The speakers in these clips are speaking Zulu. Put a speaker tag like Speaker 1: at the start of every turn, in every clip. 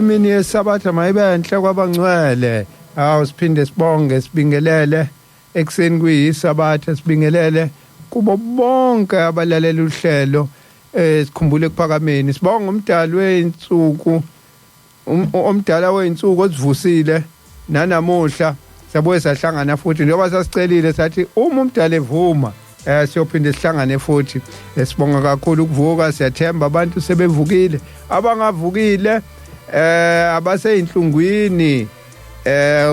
Speaker 1: Imini yesabatha mayibe enhle kwabangcwele. Awu, siphinde sibonge, sibingelele ekuseni kuyisabatha, sibingelele kubo bonke abalalela uhlelo sikhumbule ekuphakameni. Sibonga umdali weinsuku, omdala weinsuku osivusile nanamuhla, sabuye sahlangana futhi njengoba sasicelile, sathi uma umdala evuma siyophinde sihlangane futhi. Sibonga kakhulu ukuvuka. Siyathemba abantu sebevukile, abangavukile abaseyinhlungwini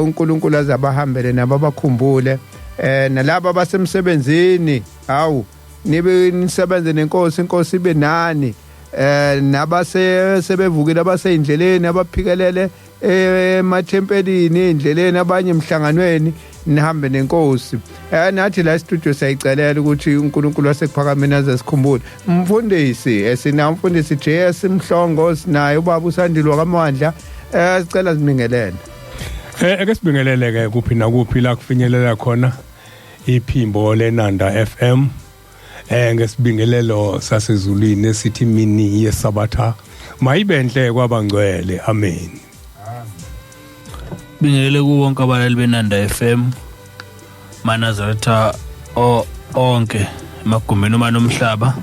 Speaker 1: uNkulunkulu azabahambele nabo, abakhumbule, nalabo abasemsebenzini, hawu, nibe nisebenze nenkosi, inkosi ibe nani. Nabase sebevukile, abaseyindleleni, abaphikelele emathempelini, endleleni, abanye emhlanganweni, nihambe nenkosi. Nathi la studio siyayicelela ukuthi uNkulunkulu wasekuphakameni aze sikhumbule. Mfundisi, sina umfundisi JS Mhlongo, sinaye ubaba uSandile wakaMandla. Sicela simingelele.
Speaker 2: Ake sibingelele ke kuphi nakuphi la kufinyelela khona iphimbo leNanda FM ngesibingelelo sasezulwini esithi mini yesabatha mayibenhle kwabangcwele, amen.
Speaker 3: Bingelele kuwo wonke abalaleli beNanda FM, Manazaretha onke emagumbini omane omhlaba,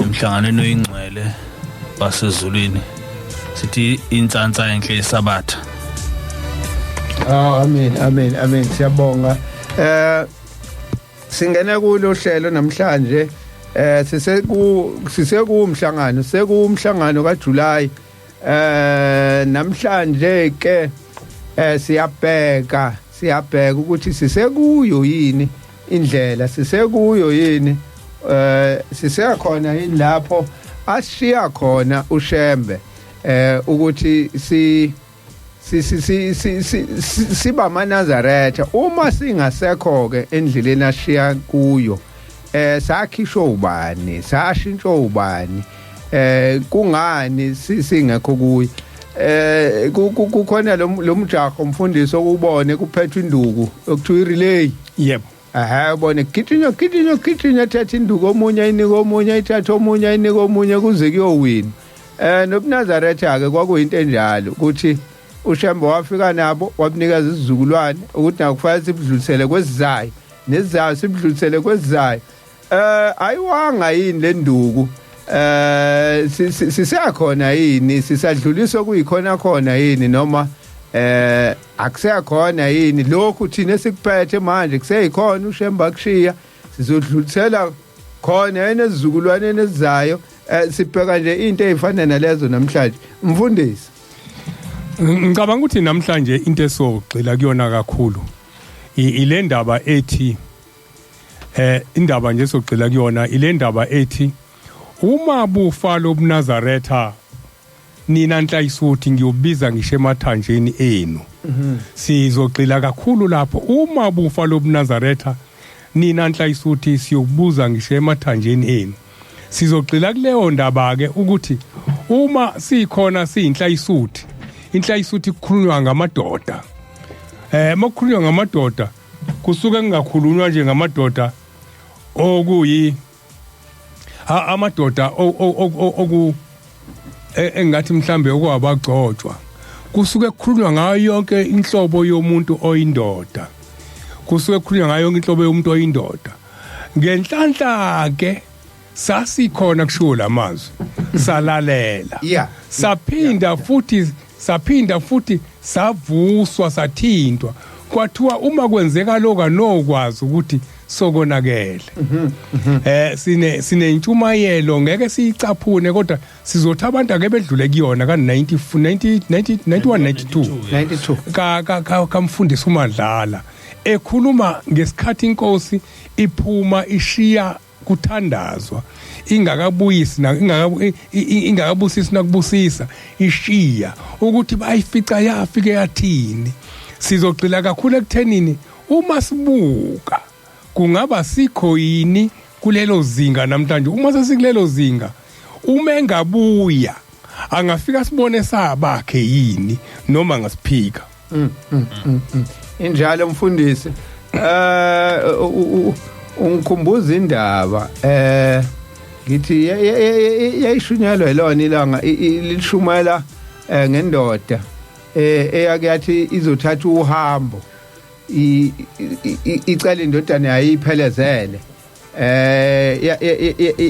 Speaker 3: emhlanganweni oyingcwele basezulwini, sithi insansa enhle yesabatha.
Speaker 1: Oh, amen, amen, amen. Siyabonga. Singena kulo hlelo namhlanje, siseku umhlangano, sekumhlangano kaJuly. Namhlanje ke siyabheka ukuthi sisekuyo yini indlela, sisekuyo yini, sisekhona yini lapho ashiya khona uShembe, ukuthi si si si si si siba amaNazaretha. Uma singasekho ke endleleni ashiya kuyo, sakhishwa ubani, sashintshwa ubani, kungani singekho kuyo? Kukhona lo mjaho, umfundisi, okubone kuphethwe induku okuthiwa i-relay.
Speaker 2: Yebo.
Speaker 1: Aha, ubone gijinywa, gijinywa, gijinywa, thatha induku omunye ayinike omunye, ayithathe omunye, ayinike omunye, kuze kuyowina. NobuNazaretha ke kwakuyinto enjalo, ukuthi uShembe wafika nabo, wabunikeza isizukulwane ukuthi nakufanele sibudlulisele kwezizayo, nezizayo sibudlulisele kwezizayo. Ayiwanga yini le nduku? Siseyakhona yini, sisadluliswa kuyikhona khona yini, noma akuseyakhona yini lokhu thina esikuphethe manje? Kuseyikhona uShembe akushiya, sizodlulisela khona yena esizukulwaneni esizayo? Sibheka nje into ezifana nalezo namhlanje, mfundisi.
Speaker 2: Ngicabanga ukuthi namhlanje into esogxila kuyona kakhulu ile ndaba ethi indaba nje sogxila kuyona ile ndaba ethi uma bufa lobuNazaretha nina nhlayisuthi, ngiyobiza ngisho emathanjeni enu. Sizogxila kakhulu lapho, uma bufa lobuNazaretha nina nhlayisuthi, siyokubuza ngisho emathanjeni enu. Sizogxila kuleyo ndaba ke ukuthi uma sikhona siyinhlayisuthi, inhlayisuthi kukhulunywa ngamadoda. Makukhulunywa ngamadoda kusuke kungakhulunywa nje ngamadoda okuyi amadoda oku engathi mhlambe okwabagcotshwa, kusuke kukhulunywa ngayo yonke inhlobo yomuntu oyindoda, kusuke kukhulunywa ngayo yonke inhlobo yomuntu oyindoda. Ngenhlanhla ke sasikhona kushiwo lamazwi, salalela, saphinda futhi, saphinda futhi savuswa, sathintwa, kwathiwa uma kwenzeka lokho anokwazi ukuthi sokonakele. Sine intshumayelo, ngeke siyicaphune, kodwa sizothi abantu ake bedlule kuyona ka 90 90 91 92.
Speaker 1: 92.
Speaker 2: Ka ka ka kamfundisi uMadlala ekhuluma ngesikhathi inkosi iphuma ishiya kuthandazwa, ingakabuyisi na ingakabusisi nakubusisa, ishiya ukuthi bayifica yafike yathini. Sizogxila kakhulu ekuthenini uma sibuka kungaba sikho yini kulelo zinga namhlanje. Uma sesikulelo zinga, uma engabuya angafika sibone sabakhe yini noma ngasiphika?
Speaker 1: Injalo mfundisi. Ungikhumbuza indaba ngithi yayishunyelwa yilona ilanga lishumayela. Ngendoda eyake yathi izothatha uhambo, icela indodana yayiphelezele,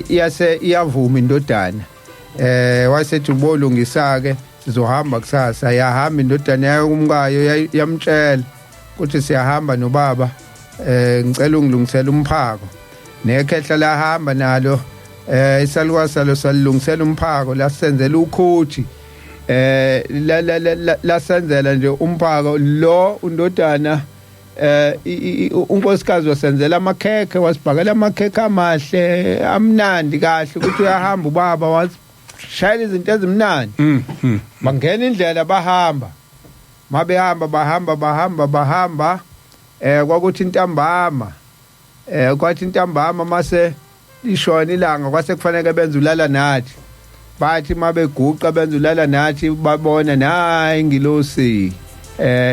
Speaker 1: yase iyavuma indodana. Wasethi ubolungisa ke, sizohamba kusasa. Yahamba indodana yayo kumkayo, yamtshela ukuthi siyahamba nobaba, ngicela ungilungisele umphako. Nekhehla lahamba nalo, isalukazi salo salungisela umphako, lasenzela ukhothi, la lasenzela nje umphako lo undodana. Unkosikazi wasenzela amakhekhe, wasibhakela amakhekhe amahle amnandi kahle ukuthi uyahamba ubaba, washayela izinto ezimnandi. Bangena indlela, bahamba. Mabehamba, bahamba, bahamba, bahamba, kwakuthi intambama, kwathi intambama mase lishona ilanga, kwase kufanele benze ulala nathi. Bathi mabeguqa benze ulala nathi, babona nayi ingilosi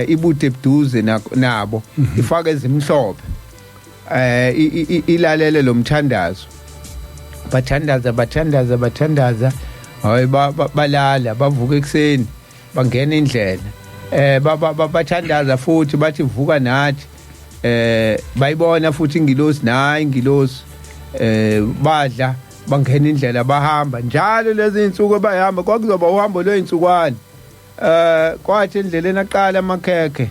Speaker 1: ibude buduze nabo, ifaka ezimhlophe, ilalele lo mthandazo. Bathandaza, bathandaza, bathandaza, hayi, balala. Bavuka ekuseni, bangena indlela, bathandaza futhi, bathi vuka nathi. Bayibona futhi ingilosi, nayi ingilosi. Badla, bangena indlela, bahamba njalo. Lezi insuku bayahamba, kwakuzoba uhambo lwezinsukwana. Kwathi endleleni aqala amakhekhe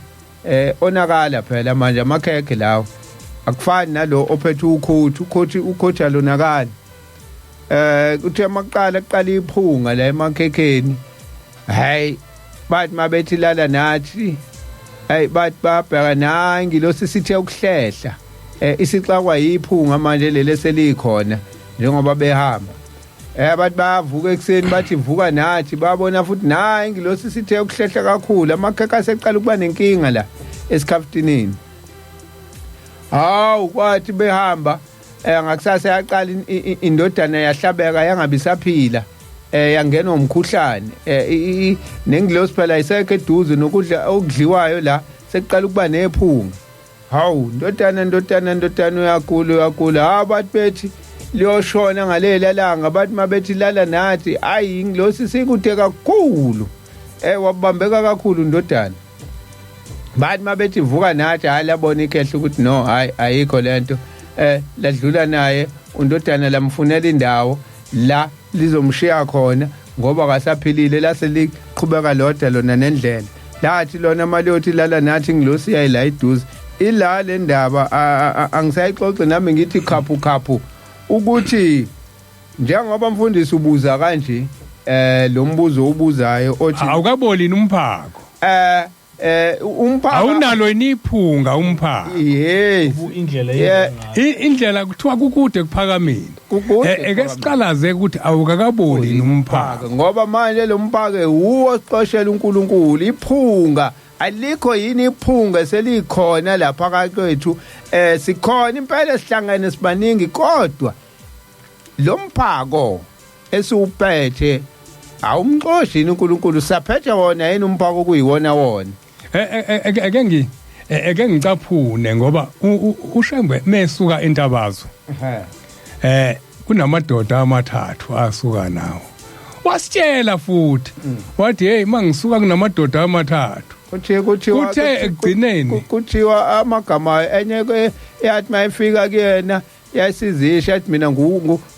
Speaker 1: onakala phela manje amakhekhe lawo, akufani nalo ophethe ukhuthu. Ukhothi, ukhothi alonakala. Kuthe amaqala kuqala iphunga la emakhekheni. Hayi, bathi mabethi lala nathi, hey, bathi babheka, nayi ngilosi sithe ukuhlehla, isixakwa yiphunga manje leli selikhona njengoba behamba. Bathi bayavuka ekuseni, bathi vuka nathi, babona futhi nayi ngilosi sithe ukuhlehla kakhulu, amakhekhe aseqala ukuba nenkinga la esikhaftinini. Hawu, kwathi behamba, ngakusasa yaqala indodana yahlabeka, yangabe isaphila, yangenwa umkhuhlane. Nengilosi phela isekho eduze, nokudla okudliwayo la sekuqala ukuba nephunga. Hawu ndodana, ndodana, ndodana, uyagula, uyagula. Hawu, bathi bethi liyoshona ngalela langa, bathi mabethi lala nathi, hayi, ingilosi sikude kakhulu. Wabambeka kakhulu ndodana. Bathi mabethi vuka nathi, hayi, labona ikhehla ukuthi no, hayi, ayikho lento. Ladlula naye undodana, lamfunela indawo la lizomshiya khona ngoba kasaphilile. Lase liqhubeka lodwa lona nendlela. Lathi lona maliyothi lala nathi, ngilosi yayila iduze ila. Le ndaba angisayixoxi nami, ngithi khaphu khaphu ukuthi njengoba mfundisi ubuza kanje, lo mbuzo ubuzayo othi
Speaker 2: Awukaboli umphako?
Speaker 1: Umphako
Speaker 2: Awunalo iniphunga umphako?
Speaker 1: Yes.
Speaker 3: Indlela
Speaker 2: yenza indlela kuthiwa kukude kuphakamile.
Speaker 1: Kukude.
Speaker 2: Eke siqalaze ukuthi awukakaboli umphako.
Speaker 1: Ngoba manje lo mphako uwo sixoshela uNkulunkulu. Iphunga alikho yini? Iphunga selikhona lapha kwethu. Sikhona impela, sihlangene sibaningi, kodwa lo mphako esiwuphethe awumxoshi yini uNkulunkulu? Saphethe wona yini umphako kuyiwona wona?
Speaker 2: Eke ngicaphune ngoba uShembe mesuka entabazwe, kunamadoda amathathu asuka nawo. Wasitshela futhi wathi, hey, mangisuka kunamadoda amathathu.
Speaker 1: Kuthi kuthiwa
Speaker 2: Kuthe ekugcineni
Speaker 1: kuthiwa amagama enye ke yathi mayifika kuyena yayisizisha, yathi mina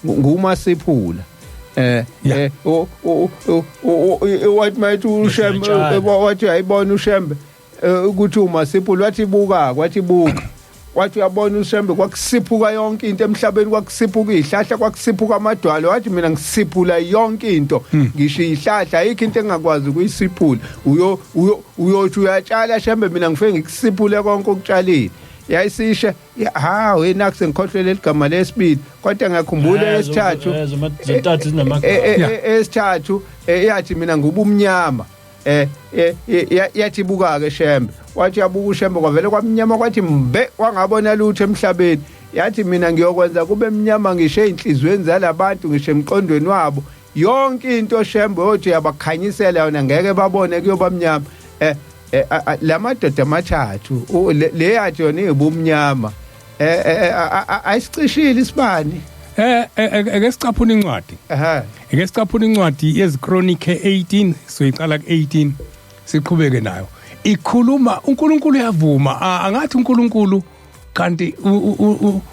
Speaker 1: nguMasiphula. Wathi mayithi uShembe, wathi uyayibona uShembe ukuthi uMasiphula. Wathi buka, wathi buka, wathi uyabona uShembe, kwakusiphuka yonke into emhlabeni, kwakusiphuka izihlahla, kwakusiphuka amadwala. Wathi mina ngisiphula yonke into, ngisho izihlahla, ayikho into engakwazi ukuyisiphula. Uyo uyothi uyatshala Shembe, mina ngifike ngikusiphule konke okutshalile. Yayisishe ha wena, sengikhohlwe leli gama lesibili, kodwa ngiyakhumbula esithathu.
Speaker 3: Zintathu zinamagama.
Speaker 1: Esithathu yathi mina ngubumnyama. Yathi buka ke Shembe, wathi yabuka uShembe, kwavele kwamnyama, kwathi mbe, wangabona lutho emhlabeni. Yathi mina ngiyokwenza kube mnyama ngisho einhlizweni zalabantu, ngisho emqondweni wabo. Yonke into Shembe othi yabakhanyisela yona ngeke babone, kuyoba mnyama. Lamadoda amathathu, le yathi yona ibumnyama, ayisicishile isibani.
Speaker 2: Eke sicaphuna incwadi. Eke sicaphuna incwadi yeziChronicles 18, soyiqala ku18 siqhubeke nayo. Ikhuluma uNkulunkulu uyavuma, angathi uNkulunkulu kanti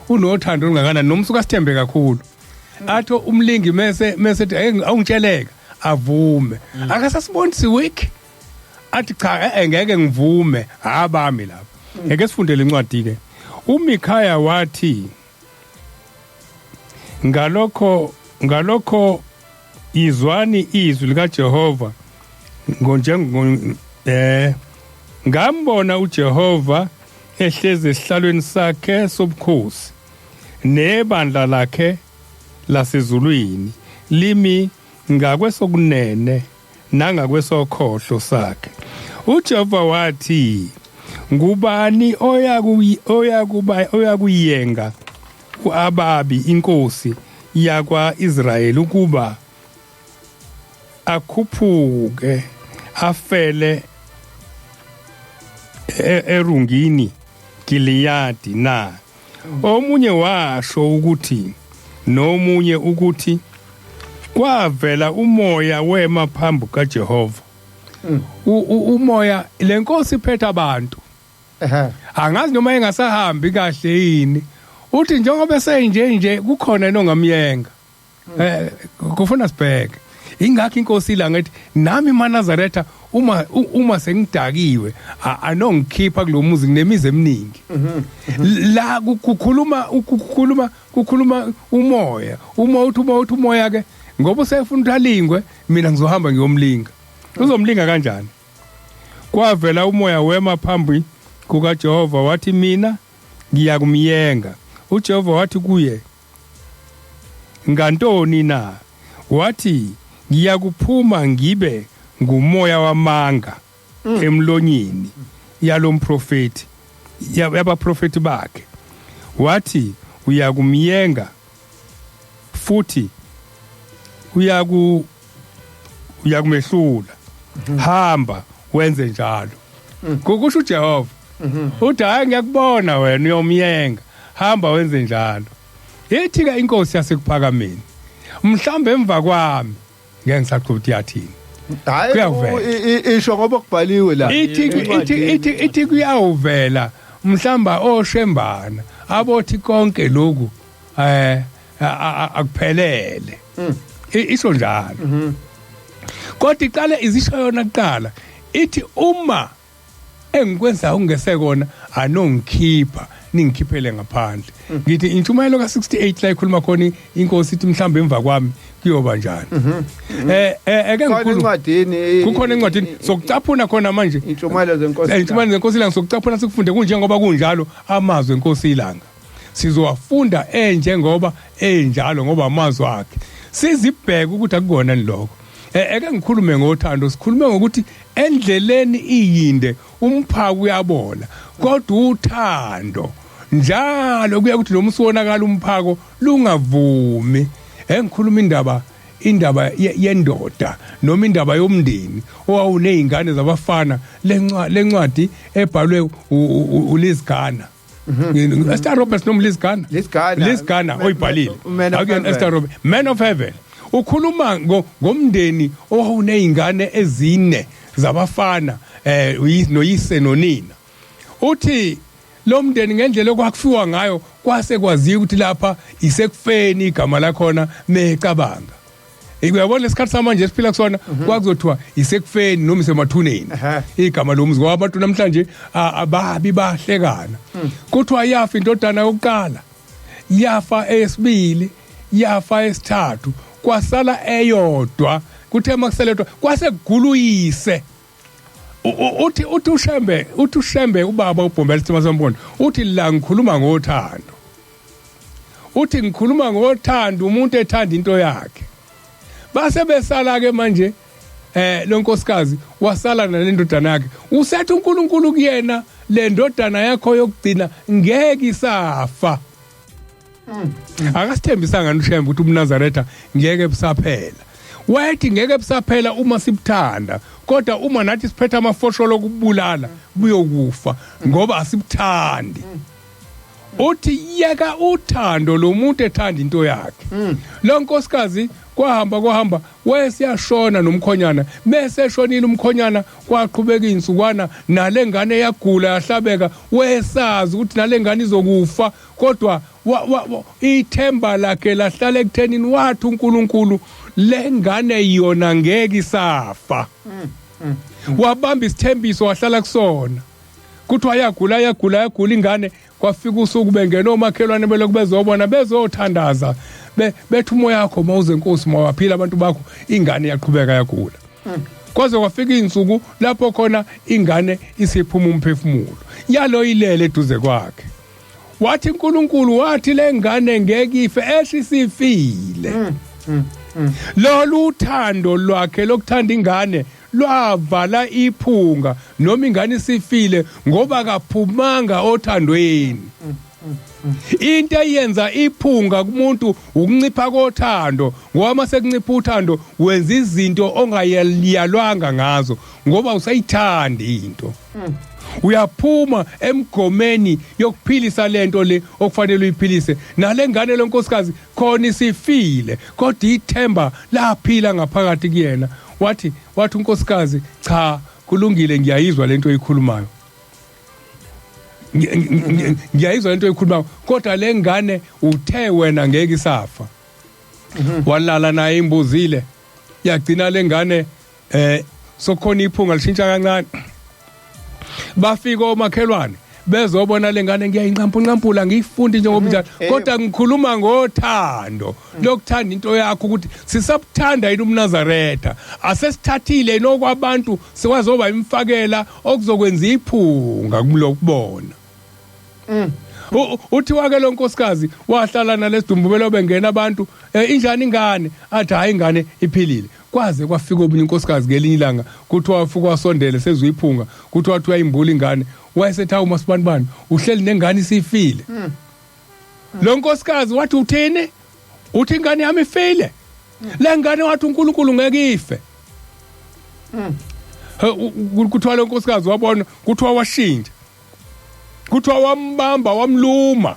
Speaker 2: unothando olungakanani noma usuka sithembe kakhulu. Atho umlingi mese ethi awungitsheleka avume. Akasasibonisi weak. Athi cha, ngeke ngivume, abami lapha. Eke sifundele incwadi ke. UMikhaya wathi ngalokho izwani izwi likaJehova ngonjengo ngambona uJehova ehlezi esihlalweni sakhe sobukhosi nebandla lakhe lasezulwini limi ngakwesokunene nangakwesokhohlo sakhe. uJehova wathi, ngubani oyakuyenga uAbabi inkosi yakwa-Israyeli ukuba akhuphuke afele erungini Giliyadi na? Omunye washo ukuthi nomunye ukuthi kwavela umoya wema phambi kaJehova. Umoya lenkosi iphethe abantu. Angazi noma engasahambi kahle yini. Uthi njengoba senje nje kukhona nongamyenga. Kufuna sibheke. Ingakho inkosi la ngithi nami maNazaretha uma sengidakiwe anongikhipha kulomuzi nginemizi eminingi. La kukhuluma kukhuluma umoya. Uma uthi umoya ke ngoba usefuna ukuthi alingwe, mina ngizohamba ngiyomlinga. Uzomlinga kanjani? Kwavela umoya wema phambi kukaJehova wathi, mina ngiyakumyenga. uJehova wathi kuye, ngantoni na? Wathi, ngiyakuphuma ngibe ngumoya wamanga emlonyeni yalomprofeti, yabaprofeti bakhe. Wathi uyakumyenga futhi uyakumehlula. Hamba wenze njalo. Kukusho uJehova. Uthi hayi ngiyakubona wena uyomyenga, hamba wenze njalo. Ithi ke inkosi yasekuphakameni, mhlambe emva kwami ngeke ngisaqhuba yathini.
Speaker 1: Hayi, isho ngoba kubhaliwe la.
Speaker 2: Ithi kuyawuvela mhlamba oshembana abothi konke lokhu akuphelele. Isho njalo. Kodwa iqale izisho yona kuqala ithi uma engikwenza ungesekona anongikhipha ningikhiphele ngaphandle. Ngithi intshumayelo ka68 la ikhuluma khona inkosi ithi mhlawumbe emva kwami kuyoba njani. Eke ngikhuluma
Speaker 1: encwadini,
Speaker 2: kukhona encwadini sokucaphuna khona manje
Speaker 1: intshumayelo zenkosi.
Speaker 2: Intshumayelo zenkosi ilanga sokucaphuna sikufunde kunjengoba kunjalo amazwi enkosi ilanga. Sizowafunda enjengoba enjalo ngoba amazwi akhe. Sizibheke ukuthi akukona lokho. Eke ngikhulume ngothando, sikhulume ngokuthi endleleni iyinde umphako uyabola, kodwa uthando njalo kuya ukuthi noma usuwonakala umphako lungavumi. Engikhuluma indaba yendoda noma indaba yomndeni owawunezingane zabafana, lencwadi ebhalwe uLiz Gana. Esther Roberts noma Liz Gana? Liz Gana oyibhalile. Akuyena Esther Roberts, Man of Heaven. Ukhuluma ngomndeni owawunezingane ezine zabafana noyise nonina. Uthi lo mndeni ngendlela okwakufiwa ngayo kwase kwaziwa ukuthi lapha isekufeni igama lakhona mecabanga. Uyabona lesikhathi samanje esiphila kusona kwakuzothiwa isekufeni noma isemathuneni igama lomuzi, ngoba abantu namhlanje ababi bahlekana. Kuthiwa yafa indodana yokuqala, yafa eyesibili, yafa esithathu, kwasala eyodwa. Kuthe makuseledwa kwase kuguluyise. Uthi uShembe ubaba uBhombela Sithema Sampondo uthi la ngikhuluma ngothando. Uthi ngikhuluma ngothando, umuntu ethanda into yakhe. Base besala ke manje lo nkosikazi wasala nalendodana yakhe. Usethi uNkulunkulu kuyena, le ndodana yakho yokugcina ngeke isafa. Akasithembisanga uShembe ukuthi ubuNazaretha ngeke busaphela. Wayethi ngeke busaphela uma sibuthanda, kodwa uma nathi siphethe amafosholo okubulala buyokufa ngoba asibuthandi. Uthi yeka uthando lomuntu ethanda into yakhe. Lo nkosikazi kwahamba kwahamba wesiyashona nomkhonyana, bese eshonile umkhonyana kwaqhubeka insukwana nalengane yagula yahlabeka, wesazi ukuthi nalengane izokufa, kodwa ithemba lakhe lahlala ekuthenini wathi uNkulunkulu lengane yona ngeke isafa. Wabamba isithembiso wahlala kusona. Kuthiwa yagula yagula yagula ingane, kwafika usuku bengena omakhelwane belokhu bezobona bezothandaza, bethi umoya wakho mawuze Nkosi, mawaphila abantu bakho. Ingane yaqhubeka yagula kwaze kwafika insuku lapho khona ingane isiphuma umphefumulo yalo ilele eduze kwakhe. Wathi uNkulunkulu wathi lengane ngeke ife, eshisifile. Lolu uthando lwakhe lokuthanda ingane lwavala iphunga noma ingane isifile, ngoba kaphumanga othandweni. Into eyenza iphunga kumuntu ukuncipha kothando, ngoba mase kuncipha uthando wenza izinto ongayalwanga ngazo, ngoba usayithanda into. Uyaphuma emgomeni yokuphilisa lento le okufanele uyiphilise. Nalengane lenkosikazi khona isifile, kodwa ithemba laphila ngaphakathi kuyena. Wathi unkosikazi, cha kulungile, ngiyayizwa lento oyikhulumayo, ngiyayizwa lento oyikhulumayo, kodwa lengane uthe wena ngeke isafa. Walala naye imbuzile, yagcina lengane sokhona iphunga lishintsha kancane. Bafika omakhelwane bezobona lengane, ngiyayinqampunqampula ngiyifundi njengoba njalo, kodwa ngikhuluma ngothando lokuthanda into yakho, ukuthi sisabuthanda yini umNazaretha, asesithathile nokwabantu sikwazoba imfakela okuzokwenza iphunga kulokubona. Uthi wake lo nkosikazi wahlala nalesidumbu belo bengena abantu, injani ingane? Athi hayi ingane iphilile. Kwaze kwafika omunye unkosikazi ngelinye ilanga, kuthiwa wafika wasondele sezwe iphunga, kuthiwa wathi uyayimbula ingane, wayesethi awu masibanibani uhleli nengane isifile. Lo nkosikazi wathi uthini? Uthi ingane yami ifile. Le ngane wathi uNkulunkulu ngeke ife. Kuthiwa lo nkosikazi wabona, kuthiwa washintsha, kuthiwa wambamba wamluma,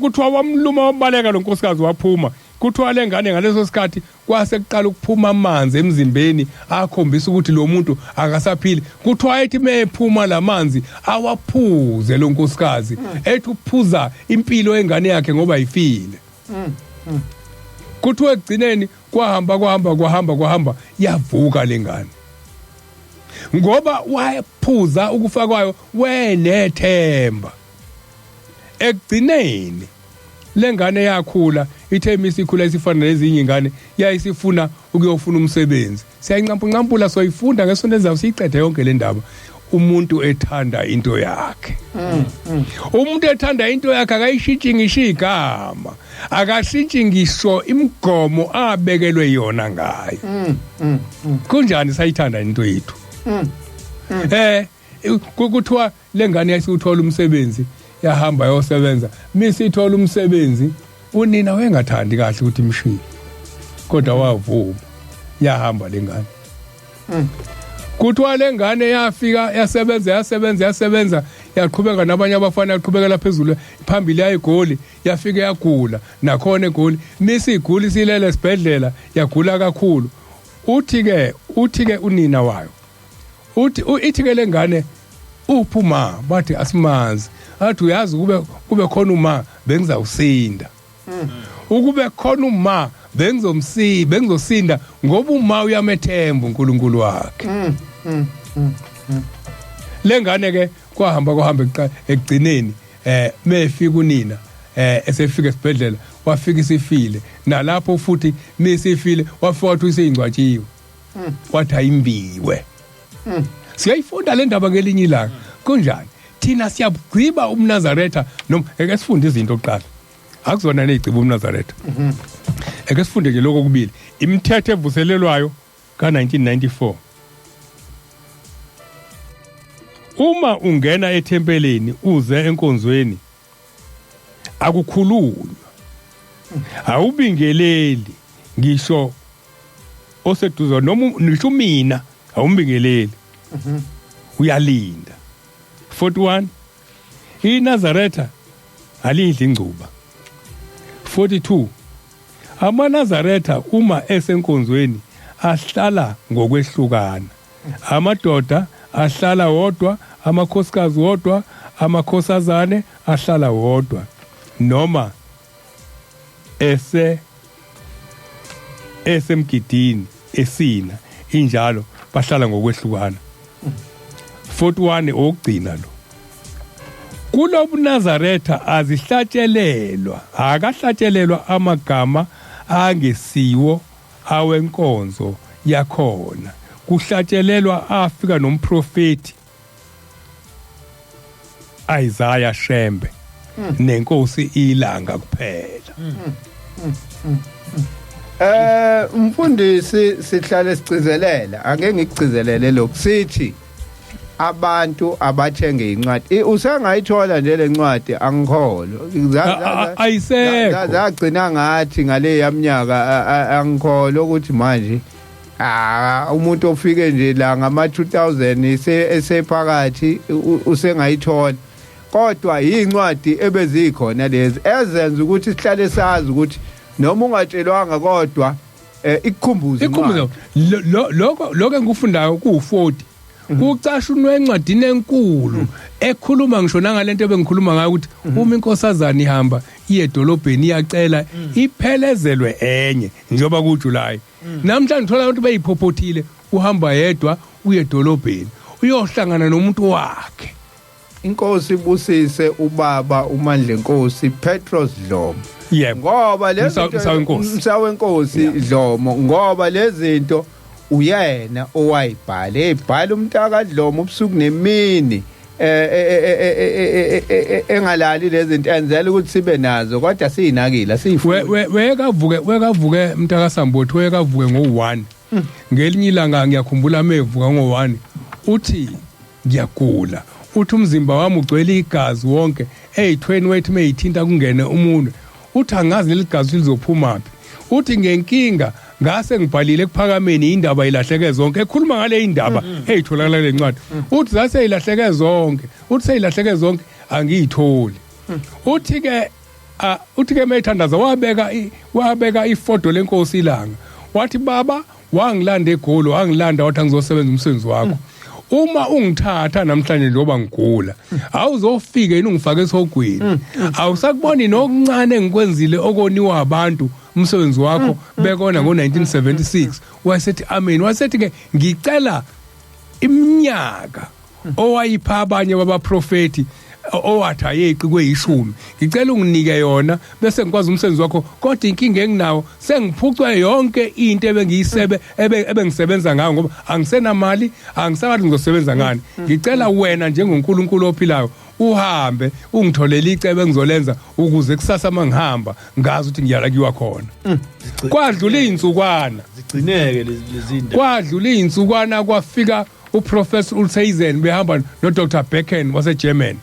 Speaker 2: kuthiwa wamluma wabaleka lo nkosikazi waphuma. Kuthiwa le ngane ngaleso sikhathi kwase kuqala ukuphuma amanzi emzimbeni akhombisa ukuthi lo muntu akasaphili. Kuthiwa ethi mephuma lamanzi awaphuze lo nkosikazi, ethi uphuza impilo yengane yakhe ngoba ifile. Kuthiwa ekugcineni kwahamba kwahamba kwahamba kwahamba yavuka lengane, ngoba wayephuza ukufa kwayo wenethemba. Ekugcineni lengane yakhula, ithe imisikhula isifana nezinye ingane, yayisifuna ukuyofuna umsebenzi. Siyayinqampunqampula, soyifunda ngesonto elizayo siyiqede yonke le ndaba. Umuntu ethanda into yakhe, umuntu ethanda into yakhe akayishintshi ngisho igama, akashintshi ngisho imigomo abekelwe yona ngayo. Kunjani sayithanda into yethu? Kuthiwa lengane yayisuthola umsebenzi, yahamba yosebenza. Misithola umsebenzi, unina wayengathandi kahle ukuthi imshiye, kodwa wavuma, yahamba lengane. Kuthiwa lengane yafika yasebenza yasebenza yasebenza, yaqhubeka nabanye abafana, yaqhubekela phezulu phambili yayigoli, yafika yagula nakhona egoli. Misigula isilele esibhedlela, yagula kakhulu. Uthi ke unina wayo, uthi ithi ke lengane uphuma, bathi asimazi. Athi uyazi kube khona uma bengizawusinda, ukube khona uma bengizomsi bengizosinda, ngoba uma uyamethemba uNkulunkulu wakhe. Lengane ke kwahamba kwahamba, ekugcineni mefika unina esefika esibhedlela, wafika isifile nalapho futhi. Misifile wafika wathi useyingcwatshiwe, wathi ayimbiwe. Siyayifunda le ndaba ngelinye ilanga. Kunjani thina siyabugciba umNazaretha? Noma eke sifunde izinto kuqala, akuzona nezigciba umNazaretha. Eke sifunde nje lokho kubili, imithetho evuselelwayo ka-1994. Uma ungena ethempelini uze enkonzweni, akukhulunywa, awubingeleli ngisho oseduze, noma ngisho mina awumbingeleli, uyalinda. 41. iNazaretha alidli ingcuba. 42 amaNazaretha uma esenkonzweni ahlala ngokwehlukana. Amadoda ahlala wodwa, amakhosikazi wodwa, amakhosazane ahlala wodwa, noma esemgidini esina injalo, bahlala ngokwehlukana. 41 okugcina lo, kulobuNazaretha azihlatshelelwa, akahlatshelelwa amagama angesiwo awenkonzo yakhona, kuhlatshelelwa afika nomprofeti Isaiah Shembe nenkosi iLanga kuphela.
Speaker 1: Mfundisi, sihlale sigcizelela, ake ngikugcizelele lokhu, sithi abantu abathenge incwadi. Usengayithola nje lencwadi, angikholwa.
Speaker 2: Ayisekho.
Speaker 1: Zagcina ngathi ngale yaminyaka, angikholwa ukuthi manje umuntu ofike nje la ngama 2000 esephakathi usengayithola, kodwa incwadi ebezikhona lezi ezenza ukuthi sihlale sazi ukuthi noma ungatshelwanga, kodwa ikukhumbuze.
Speaker 2: Ikhumbuzo lokho engikufundayo ku-40 kucashunwe encwadini enkulu ekhuluma ngisho nangalento ebengikhuluma ngayo, ukuthi uma inkosazana ihamba iye edolobheni iyacela iphelezelwe enye, njengoba kuJuly. Namhlanje uthola abantu beyiphophothile, uhamba yedwa uye edolobheni uyohlangana nomuntu wakhe.
Speaker 1: Inkosi ibusise ubaba uMandlenkosi Petros Dlomo. Ngoba lezi
Speaker 2: Msawenkosi.
Speaker 1: Msawenkosi Dlomo, ngoba lezi zinto uyena owayibhala, ebhala umntaka Dlomo ubusuku nemini, engalali lezi zinto, enzela ukuthi sibe nazo, kodwa siyinakile siyifuna.
Speaker 2: Wekavuke, wekavuke mntaka Sambothi, wekavuke ngo1 ngelinye ilanga. Ngiyakhumbula mevuka ngo1, uthi ngiyagula, uthi umzimba wami ugcwele igazi wonke eyithweni, wethi meyithinta kungene umunwe, uthi angazi leli gazi lizophuma phi. Uthi ngenkinga ngase ngibhalile ekuphakameni indaba ilahleke zonke, ekhuluma ngale indaba eyitholakala le ncwadi. Uthi zase ilahleke zonke, uthi seyilahleke zonke, angiyitholi. Uthi ke uthi ke mayithandaza wabeka ifodo lenkosi ilanga, wathi, "Baba, wangilanda eGoli, wangilanda wathi angizosebenza umsebenzi wakho. Uma ungithatha namhlanje njengoba ngigula, awuzofike yini ungifake esihogweni? Awusakuboni nokuncane engikwenzile okoniwa abantu umsebenzi wakho bekona ngo-1976." Wasethi amen. Wasethi ke, "Ngicela iminyaka owayipha abanye babaprofeti owathi ayeqi kweyishumi, ngicela unginike yona bese ngikwazi umsebenzi wakho. Kodwa inkinga enginawo, sengiphucwe yonke into ebengiyisebe ebengisebenza ngayo, ngoba angisenamali, angisakathi ngizosebenza ngani. Ngicela wena njengoNkulunkulu ophilayo uhambe ungitholele icebo engizolenza ukuze kusasa mangihamba ngazi ukuthi ngiyala kuyiwa khona." Kwadlula izinsukwana.
Speaker 3: Zigcineke lezi ndaba.
Speaker 2: Kwadlula izinsukwana, kwafika uProfessor Oosthuizen behamba noDr Becken waseGermany.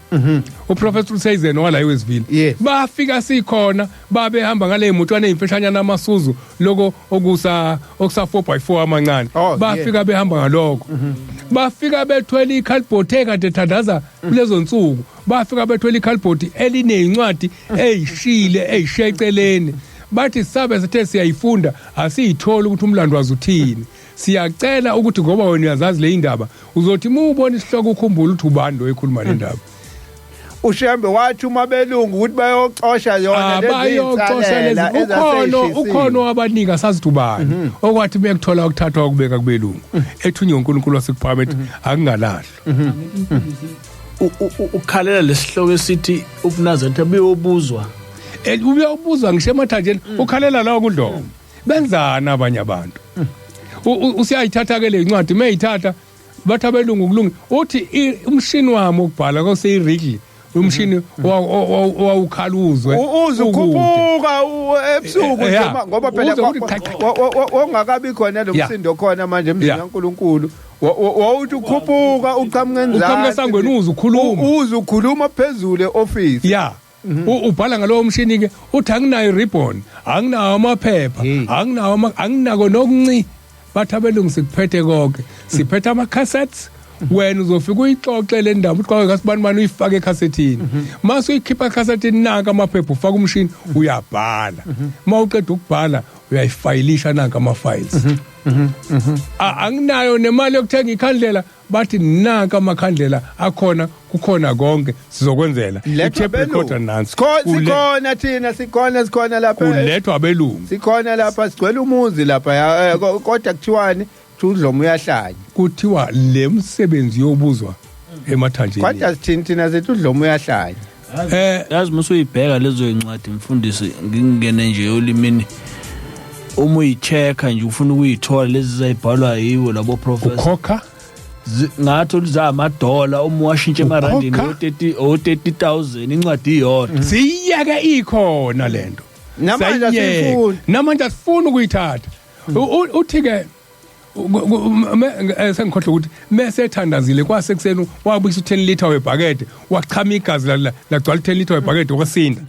Speaker 2: UProfessor Oosthuizen wala eWestville. Bafika sikhona, babehamba ngale motwana ezimfeshanyana, amasuzu loko okusa 4x4 amancane. Bafika behamba ngalokho, bafika bethwele icardboard ekade thandaza kulezo nsuku, bafika bethwele icardboard elinezincwadi eyishile eyisheceleni. Bathi sabe sithe siyayifunda, asiyitholi ukuthi umlando wazo uthini. Siyacela ukuthi ngoba wena uyazazi le indaba, uzothi uma ubona isihloko ukhumbule ukuthi ubani lo ekhuluma le ndaba.
Speaker 1: Ushembe wathi uma belungu ukuthi bayoxosha yona lezi
Speaker 2: Abayoxosha lezi
Speaker 1: zinsalela.
Speaker 2: Ukhona owabanika, sazi ukuthi ubani, okwathi bekuthola ukuthathwa ukubeka kubelungu, ethunywe uNkulunkulu wasekuphakama, ethi akungalahlwa.
Speaker 3: Ukhalela lesihloko esithi ubuNazaretha buyobuzwa.
Speaker 2: Uyawubuzwa ngisho emathanjeni, ukhalela lawo kudlomo benzana abanye abantu. Usiyayithatha ke le ncwadi, mayithatha bathi abelungu kulungi. Uthi umshini wami wokubhala kwaseyirigli, umshini owawukhala uzwe
Speaker 1: Uze
Speaker 2: ukude.
Speaker 1: Ukhuphuka ebusuku nje ngoba phela
Speaker 2: Uzwe ukuthi cha, cha, cha.
Speaker 1: wawungakabi khona lo msindo khona manje emzini kaNkulunkulu. Wawuthi ukhuphuka uqhamuka enzansi.
Speaker 2: Uqhamuka esangweni uze ukhuluma.
Speaker 1: Uze ukhuluma phezulu e-office.
Speaker 2: Ya. Ubhala ngalowo mshini ke. Uthi anginayo ribbon, anginawo amaphepha, anginawo anginako nokunci. Bathi abelungu, "Sikuphethe konke, siphethe ama cassettes." Wena uzofika uyixoxe le ndaba, uthi kwake kasibani bani, uyifake ekhasethini. Mase uyikhipha ekhasethini, nanka amaphepha, ufaka umshini, uyabhala. Uma uqeda ukubhala, uyayifayilisha, nanka ama-files. Anginayo nemali yokuthenga ikhandlela, bathi nanka amakhandlela akhona, kukhona konke, sizokwenzela i-tape recorder nansi.
Speaker 1: Sikhona thina, sikhona lapha.
Speaker 2: Kulethwa abelungu.
Speaker 1: Sikhona lapha, sigcwele umuzi lapha, kodwa kuthiwani? Udlomo uyahlanya.
Speaker 2: Kuthiwa le msebenzi yobuzwa emathanjeni.
Speaker 1: Kodwa sithini thina? Sithi udlomo uyahlanya.
Speaker 3: Yazi, musuyibheka lezo incwadi, mfundisi, ngingene nje olimini, uma uyi-check-a nje, ufuna ukuyithola lezi zayibhalwa yiwo labo professor,
Speaker 2: ukhokha.
Speaker 3: Ngathi zamadola, uma washintsha emarandini, o-30, o-30,000 incwadi iyodwa.
Speaker 2: Siyeke, ikhona lento.
Speaker 1: Namanje
Speaker 2: Sayiyeka.
Speaker 1: asifuni.
Speaker 2: Namanje asifuni ukuyithatha. Uthi ke sengikhohlwa ukuthi mese ethandazile kwasekuseni, wabuyisa u10 liter webhakede, wachama igazi, lagcwala u10 liter webhakede, wasinda.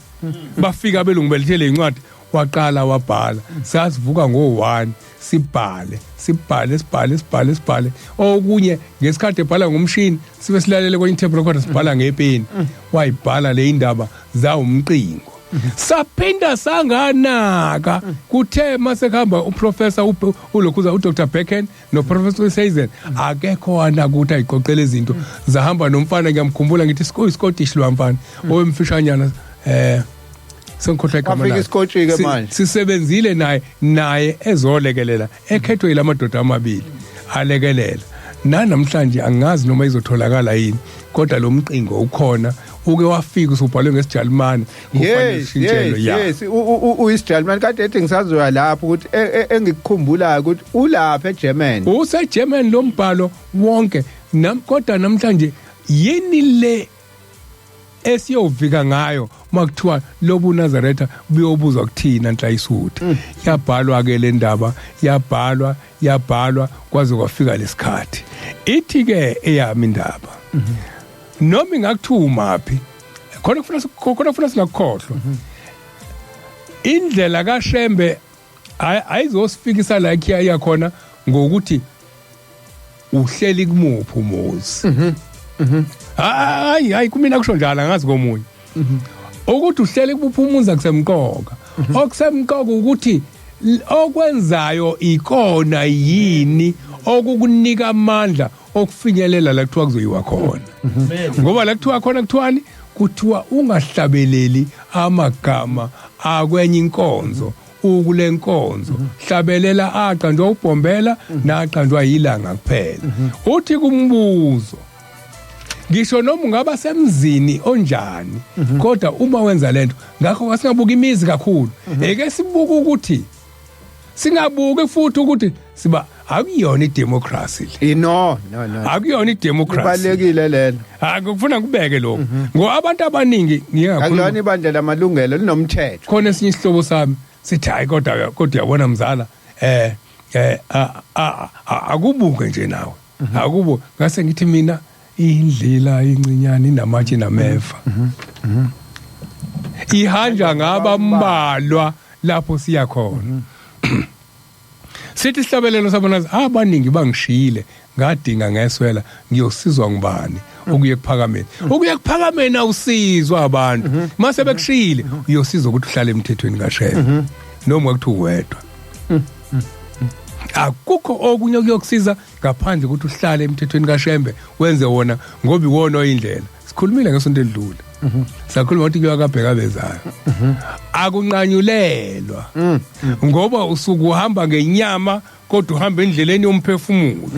Speaker 2: Bafika abelungu belithele incwadi, waqala wabhala. Sasivuka ngo1 sibhale, sibhale, sibhale, sibhale, sibhale. Okunye ngesikhathi ebhala ngomshini, sibe silalele kwenye tape recorder, sibhala ngepeni. Wayibhala le indaba zawumqingo, saphinda sanganaka. Kuthe mase kuhamba uprofessor ulokhuza uDr Becken noprofessor Seizen, akekho wana ukuthi ayiqoqele izinto zahamba nomfana. Ngiyamkhumbula, ngithi Scottish lo mfana owemfishanyana, sengikhohlwa igama
Speaker 1: Kwafika
Speaker 2: lakhe.
Speaker 1: iScotch-ke manje.
Speaker 2: Sisebenzile naye ezolekelela, ekhethwe yilamadoda amabili alekelela. Nanamhlanje angazi noma izotholakala yini, kodwa lo mqingo ukhona, uke wafika usubhalwe ngesiJalimane, kufanele ushintshelwe, ya.
Speaker 1: Yes, uyisiJalimane kade ethi ngisazoya lapho ukuthi engikukhumbulayo ukuthi ulapha eGermany.
Speaker 2: UseGermany lo mbhalo wonke nam, kodwa namhlanje yini le esiyovika ngayo makuthiwa lobu Nazaretha buyobuzwa kuthina nhlayisuthu? Yabhalwa ke le ndaba, yabhalwa, yabhalwa kwaze kwafika lesikhathi. Ithi ke eyami indaba, noma ingakuthiwa umaphi khona, kufuna singakukhohlwa indlela kaShembe ayizosifikisa la ikhaya khona ngokuthi uhleli kumuphi umuzi. Hayi, hayi, kumina kusho njalo, angazi komunye. Ukuthi uhleli kuphi umuzi akusemqoka. Okusemqoka ukuthi okwenzayo ikona yini okukunika amandla okufinyelela la kuthiwa kuzoyiwa khona, ngoba la kuthiwa khona kuthiwani? Kuthiwa ungahlabeleli amagama akwenye inkonzo ukule nkonzo, hlabelela aqanjwa ubhombela naqanjwa yilanga kuphela. Uthi kumbuzo, ngisho noma ungaba semzini onjani, kodwa uma wenza lento. Ngakho asingabuki imizi kakhulu, eke sibuke ukuthi singabuki futhi ukuthi siba akuyona idemocracy le.
Speaker 1: No, no, no.
Speaker 2: Akuyona idemocracy.
Speaker 1: Kubalekile lelo.
Speaker 2: Akufuna ngibeke lokho ngoba abantu abaningi ngike
Speaker 1: Akulona
Speaker 2: ngakhuluma
Speaker 1: ibandla lamalungelo, linomthetho.
Speaker 2: Khona esinye isihlobo sami sithi, hayi, kodwa uyabona mzala, akubuke nje nawe, akubu ngase ngithi mina indlela incinyane, inamatshe nameva, ihanja ngabambalwa lapho siya khona. Sithi isihlabelelo sabona, abaningi bangishiyile, ngadinga ngeswela, ngiyosizwa ngubani ukuye kuphakameni? Ukuye kuphakameni awusizwa abantu mase bekushiyile. Uyosizwa ukuthi uhlale emthethweni kaShembe noma kuthiwa uwedwa. Akukho okunye okuyokusiza ngaphandle ukuthi uhlale emthethweni kaShembe, wenze wona, ngoba iwona oyindlela. Sikhulumile ngesonto elidlule, sakhuluma ukuthi kuyakabheka bezayo, akunqanyulelwa ngoba usuke uhamba ngenyama, kodwa uhamba endleleni yomphefumulo.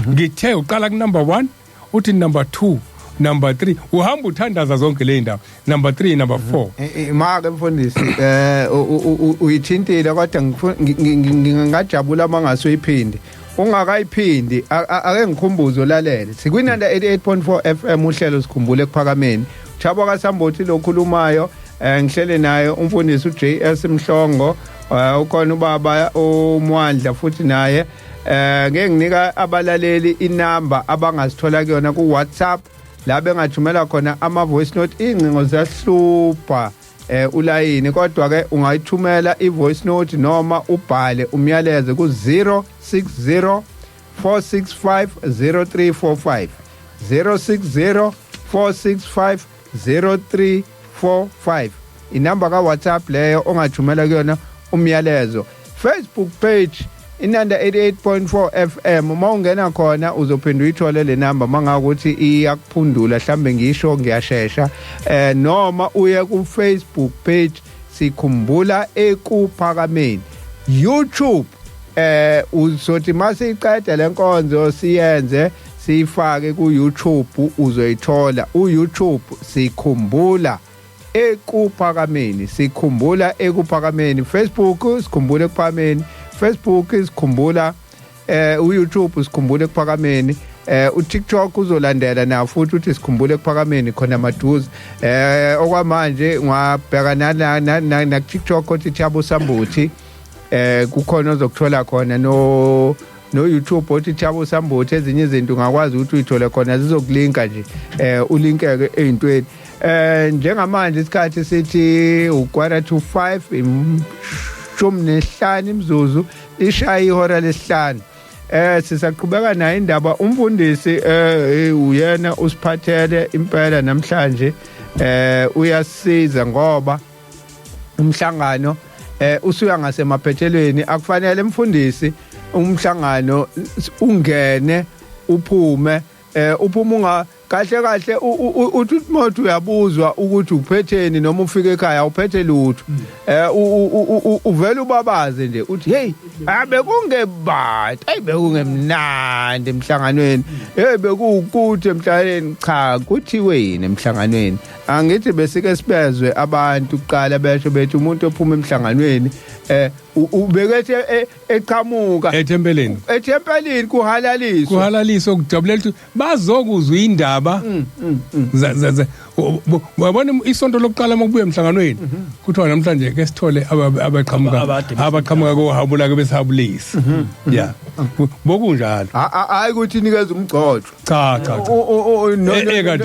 Speaker 2: Ngithe uqala ku number 1, uthi number 2, number 3, uhamba uthandaza zonke le ndawo, number 3, number 4.
Speaker 1: Make mfundisi, uyithintile, kodwa ngingajabula mangase uyiphinde. Ungakayiphindi, ake ngikhumbuze ulalele, sikwinanda 88.4 FM, uhlelo Sikhumbule Ekuphakameni. Thabo kaSambothi lokhulumayo, ngihlele naye umfundisi uJS Mhlongo, ukhona ubaba uMwandla futhi naye. Ngeke nginika abalaleli inamba abangasithola kuyona ku WhatsApp, la bengathumela khona ama voice note. Ingcingo ziyahlupha ulayini, kodwa ke ungayithumela i voice note noma ubhale umyalezo ku 060 465 0345, 060 465 0345, inamba ka WhatsApp leyo ongathumela kuyona umyalezo. Facebook page Inanda 88.4 FM, uma ungena khona uzophinda uyithole le namba mangakuthi iyakuphundula, mhlambe ngisho ngiyashesha, noma uye ku Facebook page Sikhumbula Ekuphakameni. YouTube, uzothi masiqeda lenkonzo siyenze siyifake ku YouTube, uzoyithola u YouTube Sikhumbula Ekuphakameni, Sikhumbula Ekuphakameni. Facebook Sikhumbula Ekuphakameni, Facebook Sikhumbula, uYouTube Sikhumbula Ekuphakameni, uTikTok uzolandela na futhi uthi Sikhumbule Ekuphakameni khona maduze. Okwamanje ngwabheka na TikTok othi Thabo Sambuthi, kukhona ozokuthola khona, no YouTube othi Thabo Sambuthi. Ezinye izinto ungakwazi ukuthi uyithole khona, zizokulinka nje, ulinkeke ezintweni. Njengamanje isikhathi sithi u4:45, 15 imizuzu ishaya ihora lesihlanu. Sisaqhubeka nayo indaba. Umfundisi uyena usiphathele impela namhlanje, uyasiza ngoba umhlangano usuya ngasemaphethelweni. Akufanele mfundisi umhlangano ungene uphume, uphuma unga kahle kahle uthi umoto uyabuzwa ukuthi uphetheni, noma ufika ekhaya uphethe lutho, uvela ubabaze nje uthi, "Hey, abekungebati, ayi bekungemnandi emhlanganweni, hey bekuwukuthi emhlanganweni." Cha, kuthiwe yini emhlanganweni? Angithi besike sibezwe abantu kuqala besho bethi umuntu ophuma emhlanganweni ubekethe eqhamuka
Speaker 2: ethempelini,
Speaker 1: ethempelini kuhalaliswa,
Speaker 2: kuhalaliswa kujabulela ukuthi bazokuzwa indaba. Wabona isonto lokuqala makubuya emhlanganweni, kuthiwa namhlanje ke sithole abaqhamuka abaqhamuka kohabula ke besihabulisa. Ya, bokunjalo.
Speaker 1: Hayi ukuthi nikeza umgcotsho.
Speaker 2: Cha cha cha.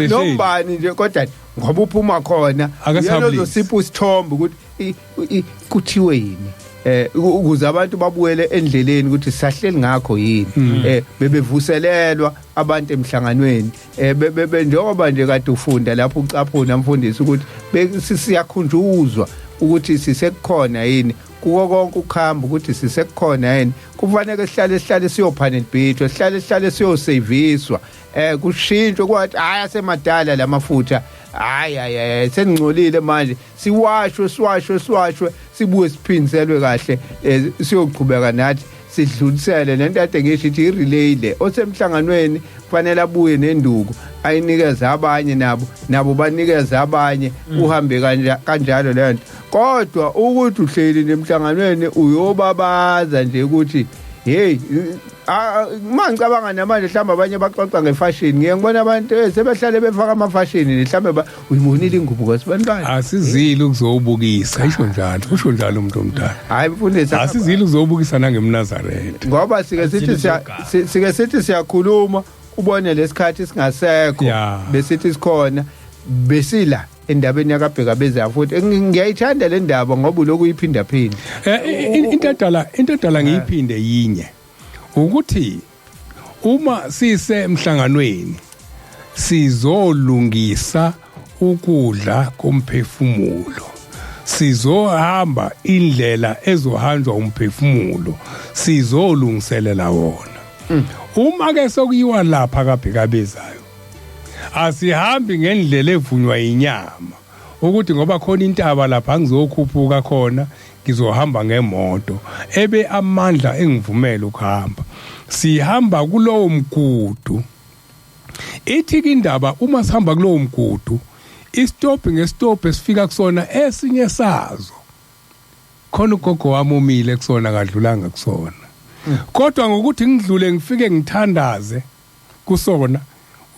Speaker 1: Nombani nje, kodwa ngoba uphuma khona uyalozosipha isithombe ukuthi kuthiwe yini, ukuze abantu babuyele endleleni ukuthi sahleli ngakho yini. Bebevuselelwa abantu emhlanganweni, njengoba nje kade ufunda lapho ucaphuna mfundisi ukuthi siyakhunjuzwa ukuthi sisekukhona yini kuko konke ukuhamba, ukuthi sisekukhona yini. Kufanele sihlale siyophanel bhitho, sihlale siyoseviswa, kushintshwe kwathi hayi asemadala lamafutha, hayi hayi sengcolile manje, siwashwe siwashwe siwashwe, sibuye siphindiselwe kahle, siyoqhubeka nathi sidlulisele lento ade ngisho ithi i-relay le. Osemhlanganweni kufanele abuye nenduku ayinikeze abanye, nabo banikeze abanye, uhambe kanjalo le nto. Kodwa ukuthi uhleli nemhlanganweni uyobabaza nje ukuthi hey, uma ngicabanga namanje mhlawumbe abanye baxoxa ngefashion, ngiye ngibona abantu sebehlale befaka amafashion, mhlawumbe uyibonile ingubo kwasibantwana.
Speaker 2: Asizile ukuzobukisa, isho njalo, usho njalo umuntu omdala.
Speaker 1: Hayi mfundisi,
Speaker 2: asizile ukuzobukisa nangemNazaretha,
Speaker 1: ngoba sike sithi siyakhuluma ubone lesikhathi singasekho, besithi sikhona besila endabeni yakabheka beza futhi. Ngiyayithanda le ndaba ngoba lokhu uyiphinda phinda.
Speaker 2: Into edala ngiyiphinde yinye, ukuthi uma sise emhlanganweni sizolungisa ukudla komphefumulo, sizohamba indlela ezohanjwa umphefumulo, sizolungiselela wona. Uma ke sokuyiwa lapha kabhekabezayo, asihambi ngendlela evunywa inyama, ukuthi ngoba khona intaba lapha ngizokhuphuka khona ngizohamba ngemoto ebe amandla engivumela ukuhamba. Sihamba kulowo mgudu. Ithi indaba uma sihamba kulowo mgudu, istop ngestop esifika kusona esinye sazo khona ugogo wami umile kusona, kadlulanga kusona, kodwa ngokuthi ngidlule ngifike ngithandaze kusona,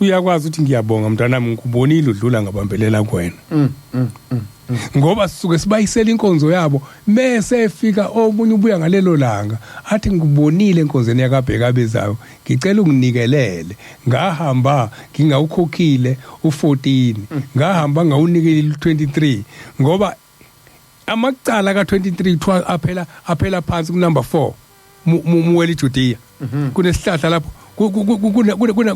Speaker 2: uyakwazi ukuthi ngiyabonga mntanami, ngikubonile udlula ngabambelela kuwena. Ngoba sisuke sibayisela inkonzo yabo, mese efika omunye ubuya ngalelo langa athi ngikubonile enkonzweni yakabheka bezayo, ngicela unginikelele, ngahamba ngingawukhokhile u14, ngahamba ngawunikele u23, ngoba amacala ka23 kuthiwa aphela phansi ku number 4 muweli Judea. Kunesihlahla lapho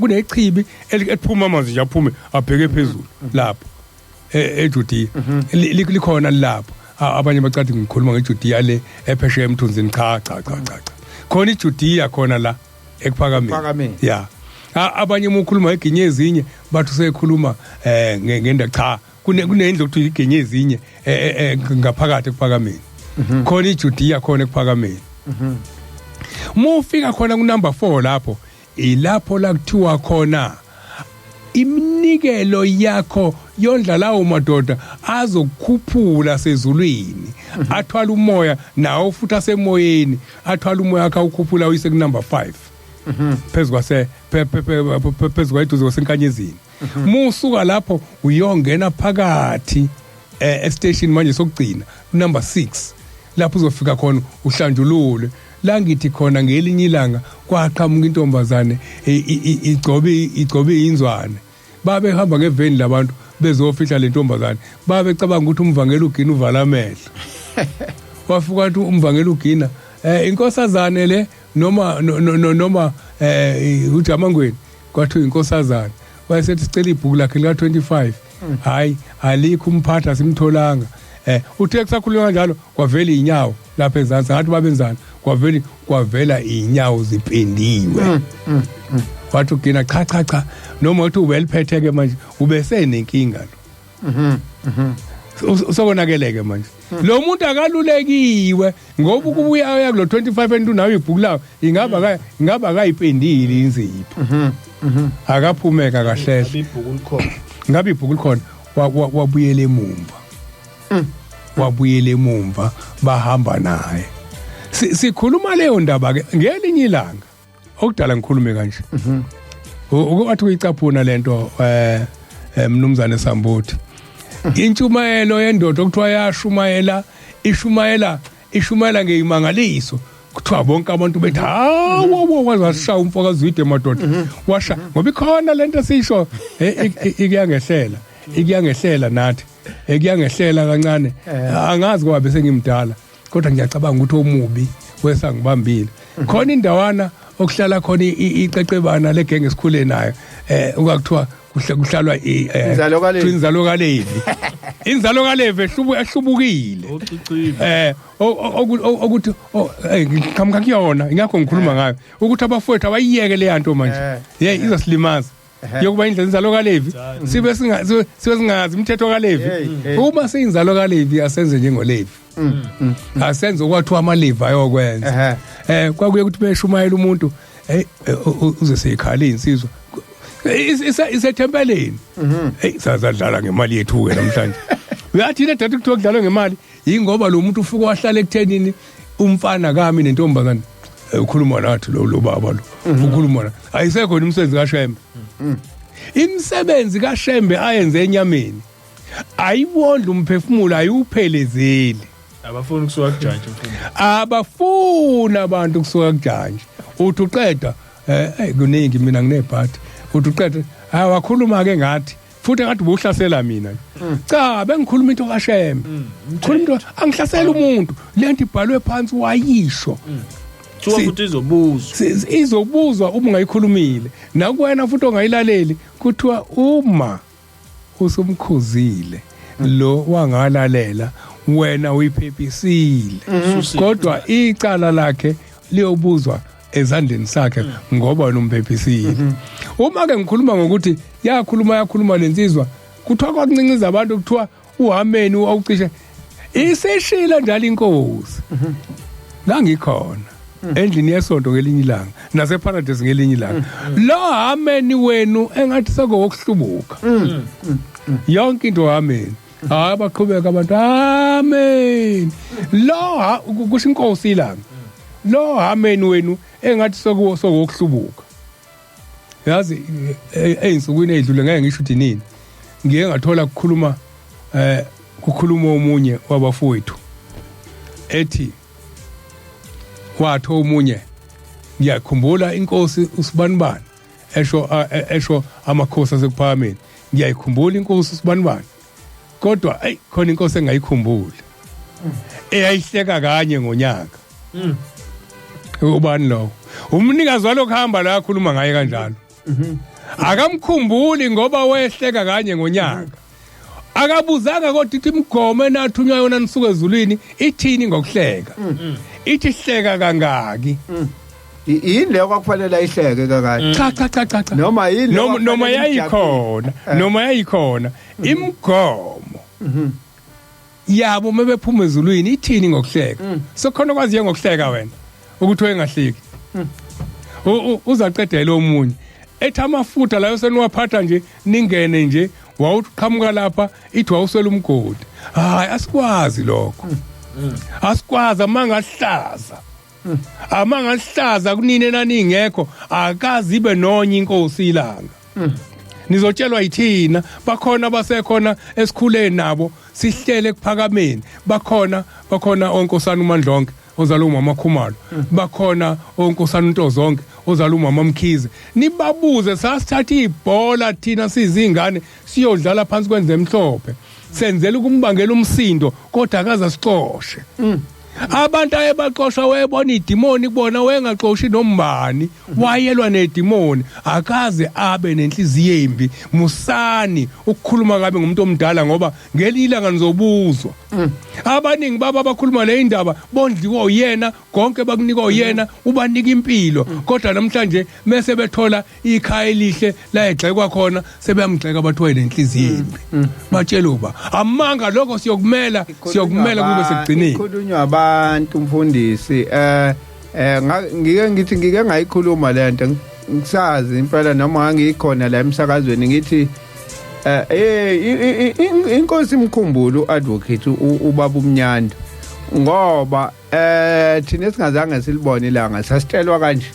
Speaker 2: kunechibi eliphuma amanzi nje aphume abheke phezulu lapho eJudiya. Likhona lapho. Abanye bacathi ngikhuluma ngeJudiya le ephesheya emthunzini. Cha cha cha cha cha, khona iJudiya khona la ekuphakameni. Ya, abanye uma ukhuluma eginye ezinye bathi usekhuluma ngenda. Cha, kunendlu okuthiwa iginye ezinye ngaphakathi ekuphakameni. Khona iJudiya khona ekuphakameni. Mufika khona ku number 4 lapho, ilapho la kuthiwa khona iminikelo yakho yondla lawo madoda azokukhuphula sezulwini, athwala umoya nawo futhi asemoyeni, athwala umoya akhe awukhuphula uyise ku number 5 phezu kwase phezu kwayiduze kwasenkanyezini. Musuka lapho uyongena phakathi estation manje sokugcina, number 6, lapho uzofika khona uhlanjululwe. La ngithi khona ngelinye ilanga kwaqhamuka intombazane igcobe inzwane. Babehamba ngeveni labantu bezofihla le ntombazane, babecabanga ukuthi umvangeli ugina uvala amehlo. Wafika wathi umvangeli ugina, inkosazane le noma noma uJamangweni? Kwathiwa inkosazane. Wayesethi sicela ibhuku lakhe lika 25. Hayi, alikho, umphatha simtholanga. Uthe kusakhulunywa kanjalo kwavela inyawo lapha ezansi, ngathi babenzani, kwavela inyawo zipendiwe. Wathi ugina, cha cha cha, noma uthi ubeliphethe ke manje ubesenenkinga lo. Usokonakeleke manje lo muntu akalulekiwe, ngoba ukubuya uya kulo 25 and unayo ibhuku lawo, ingaba akayipendile inzipho, akaphumeka kahle.
Speaker 3: Ibhuku likhona.
Speaker 2: Ngabe ibhuku likhona, wabuyela emumva, wabuyela emumva, bahamba naye. Sikhuluma leyo ndaba ke ngelinye ilanga okudala ngikhulume kanje. Wathi kuyicaphuna lento, mnumzane Sambuthi, intshumayelo yendoda okuthiwa yashumayela, ishumayela ishumayela ngeyimangaliso, kuthiwa bonke abantu bethi hawo, wazashaya umfokaZwide madoda, washa ngoba ikhona lento esisho ikuyangehlela, ikuyangehlela nathi, ikuyangehlela kancane. Angazi kwabe sengimdala, kodwa ngiyacabanga ukuthi omubi wesangibambile. Khona indawana okuhlala khona icecebana legenge esikhule nayo, okuthiwa kuhlalwa
Speaker 1: Inzalo kaLevi.
Speaker 2: Inzalo kaLevi, inzalo kaLevi ehlubukile.
Speaker 3: Ocicile.
Speaker 2: Okuthi ngiqhamuka kuyona, ingakho ngikhuluma ngayo ukuthi abafowethu abayiyeke le yanto manje. Hey, izosilimaza yokuba indlela inzalo kaLevi, sibe singazi imithetho kaLevi.
Speaker 1: Hey, hey.
Speaker 2: Uma seyinzalo kaLevi, asenze njengoLevi, asenze okwathiwa amaLevi ayokwenza. Kwakuye ukuthi beshumayela umuntu, hey, uze seyikhala insizwa isethempeleni, hey, sazadlala ngemali yethu ke namhlanje. Uyathi yini edada kuthiwa kudlalwe ngemali? Yingoba lo muntu ufike wahlala ekuthenini umfana kami nentombazane. Ukhuluma nathi lo baba lo ukhuluma na ayisekho imisebenzi kaShembe. Imisebenzi kaShembe ayenze enyameni ayiwondla umphefumulo, ayiwuphelezeli.
Speaker 3: Abafuni kusuka kujantshi, mfundisi.
Speaker 2: Abafuni abantu kusuka kujantshi. Uthi uqeda, hey, kuningi, mina nginebhadi. Uthi uqeda, hayi, wakhuluma ke ngathi futhi ngathi ubuhlasela mina. Cha, bengikhuluma into kaShembe, khuluma into, angihlasela umuntu. Lento ibhalwe phansi, wayisho.
Speaker 3: Kuthiwa futhi izobuzwa.
Speaker 2: Izobuzwa uma ungayikhulumile. Nakuwena futhi ongayilaleli, kuthiwa uma usumkhuzile lo wangalalela, wena uyiphephisile, kodwa icala lakhe liyobuzwa ezandleni sakhe ngoba wena umphephisile. Uma ke ngikhuluma ngokuthi yakhuluma yakhuluma lensizwa, kuthiwa kwakuncinciza abantu, kuthiwa uhameni awucishe iseshila njalo inkosi. Ngangikhona endlini yesonto ngelinye ilanga naseparadise ngelinye ilanga, lo hameni wenu engathi sekowokuhlubuka yonke into, hameni. Hayi, baqhubeka abantu, amen. Lo kusho inkosi ilanga, lo hameni wenu engathi sokuhlubuka. Yazi, ey'nsukwini ey'dlule, ngeke ngisho ukuthi nini, ngiye ngathola kukhuluma kukhuluma omunye wabafowethu ethi wathi omunye, ngiyakhumbula inkosi usibanibani, esho esho amakhosi asekuphakameni, ngiyayikhumbula inkosi usibanibani, kodwa ey, khona inkosi engayikhumbuli eyayihleka kanye ngonyaka. Ubani lo? Umnikazi walokuhamba la akhuluma ngaye kanjalo. Akamkhumbuli ngoba wehleka kanye ngonyaka. Akabuzanga kodwa ithi imigomo enathunywa yona nisuka ezulwini ithini ngokuhleka. Ithi hleka kangaki?
Speaker 1: Yini leyo kwakufanele ayihleke kakade?
Speaker 2: Cha cha cha cha cha.
Speaker 1: Noma yini leyo
Speaker 2: Noma
Speaker 1: kwakufanele
Speaker 2: yayikhona, noma yayikhona imigomo. Yabo mebephuma ezulwini ithini ngokuhleka? Sokhona kwaziye ngokuhleka wena ukuthi wayengahleki. Uzaqedela omunye. Ethi amafutha layo seniwaphatha nje ningene nje wawuqhamuka lapha ithi wawuswela umgodi. Hayi, asikwazi lokho. Asikwazi amanga ahlaza. Amanga ahlaza kunini enaningekho akazi ibe nonye inkosi ilanga. Nizotshelwa yithina, bakhona basekhona esikhuleni nabo sihlele ekuphakameni. Bakhona bakhona onkosana uMandlonke ozalwa umama Khumalo, bakhona onkosana uNtozonke ozalwa umama Mkhize. Nibabuze, sasithatha ibhola thina sizingane siyodlala phansi kwenzemhlophe, senzela ukumbangela umsindo kodwa akaze asixoshe. Abantu ayebaxosha wayebona idimoni kubona, wayengaxoshi nombani, wayelwa nedimoni, akaze abe nenhliziyo embi. Musani ukukhuluma kabi ngomuntu omdala ngoba ngelinye ilanga nizobuzwa. Abaningi baba abakhuluma le indaba bondliwa uyena, konke bakunika uyena, ubanika impilo, kodwa namhlanje mase bethola ikhaya elihle la egxekwa khona sebeyamgxeka bathiwa nenhliziyo embi. Batshela uba amanga lokho, siyokumela siyokumela kube sekugcineni.
Speaker 1: Ikhulunywa abantu mfundisi. Ngike ngithi ngike ngayikhuluma lento ngisazi impela noma ngangikhona la emsakazweni, ngithi inkosi Mkhumbulu advocate ubaba uMnyando, ngoba thina singazange silibone ilanga sasitshelwa kanje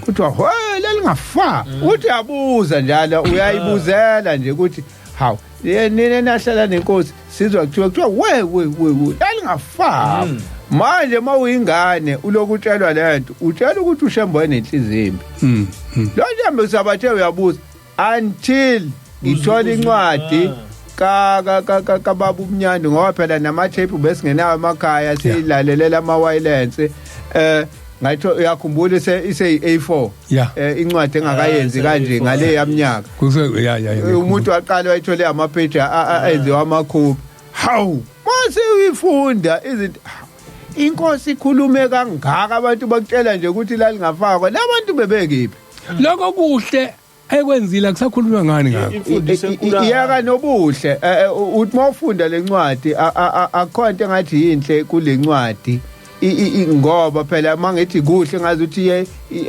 Speaker 1: kuthiwa he lelingafa, uthi uyabuza njalo uyayibuzela nje ukuthi hawu nina nahlala nenkosi, sizwa kuthiwa we we we we lalingafa. Manje mawuyingane ulokutshelwa lento, utshela ukuthi uShembe wayenenhliziyo embi. Lo Shembe usabathe uyabuza until ngithola incwadi ka ka ka ka kababa uMnyando, ngoba phela nama-tape besingenawo emakhaya, siyilalelela ama-wireless. Ngayitho uyakhumbula ise A4 incwadi engakayenzi kanje ngale yaminyaka.
Speaker 2: Kuse ya ya ya.
Speaker 1: Umuntu waqala wayithole ama-page enziwa amakhophi. Hawu, mase uyifunda izinto inkosi ikhulume kangaka, abantu bakutshela nje ukuthi lalingafakwa, labantu bebekiphi?
Speaker 2: Lokho kuhle ekwenzile akusakhulunywa ngani ngakho.
Speaker 3: Imfundiso enkulu.
Speaker 1: Iyaka nobuhle. Uthi mawufunda lencwadi akukho into engathi yinhle kule ncwadi, ngoba phela mangithi kuhle ngazi ukuthi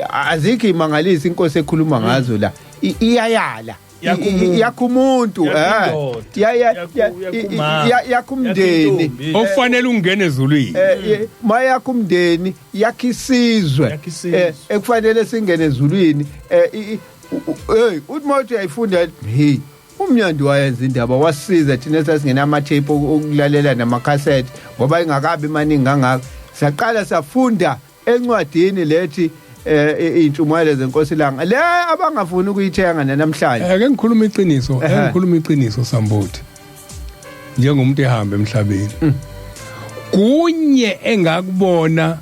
Speaker 1: azikho imangalisi inkosi ekhuluma ngazo la. Iyayala.
Speaker 3: Yakha umuntu.
Speaker 1: Yakha umuntu.
Speaker 3: Yakha indoda. Yakha umama.
Speaker 1: Yakha umndeni.
Speaker 3: Yakha intombi.
Speaker 2: Okufanele ungene ezulwini.
Speaker 1: Mayakha umndeni, yakha isizwe.
Speaker 3: Yakha isizwe.
Speaker 1: Ekufanele singene ezulwini. Hey, uthi mawuthi uyayifunda, hey, uMnyando wayenza indaba, wasiza thina sasingena ama-tape okulalela namakhasethi ngoba ingakabi maningi kangaka. Saqala safunda encwadini lethi iy'ntshumayelo zenkosi Langa le abangafuni ukuyithenga namhlanje.
Speaker 2: Ake ngikhuluma iqiniso, ake ngikhuluma iqiniso Sambuthi. Njengomuntu ehamba emhlabeni. Kunye engakubona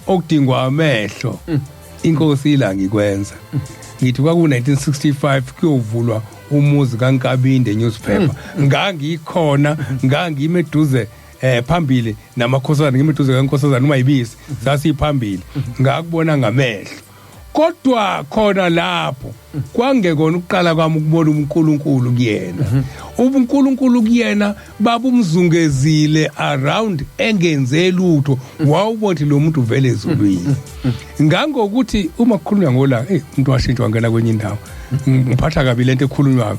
Speaker 2: okudingwa amehlo inkosi ilanga ikwenza. Ngithi kwaku 1965 kuyovulwa umuzi kaNkabinde newspaper. Ngangikhona, ngangime eduze phambili namakhosana, ngime eduze kaNkosazana uMayibisi, sasiphambili. Ngakubona ngamehlo. Kodwa khona lapho kwangekona ukuqala kwami ukubona uNkulunkulu kuyena. UbuNkulunkulu kuyena babumzungezile around engenze lutho, wawubona ukuthi lo muntu uvele ezulwini. Ngangokuthi uma kukhulunywa ngolaka, umuntu washintsha wangena kwenye indawo. Ngiphatha kabi lento ekhulunywayo,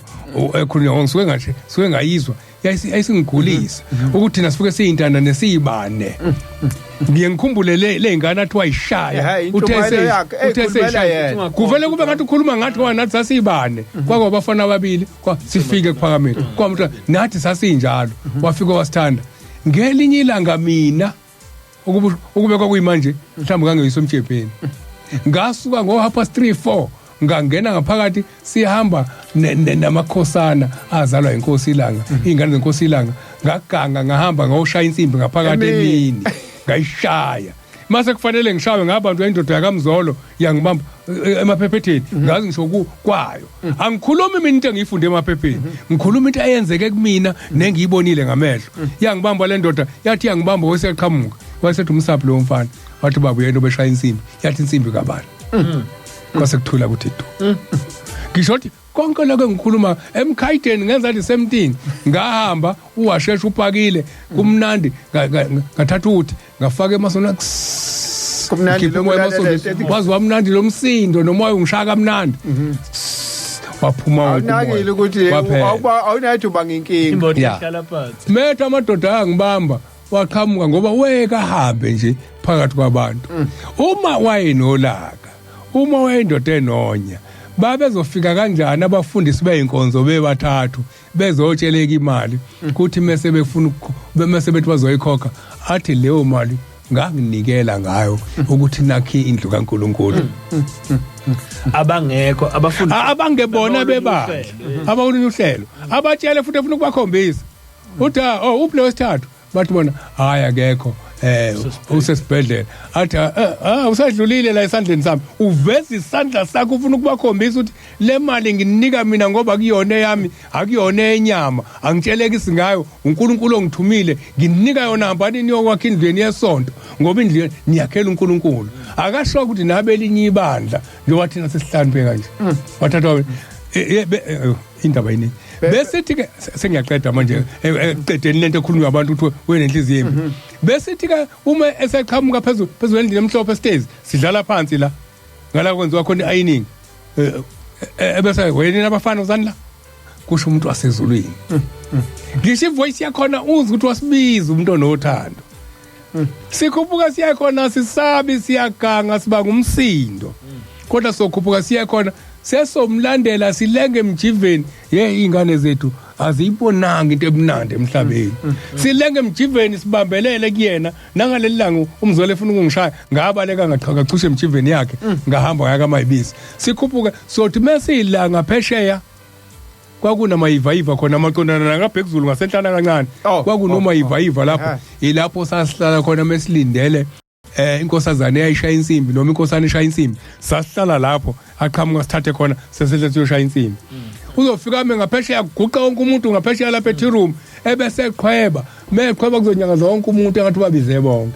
Speaker 2: ekhulunywa ngisuke ngathi suke ngayizwa yayisingigulisa ukuthi thina sifike siyintanda nesiyibane. Ngiye ngikhumbule le ngane athi wayishaya,
Speaker 1: Ehhe,
Speaker 2: uthe
Speaker 1: intshumayelo yakhe,
Speaker 2: uthe
Speaker 1: eyikhulumela
Speaker 2: seyishaya.
Speaker 1: yena.
Speaker 2: Kuvele kube ngathi ukhuluma ngathi ngoba nathi sasiyibane, kwake abafana ababili kwa sifike ekuphakameni kwamuntu nathi sasinjalo, wafika wasithanda. Ngelinye ilanga mina ukube kwakuyimanje mhlawumbe ngangeyiswa emjebheni, ngasuka ngo 3:30 4 ngangena ngaphakathi, sihamba namakhosana azalwa inkosi ilanga, ingane zenkosi ilanga. Ngaganga ngahamba ngayoshaya insimbi ngaphakathi
Speaker 1: Emini.
Speaker 2: emini, ngayishaya. Mase kufanele ngishawe ngabantu indoda yakaMzolo yangibamba emaphephetheni, ngazi ngisho kwayo. Angikhulumi mina into engiyifunde emaphepheni, ngikhuluma into eyenzeke kumina nengiyibonile ngamehlo. Yangibamba le ndoda, yathi yangibamba wesiyaqhamuka, wayesethi umsaphi lo mfana, wathi baba uyena obeshaya insimbi. Yathi insimbi kabani? Kwase kuthula kuthi du. Ngisho ukuthi konke lokho engikhuluma emkhayideni ngenza the same thing. Ngahamba uwashesha upakile kumnandi, ngathatha uthi ngafaka emasonweni.
Speaker 1: Kumnandi.
Speaker 2: Ngikhipha umoya
Speaker 1: lokulalela
Speaker 2: emasonweni.
Speaker 1: into.
Speaker 2: Wazi wamnandi lo msindo nomoya ungishaya kamnandi, waphuma wonke umoya.
Speaker 1: Awunakile ukuthi
Speaker 2: Waphela.
Speaker 1: Awunathi uba inkinga.
Speaker 3: Imoto
Speaker 2: Yeah.
Speaker 3: ihlala phansi.
Speaker 2: Metha amadoda ayangibamba, waqhamuka ngoba wekahambe nje phakathi kwabantu. Uma wayenolaka, uma wayindoda enonya, babezofika kanjani abafundisi beyinkonzo bebathathu bezotsheleka imali, kuthi mase befuna mase bethi bazoyikhokha, athi leyo mali nganginikela ngayo ukuthi nakhi indlu kaNkuluNkulu?
Speaker 3: Abangekho abafundi.
Speaker 2: Abangebona bebandla, abakulunye uhlelo, abatshele futhi efuna ukubakhombisa uthi, "Ah, oh, uphi lo wesithathu?" Bathi bona, "Hayi, akekho, usesibhedlela." Athi, "Ah, usadlulile la esandleni sami." Uveza isandla sakho, ufuna ukubakhombisa ukuthi le mali nginika mina ngoba kuyona eyami, akuyona enyama, angitshelekisi ngayo, uNkulunkulu ongithumile, nginika yona, hambani niyokwakha indlweni yesonto ngoba indlu niyakhela uNkulunkulu. Akasho ukuthi nabelinye ibandla, njengoba thina sesihlanu kanje wathatha indaba yini. Besithi ke sengiyaqeda manje ekuqedeni lento ekhulunywa abantu ukuthi wenenhliziyo embi. Besithi ke uma eseqhamuka phezulu phezulu endlini emhlophe stairs, sidlala phansi la ngala kwenziwa khona i-ironing, ebese wena abafana uzani la, kusho umuntu wasezulwini. Ngisho ivoice yakhona uzwe ukuthi wasibiza umuntu onothando. Sikhuphuka siya khona, sisabi, siyaganga, siba ngumsindo, kodwa sokhuphuka siya khona, sesomlandela, silenge emjiveni. Ye, ingane zethu aziyibonanga into emnandi emhlabeni. Silenge emjiveni, sibambelele kuyena. Nangaleli langa umzolo efuna ukungishaya, ngabaleka, ngachusha emjiveni yakhe, ngahamba ngaya kaMayibisi. Sikhuphuke, sothi mesiyilanga phesheya kwakunamayivayiva khona amaqondana nakabhekuzulu ngasenhlana kancane. Kwakunomayivayiva lapho. Ilapho sasihlala khona mesilindele inkosazane eyayishaya insimbi noma inkosana ishaya insimbi. Sasihlala lapho, aqhamuka sithathe khona, sesihle siyoshaya insimbi. Uzofika ame ngaphesheya, kuguqa wonke umuntu ngaphesheya lapha e-tea room, ebese eqhweba. Meqhweba kuzonyakaza wonke umuntu engathi ubabize bonke,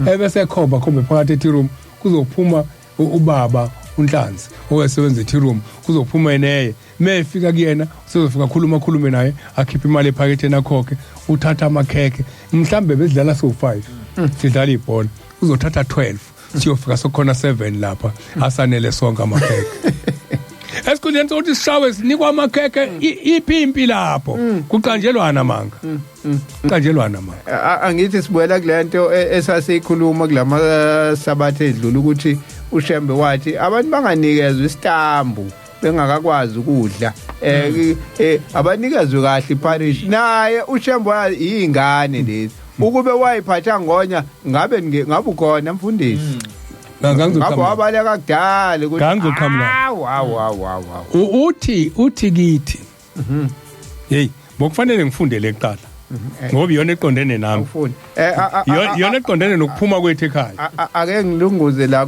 Speaker 2: ebese ekhomba khombe phakathi e-tea room. Kuzophuma ubaba uNhlanzi owayesebenza e-tea room, kuzophuma eneye. Mefika kuyena usezofika khuluma, khulume naye, akhiphe imali ephaketheni, akhokhe, uthatha amakhekhe. Mhlambe besidlala so-5, sidlala ibhola, uzothatha 12, siyofika sokhona 7 lapha, asanele sonke amakhekhe. Esikhundleni sokuthi sishawe, sinikwa amakhekhe. Iphi impi lapho? Kuqanjelwana manga, kuqanjelwana manga.
Speaker 1: Angithi sibuyela kulento esasiyikhuluma kulama sabatha edlula ukuthi uShembe wathi abantu banganikezwa isitambu bengakakwazi ukudla, abanikezwe kahle iparish. Naye uShembe izingane lezi ukube wayiphatha ngonya, ngabe ngabe ukhona mfundisi, ngabe
Speaker 2: Ngangizoqhamuka.
Speaker 1: wabaleka kudala ukuthi
Speaker 2: Ngangizoqhamuka.
Speaker 1: Awu, awu, awu, awu, awu.
Speaker 2: Uthi kithi, hey, bokufanele ngifundele kuqala ngoba iyona eqondene nami.
Speaker 1: Awufuni
Speaker 2: Iyona eqondene nokuphuma kwethu ekhaya.
Speaker 1: Ake ngilunguze la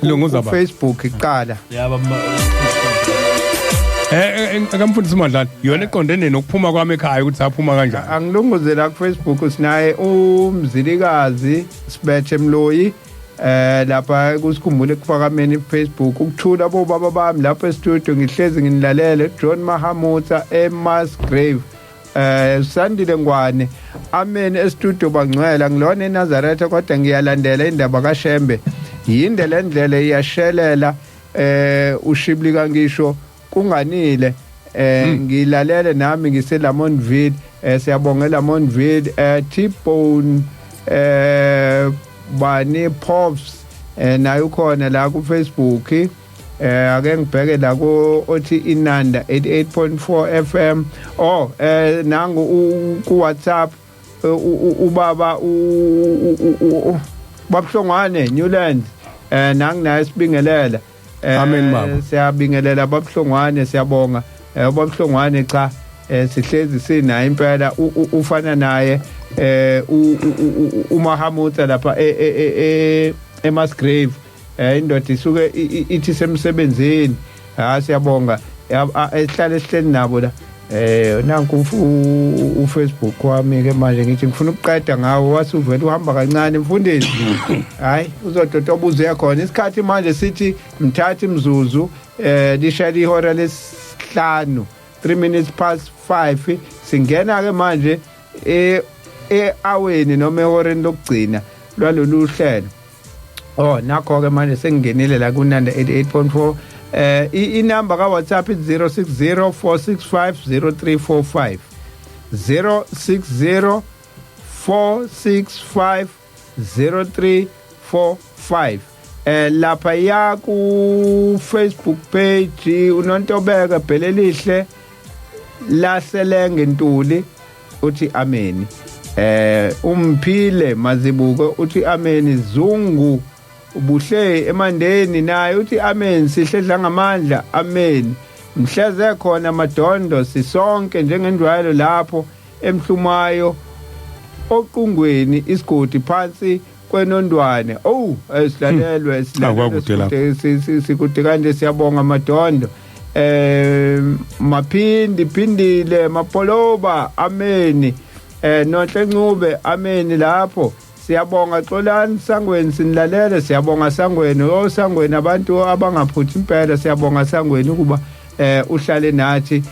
Speaker 2: Lunguza
Speaker 1: ku
Speaker 2: baba.
Speaker 1: Facebook kuqala.
Speaker 3: Yaba
Speaker 2: Akamfundisi Madlala, iyona eqondene nokuphuma kwami ekhaya, ukuthi saphuma kanjani.
Speaker 1: Angilunguze la ku Facebook, sinaye uMzilikazi Sibethe Mloyi lapha kusikhumbule ekuphakameni Facebook. Ukuthula bobaba bami lapha e-studio, ngihlezi nginilalele. John Mahamutsa eMusgrave. Sandile Ngwane, amen e-studio bangcwela, ngilona eNazaretha kodwa ngiyalandela indaba kaShembe, yinde le ndlela, iyashelela, ushiblika ngisho kunganile. Ngilalele nami ngise Lamontville. Siyabonga Lamontville. T-Bone bani Pops, naye ukhona la ku Facebook. Ake ngibheke la ku othi Inanda 88.4 FM. Oh, nangu ku WhatsApp, ubaba Babuhlongwane Newland, nangu naye sibingelela.
Speaker 2: Amen, baba.
Speaker 1: Siyabingelela babuhlongwane, siyabonga. Babuhlongwane, cha, Sihlezi sinaye impela, ufana naye uMahamutsa lapha eMasgrave. Indoda isuke ithi semsebenzini. Ha, siyabonga, esihlale sihleli nabo la. Nanku uFacebook wami ke manje, ngithi ngifuna ukuqeda ngawo, wasuvela uhamba kancane mfundisi. Hayi, uzododoba uze khona isikhathi manje, sithi mthatha imzuzu lishaya ihora lesihlanu, 3 minutes past 5. Singena ke manje e-aweni noma ehoreni lokugcina lwalolu hlelo. Oh, nakho ke manje sengingenile la kunanda 88.4. Inamba ka WhatsApp 060 465 0345, 060 465 0345. Lapha ya ku Facebook page, uNontobeka Bhelelihle Laselenge Ntuli uthi ameni. Umphile Mazibuko uthi ameni. Zungu Ubuhle emandeni naye uthi amen. Sihle Dlangamandla, amen. Mhleze khona Madondo, sisonke njengenjwayelo lapho emhlumayo oqungweni isigodi phansi kwenondwane. Oh, silalelwe, silalelwe, sikude kanje. Siyabonga Madondo. Maphindi Phindile Mapoloba, ameni. Nonhle Ncube, ameni lapho. Siyabonga Xolani Sangweni, sinilalele. Siyabonga Sangweni, oh Sangweni, abantu abangaphuthi impela. Siyabonga Sangweni ukuba uhlale nathi.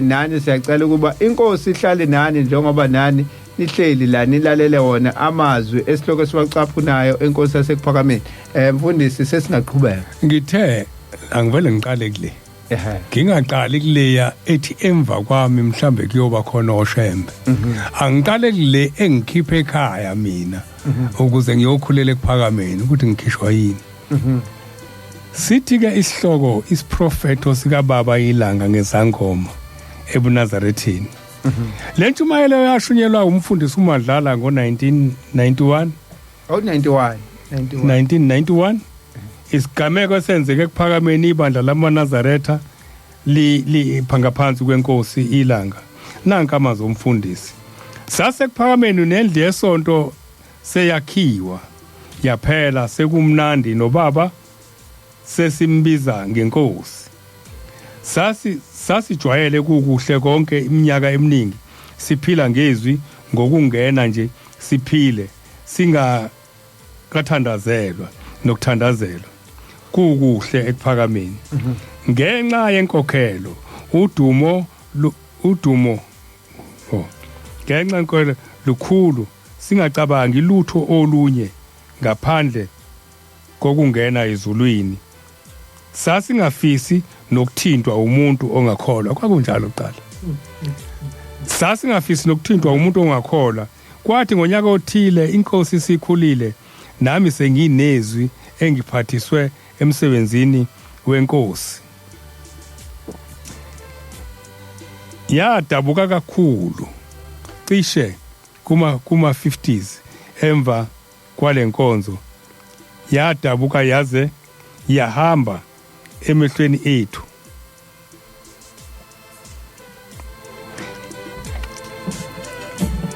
Speaker 1: Nani siyacela ukuba inkosi ihlale nani njengoba nani nihleli la nilalele wona amazwi esihloko esiwacaphunayo enkosi yasekuphakameni. Mfundisi, sesingaqhubeka.
Speaker 2: Ngithe angivele ngiqale kule, ngingaqali kuleya ethi emva kwami mhlambe kuyoba khona oshembe. Angiqale kule engikhiphe ekhaya mina ukuze ngiyokhulela ekuphakameni, ukuthi ngikhishwa yini. Sithi ke isihloko, isiprofetho sika baba ilanga ngezangoma ebuNazarethini. Le ntshumayelo yashunyelwa umfundisi uMadlala ngo-1991.
Speaker 1: Oh, 91, 91.
Speaker 2: 1991. Isigameko esenzeke ekuphakameni, ibandla lamaNazaretha li liphangaphansi kwenkosi ilanga. Nanka amazwi omfundisi: "Sasekuphakameni, nendlu yesonto seyakhiwa yaphela, sekumnandi, nobaba sesimbiza ngenkosi. Sasijwayele kukuhle konke iminyaka eminingi, siphila ngezwi, ngokungena nje siphile, singakathandazelwa nokuthandazelwa, kukuhle ekuphakameni ngenxa yenkokhelo, udumo udumo, oh, ngenxa yenkokhelo lukhulu, singacabangi lutho olunye ngaphandle kokungena ezulwini. Sasingafisi nokuthintwa umuntu ongakholwa." Kwakunjalo kuqala, sasingafisi nokuthintwa umuntu ongakholwa. "Kwathi ngonyaka othile, inkosi sikhulile, nami senginezwi engiphathiswe emsebenzini wenkosi, yadabuka kakhulu, cishe kuma 50s emva kwalenkonzo, yadabuka yaze yahamba emehlweni ethu.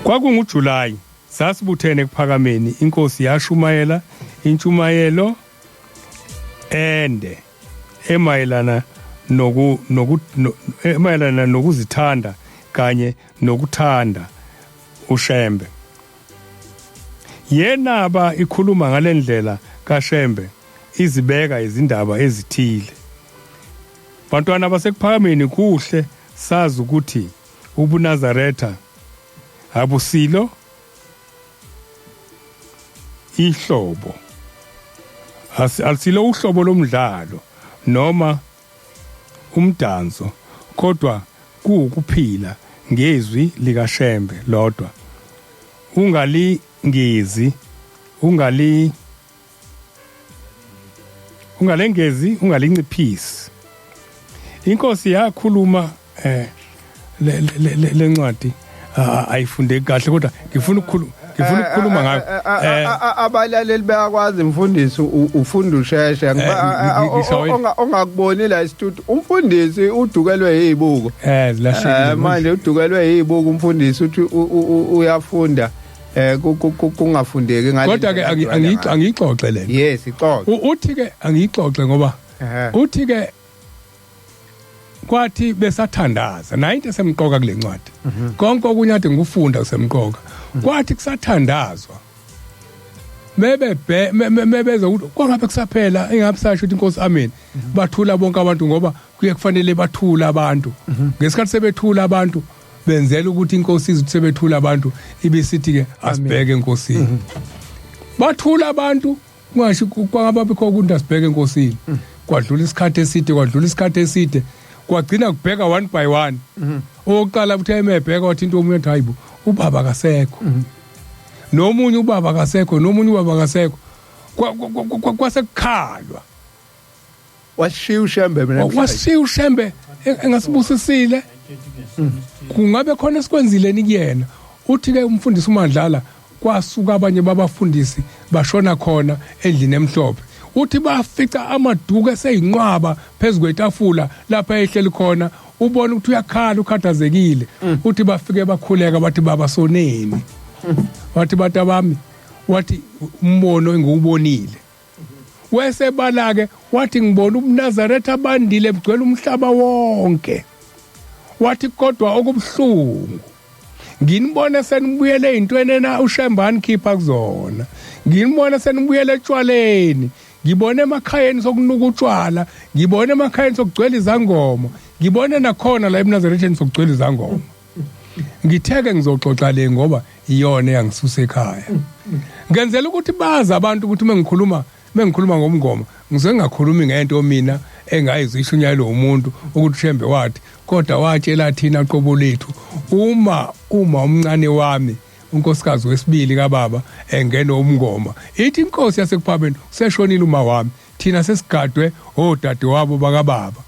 Speaker 2: KwakunguJuly, sasibuthene ekuphakameni. Inkosi yashumayela intshumayelo ende emayelana noku noku emayelana nokuzithanda kanye nokuthanda uShembe. Yenaba ikhuluma ngalendlela kaShembe, izibeka izindaba ezithile. Bantwana basekuphakameni, kuhle sazi ukuthi ubuNazaretha abusilo ihlobo, alisilo uhlobo lomdlalo noma umdanso, kodwa kuwukuphila ngezwi likaShembe lodwa, ungalingezi, ungalengezi, ungalinciphisi. Inkosi yakhuluma lencwadi ayifundeki kahle, kodwa ngifuna ukukhuluma Ngifuna ukukhuluma ngayo.
Speaker 1: Abalaleli bayakwazi mfundisi, ufunda usheshe, ongakuboni la studio umfundisi udukelwe yizibuko.
Speaker 2: Zilashekile
Speaker 1: manje, udukelwe yizibuko umfundisi, uthi uyafunda kungafundeki
Speaker 2: ngale. Kodwa ke angiyixoxe le.
Speaker 1: Yes, ixoxe.
Speaker 2: Uthi ke angiyixoxe ngoba uthi ke kwathi besathandaza nayo into esemqoka kule ncwadi, konke okunye ade ngikufunda kusemqoka. Kwathi kusathandazwa mebebe mebeza ukuthi kwangabe kusaphela, engabe sasho ukuthi inkosi amen, bathula bonke abantu ngoba kuye kufanele bathula abantu. Ngesikhathi sebethula abantu benzela ukuthi inkosi izothi sebethula abantu ibisithi ke asibheke enkosini. Bathula abantu kungasho kwangababikho ukuthi asibheke enkosini. Kwadlula isikhathi eside, kwadlula isikhathi eside, kwagcina kubheka one by one. Owokuqala uthe emebheka wathi into omunye wathi hayibo, ubaba kasekho, nomunye ubaba kasekho, nomunye ubaba kasekho. Kwasekukhalwa.
Speaker 1: Washiya uShembe mina.
Speaker 2: Washiya uShembe engasibusisile, kungabe khona esikwenzileni kuyena. Uthi ke umfundisi uMandlala kwasuka abanye babafundisi bashona khona endlini emhlophe. Uthi bafica amaduku eseyinqwaba phezu kwetafula lapha ehleli khona, ubona ukuthi uyakhala, ukhathazekile. Uthi bafike bakhuleka bathi baba soneni, wathi bantu bami, wathi umbono engiwubonile wesebala ke, wathi ngibona ubuNazaretha abandile bugcwele umhlaba wonke, wathi kodwa okubuhlungu nginibone senibuyele ezintweni ena uShembe anikhipha kuzona, nginibone senibuyele etshwaleni, ngibone emakhayeni sokunuka utshwala, ngibone emakhayeni sokugcwele izangoma, ngibone nakhona la ebuNazaretha sokugcwele izangoma. Ngitheke ngizoxoxa le ngoba iyona eyangisusa ekhaya, ngenzela ukuthi bazi abantu ukuthi mengikhuluma ngomngoma ngizoke ngingakhulumi ngento mina engayizishunyayelwa umuntu ukuthi Shembe wathi, kodwa watshela thina qobo lethu. Uma umncane wami unkosikazi wesibili kababa engena umngoma, ithi inkosi yasekuphameni useshonile uma wami, thina sesigadwe odade wabo bakababa,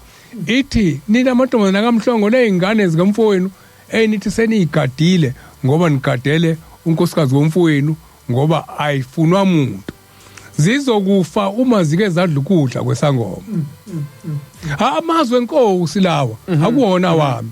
Speaker 2: ithi nina amantombazana kaMhlongo nezingane zikamfowenu enithi seniyigadile ngoba nigadele unkosikazi womfowenu ngoba ayifunwa muntu, zizokufa uma zike zadla ukudla kwesangoma. Amazwe enkosi lawa akuwona wami,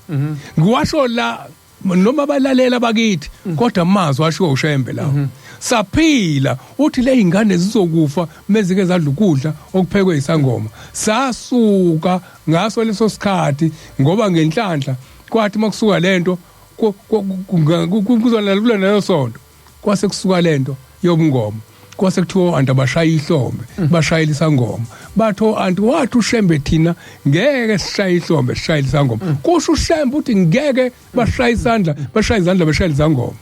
Speaker 2: ngiwasho la noma balalela bakithi, kodwa amazwi ashiwo uShembe lawo. Saphila uthi le ingane zizokufa mezike zadla ukudla okuphekwe isangoma. Sasuka ngaso leso sikhathi ngoba ngenhlanhla kwathi makusuka lento kuzona leyo sonto kwase kusuka lento yobungoma, kwase kuthiwa anti abashaya ihlombe bashayela isangoma, batho anti wathi uShembe thina ngeke sishaye ihlombe sishayele isangoma, kusho uShembe uthi ngeke bashaye isandla bashaye izandla bashayele isangoma.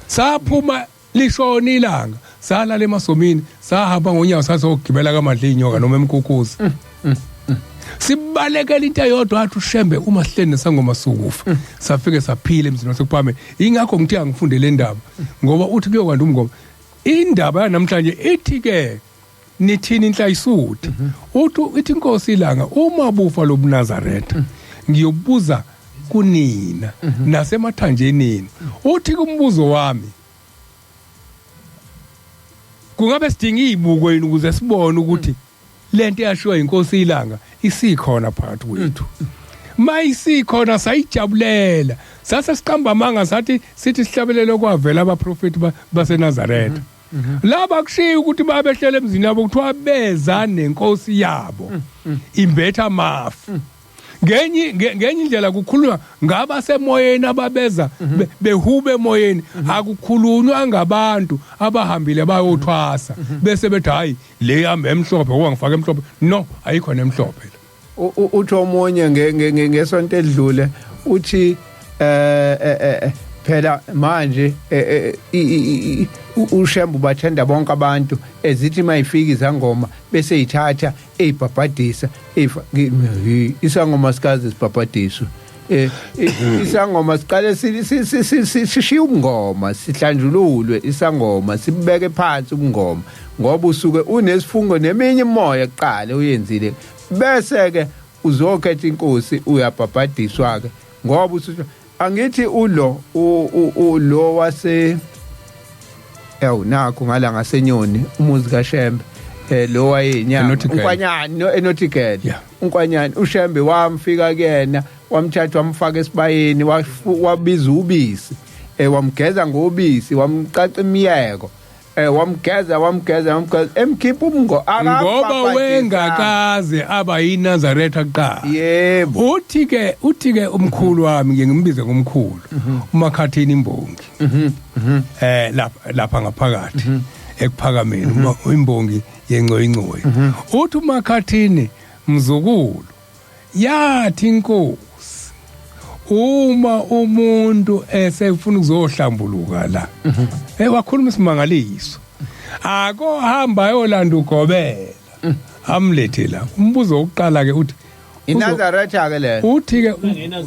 Speaker 2: Saphuma lishona ilanga, salala emasomini, sahamba ngonyawo sasogibela kaMadla inyoka noma emkukuzi, sibalekela into eyodwa athi uShembe uma sihleli nesangoma sukufa. Safike saphila emzini waseKuphameni. Ingakho ngithi angifunde le ndaba ngoba uthi kuyokwanda umngoma. Indaba yanamhlanje ithi ke nithini inhlayisuthi, uthi ithi inkosi ilanga uma bufa lobuNazaretha ngiyobuza kunina nasemathanjenini. Uthi kumbuzo wami kungabe sidinga izibuko yini ukuze sibone ukuthi lento eyashiwa inkosi ilanga isikhona phakathi kwethu? Mayisikhona sayijabulela, sase siqamba amanga sathi sithi sihlabelele kwavela abaprofeti baseNazaretha. Laba kushiya ukuthi babehlele emzini yabo kuthiwa beza nenkosi yabo imbetha amafu. Ngenye indlela kukhulunywa ngabasemoyeni ababeza behube emoyeni, akukhulunywa ngabantu abahambile bayothwasa bese bethi hayi le yami emhlophe ngoba ngifake emhlophe. No, ayikho nemhlophe.
Speaker 1: Uthi omunye ngesonto edlule uthi phela manje uShembe bathenda bonke abantu, ezithi mayifika izangoma bese ithatha eyibhabhadisa isangoma sikaze sibhabhadiswe. Isangoma siqale sishiye ubungoma, sihlanjululwe isangoma, sibeke phansi ubungoma ngoba usuke unesifungo neminye imoya kuqala uyenzile, bese ke uzokhetha inkosi uyabhabhadiswa ke ngoba usuthi angithi ulo ulo wase Ewu, nakho ngala ngasenyoni umuzi kaShembe, lo wayeyinyanga
Speaker 2: eNottingham.
Speaker 1: uNkwanyane, no, eNottingham.
Speaker 2: Yeah.
Speaker 1: uNkwanyane, uShembe wamfika kuyena, wamthatha, wamfaka esibayeni, wabiza ubisi, wamgeza ngobisi, wamcaca imiyeko, wamgeza, wamgeza, wamgeza, emkhipha umngo.
Speaker 2: Ngoba wengakaze aba yiNazaretha kuqala.
Speaker 1: Yebo.
Speaker 2: Uthi ke umkhulu wami, ngiye ngimbize ngomkhulu uMakhathini imbongi, lapha ngaphakathi ekuphakameni, imbongi yencoyincoyi, uthi uMakhathini, mzukulu, yathi inkosi uma umuntu esefuna ukuzohlambuluka la, wakhuluma isimangaliso, ako hamba yolanda ugobela, amlethe la. Umbuzo wokuqala ke uthi
Speaker 1: iNazaretha ke lena.
Speaker 2: Uthi ke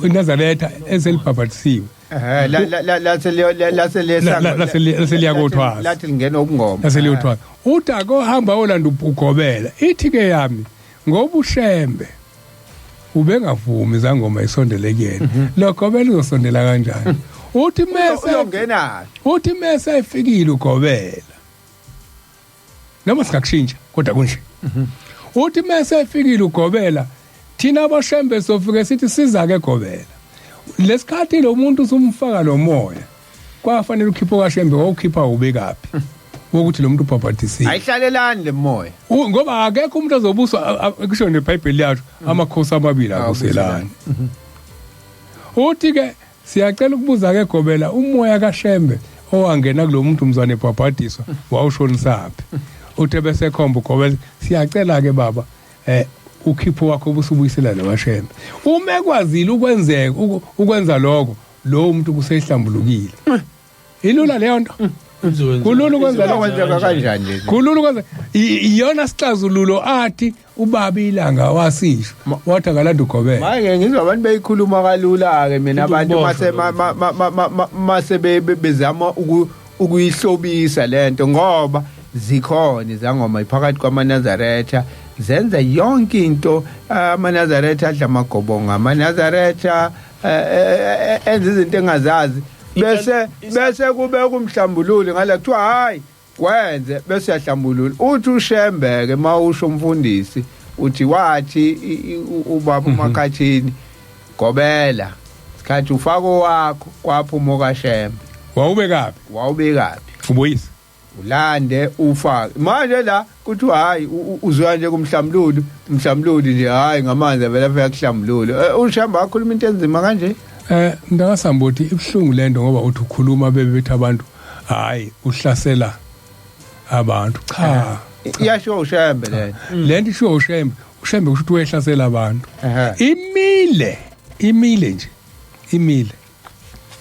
Speaker 2: iNazaretha eselibhabhatisiwe.
Speaker 1: La la la lasele
Speaker 2: Laseliyakothwasa.
Speaker 1: Lathi lingena ubungoma.
Speaker 2: Laseliyothwasa. Uthi ako hamba yolanda ugobela. Ithi ke yami, ngoba uShembe ubengavumi izangoma isondele kuyena, lo gobela uzosondela kanjani? Uthi mese
Speaker 1: Uyongena.
Speaker 2: Uthi mese efikile ugobela, noma singakushintsha kodwa kunje, uthi mese efikile ugobela, thina abashembe sofike sithi siza ke gobela. Lesikhathi lo muntu usumfaka lo moya, kwafanele ukhiphe kaShembe, wawukhipha ubekaphi ukuthi lo muntu ubhabhatisiwe?
Speaker 1: Ayihlalelani le moya.
Speaker 2: Ngoba akekho umuntu ozobuswa, kusho neBhayibheli yacho, amakhosi amabili akuselani. Uthi ke siyacela ukubuza ke gobela, umoya kaShembe owangena kulo muntu mzwane ebhabhadiswa wawushonisaphi? Uthe bese khomba ugobela, siyacela ke baba, ukhipho wakho busubuyisela nowaShembe. Uma ekwazile ukwenzeka ukwenza lokho, lo muntu kusehlambulukile. Ilula leyo nto. Kulula ukwenza lokho.
Speaker 1: Kwenzeka kanjani nje?
Speaker 2: Kulula ukwenza. Iyona sixazululo athi ubaba ilanga wasisho, wathi akalanda ugobela.
Speaker 1: Manje ngizwa abantu beyikhuluma kalula ke mina, abantu
Speaker 3: Ukuboshwa
Speaker 1: mase mase bezama ukuyihlobisa lento, ngoba zikhona izangoma iphakathi kwamaNazaretha zenza yonke into. AmaNazaretha adla amagobongo, amaNazaretha enza izinto engazazi, bese kube kumhlambululi ngala, kuthiwa hayi, kwenze bese uyahlambulula. Uthi uShembe ke, mawusho umfundisi, uthi wathi ubaba uMakhathini, gobela, sikhathi ufako wakho kwaphuma kaShembe.
Speaker 2: Wawubekaphi?
Speaker 1: Wawubekaphi?
Speaker 2: Ubuyise.
Speaker 1: Ulande ufake. Manje la kuthiwa hayi, uzwa nje kumhlambululi, umhlambululi nje, hayi, ngamanzi vele afika kuhlambululi. UShembe akhuluma into enzima kanje?
Speaker 2: Mntakasambothi, ibhlungu lento, ngoba uthi ukhuluma bebe bethi abantu hayi, uhlasela abantu. Cha.
Speaker 1: Iyasho uShembe lento.
Speaker 2: Lento isho uShembe. UShembe kusho ukuthi wehlasela abantu. Imile, imile nje, imile,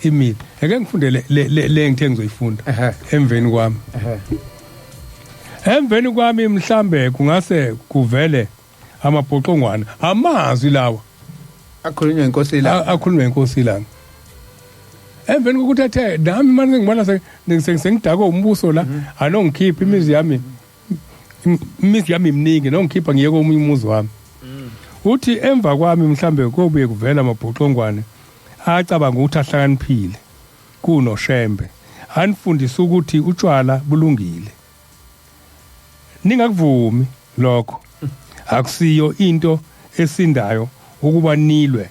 Speaker 2: imile. Ake ngifundele le ngithe ngizoyifunda. Emveni kwami. Emveni kwami mhlambe kungase kuvele amabhoqongwana, amazwi lawa.
Speaker 1: Akhulunywa inkosi la.
Speaker 2: Akhulunywa inkosi lana emveni kokuthi athe nami manje ngibona sengidakwe umbuso la, anongikhipha imizi yami, imizi yami iminingi, nongikhipha ngiye komunye umuzi wami. Uthi emva kwami mhlambe kobuye kuvela amabhoqongwane acabanga ukuthi ahlakaniphile kunoShembe, anifundisa ukuthi utshwala bulungile. Ningakuvumi lokho, akusiyo into esindayo ukuba nilwe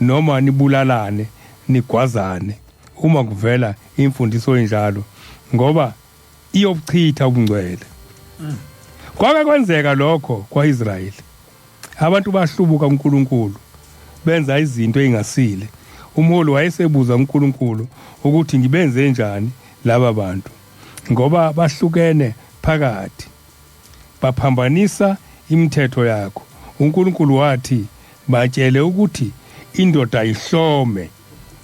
Speaker 2: noma nibulalane, nigwazane uma kuvela imfundiso enjalo, ngoba iyobuchitha ubungcwele. Kwake kwenzeka lokho kwaIsrayeli, abantu bahlubuka uNkulunkulu, benza izinto engasile. Umholi wayesebuza uNkulunkulu ukuthi ngibenze njani laba bantu, ngoba bahlukene phakathi, baphambanisa imithetho yakho. uNkulunkulu wathi batshele ukuthi indoda ihlome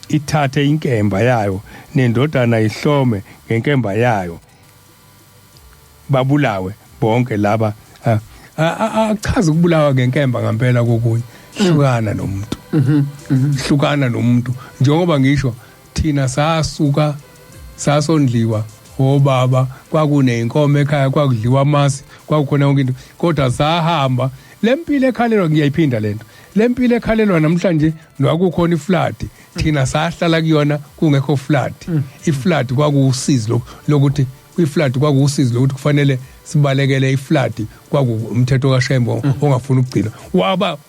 Speaker 2: ithathe inkemba yayo, nendodana ihlome ngenkemba yayo, babulawe bonke laba. Achaza ukubulawa ngenkemba ngempela. Kokunye, hlukana nomuntu, hlukana nomuntu. Njengoba ngisho, thina sasuka sasondliwa obaba, kwakuneyinkomo ekhaya, kwakudliwa amasi, kwakukhona yonke into, kodwa sahamba lempilo ekhalelwa. Ngiyayiphinda lento, lempilo ekhalelwa namhlanje nwakukhona iflood, thina sahlala kuyona kungekho flood. Iflood kwakuwusizi lokuthi Kwi-flood kwakuwusizi lokuthi kufanele sibalekele i-flood, kwakuwumthetho kaShembe ongafuni ukugcina.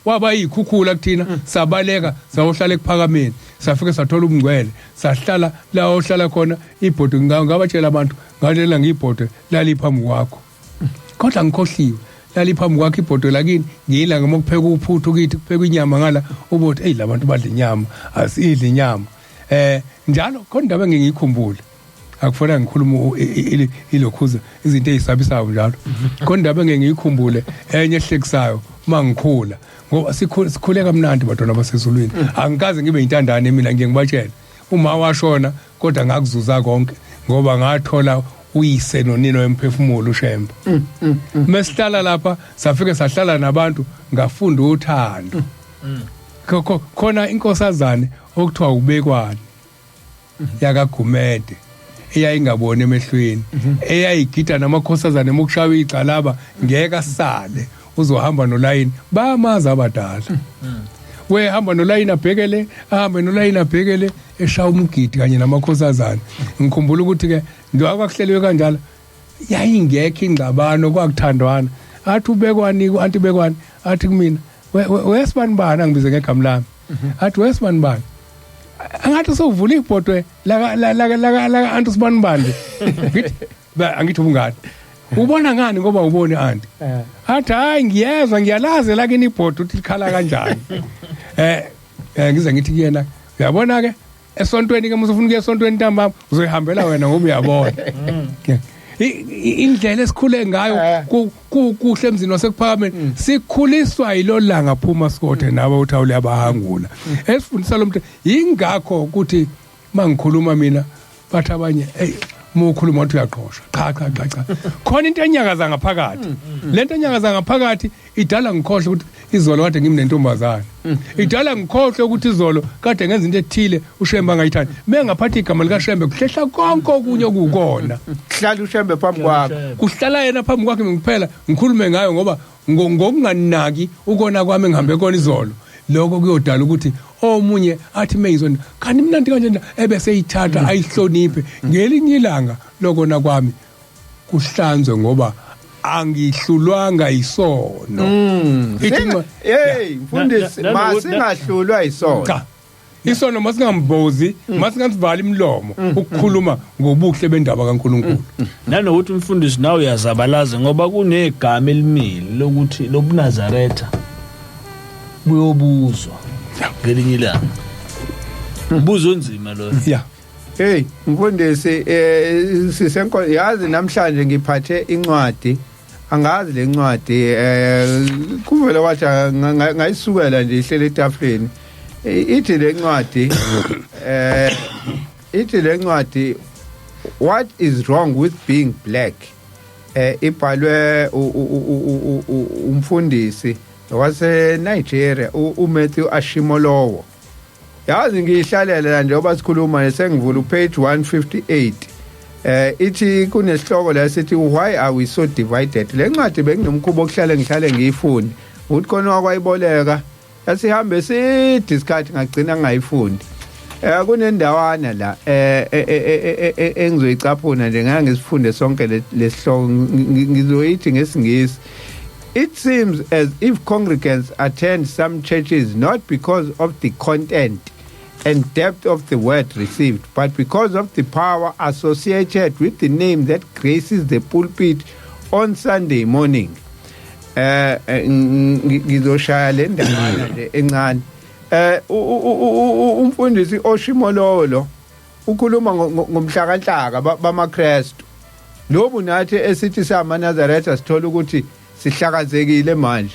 Speaker 2: Waba yikhukhula kuthina, sabaleka sayohlala ekuphakameni, safike sathola ubungcwele, sahlala la ohlala khona ibhodwe. Ngabatshela abantu ngalela ngibhodwe laliphambi kwakho, kodwa ngikhohliwe laliphambi kwakho ibhodwe lakini. Ngila ngoma kupheka uphuthu kithi, kupheka inyama ngala, ubothi hey, labantu badla inyama, asidli inyama. Njalo khona indaba engingiyikhumbule, akufanele ngikhuluma ilokhuza izinto ezisabisayo njalo. Khona indaba engingiyikhumbule enye ehlekisayo mangikhula, ngoba sikhule kamnandi bantwana basezulwini. Angikaze ngibe intandane mina, ngiye ngibatshele uma washona, kodwa ngakuzuza konke ngoba ngathola uyise nonina wemphefumulo uShembe. Mesihlala lapha safike sahlala nabantu, ngafunda uthando. Khona inkosazane okuthiwa ubekwane yakaGumede eyayingaboni emehlweni, eyayigida namakhosazane mokushaywa igcalaba, ngeke asale, uzohamba nolayini. Bayamazi abadala, wehamba nolayini abhekele, ahambe nolayini abhekele, eshaya umgidi kanye namakhosazane. Ngikhumbula ukuthi ke njengoba kwakuhleliwe kanjalo, yayingekho ingxabano, kwakuthandwana. Athi ubekwani, anti bekwani, athi kumina, "Wesibani bani," angibize ngegama lami, athi, "Wesibani bani, angathi sowuvula ibhodwe la la la la la anti sibani bani." Ngithi angithi ubungani ubona ngani ngoba ubone anti? Athi, "Hayi, ngiyezwa, ngiyalazi lakini ibhodwe uthi likhala kanjani." Ngize ngithi kuyena, "Uyabona ke esontweni ke, musufuna ukuya esontweni ntambama, uzoyihambela wena ngoba uyabona." Indlela esikhule ngayo kuhle emzini wasekuphakameni, sikhuliswa yilolanga phuma sikothe nawe uthi awuliyabahangula esifundisa lo muntu. Ingakho ukuthi mangikhuluma mina bathi abanye, "Hey, uma ukhuluma wathi uyaqhosha." Cha, cha, cha, cha, khona into enyakaza ngaphakathi. Lento enyakaza ngaphakathi idala ngikhohle ukuthi izolo kade ngimnentombazane, idala ngikhohle ukuthi izolo kade ngenza into ethile uShembe angayithandi. Mengaphatha igama likaShembe, kuhlehla konke okunye okukona.
Speaker 1: Hlala uShembe phambi kwakho.
Speaker 2: Kuhlala yena phambi kwakhe kuphela, ngikhulume ngayo ngoba ngokunganaki ukona kwami ngihambe kona izolo, lokho kuyodala ukuthi omunye athi meyizona kanti mnandi kanje, ebese eyithatha ayihloniphe. Ngelinye ilanga lokona kwami kuhlanzwe ngoba angihlulwanga isono. Ithi
Speaker 1: Hey mfundisi, masingahlulwa isono.
Speaker 2: Cha, isono masingambozi, masingasivali imlomo ukukhuluma ngobuhle bendaba kaNkuluNkulu.
Speaker 3: Nanokuthi umfundisi nawe uyazabalaza ngoba kunegama elimile lokuthi lobuNazaretha buyobuzwa ngelinye ilanga, umbuzo onzima lo.
Speaker 1: Hey mfundisi, sisenko yazi namhlanje ngiphathe incwadi, angazi le ncwadi kuvele kwathi ngayisukela nje ihlele etafuleni. Ithi le ncwadi "What is wrong with being black?" Ibhalwe umfundisi wase Nigeria, uMatthew Ashimolowo. Yazi ngiyihlalela la njengoba sikhuluma, sengivula upage 158. Ithi kunesihloko la sithi "Why are we so divided?" Le ncwadi benginomkhubo okuhlale ngihlale ngiyifunde, uthi khona wakwayiboleka, yasihambe side isikhathi ngagcina ngingayifundi. Kunendawana la engizoyicaphuna nje, ngeke ngisifunde sonke lesihloko, ngizoyithi ngesingisi. It seems as if congregants attend some churches not because of the content and depth of the word received, but because of the power associated with the name that graces the pulpit on Sunday morning. Ngizoshaya le ndawana nje encane. Umfundisi Oshimololo ukhuluma ngomhlakanhlaka bamaKristu. Lobu nathi esithi samaNazaretha sithola ukuthi sihlakazekile manje.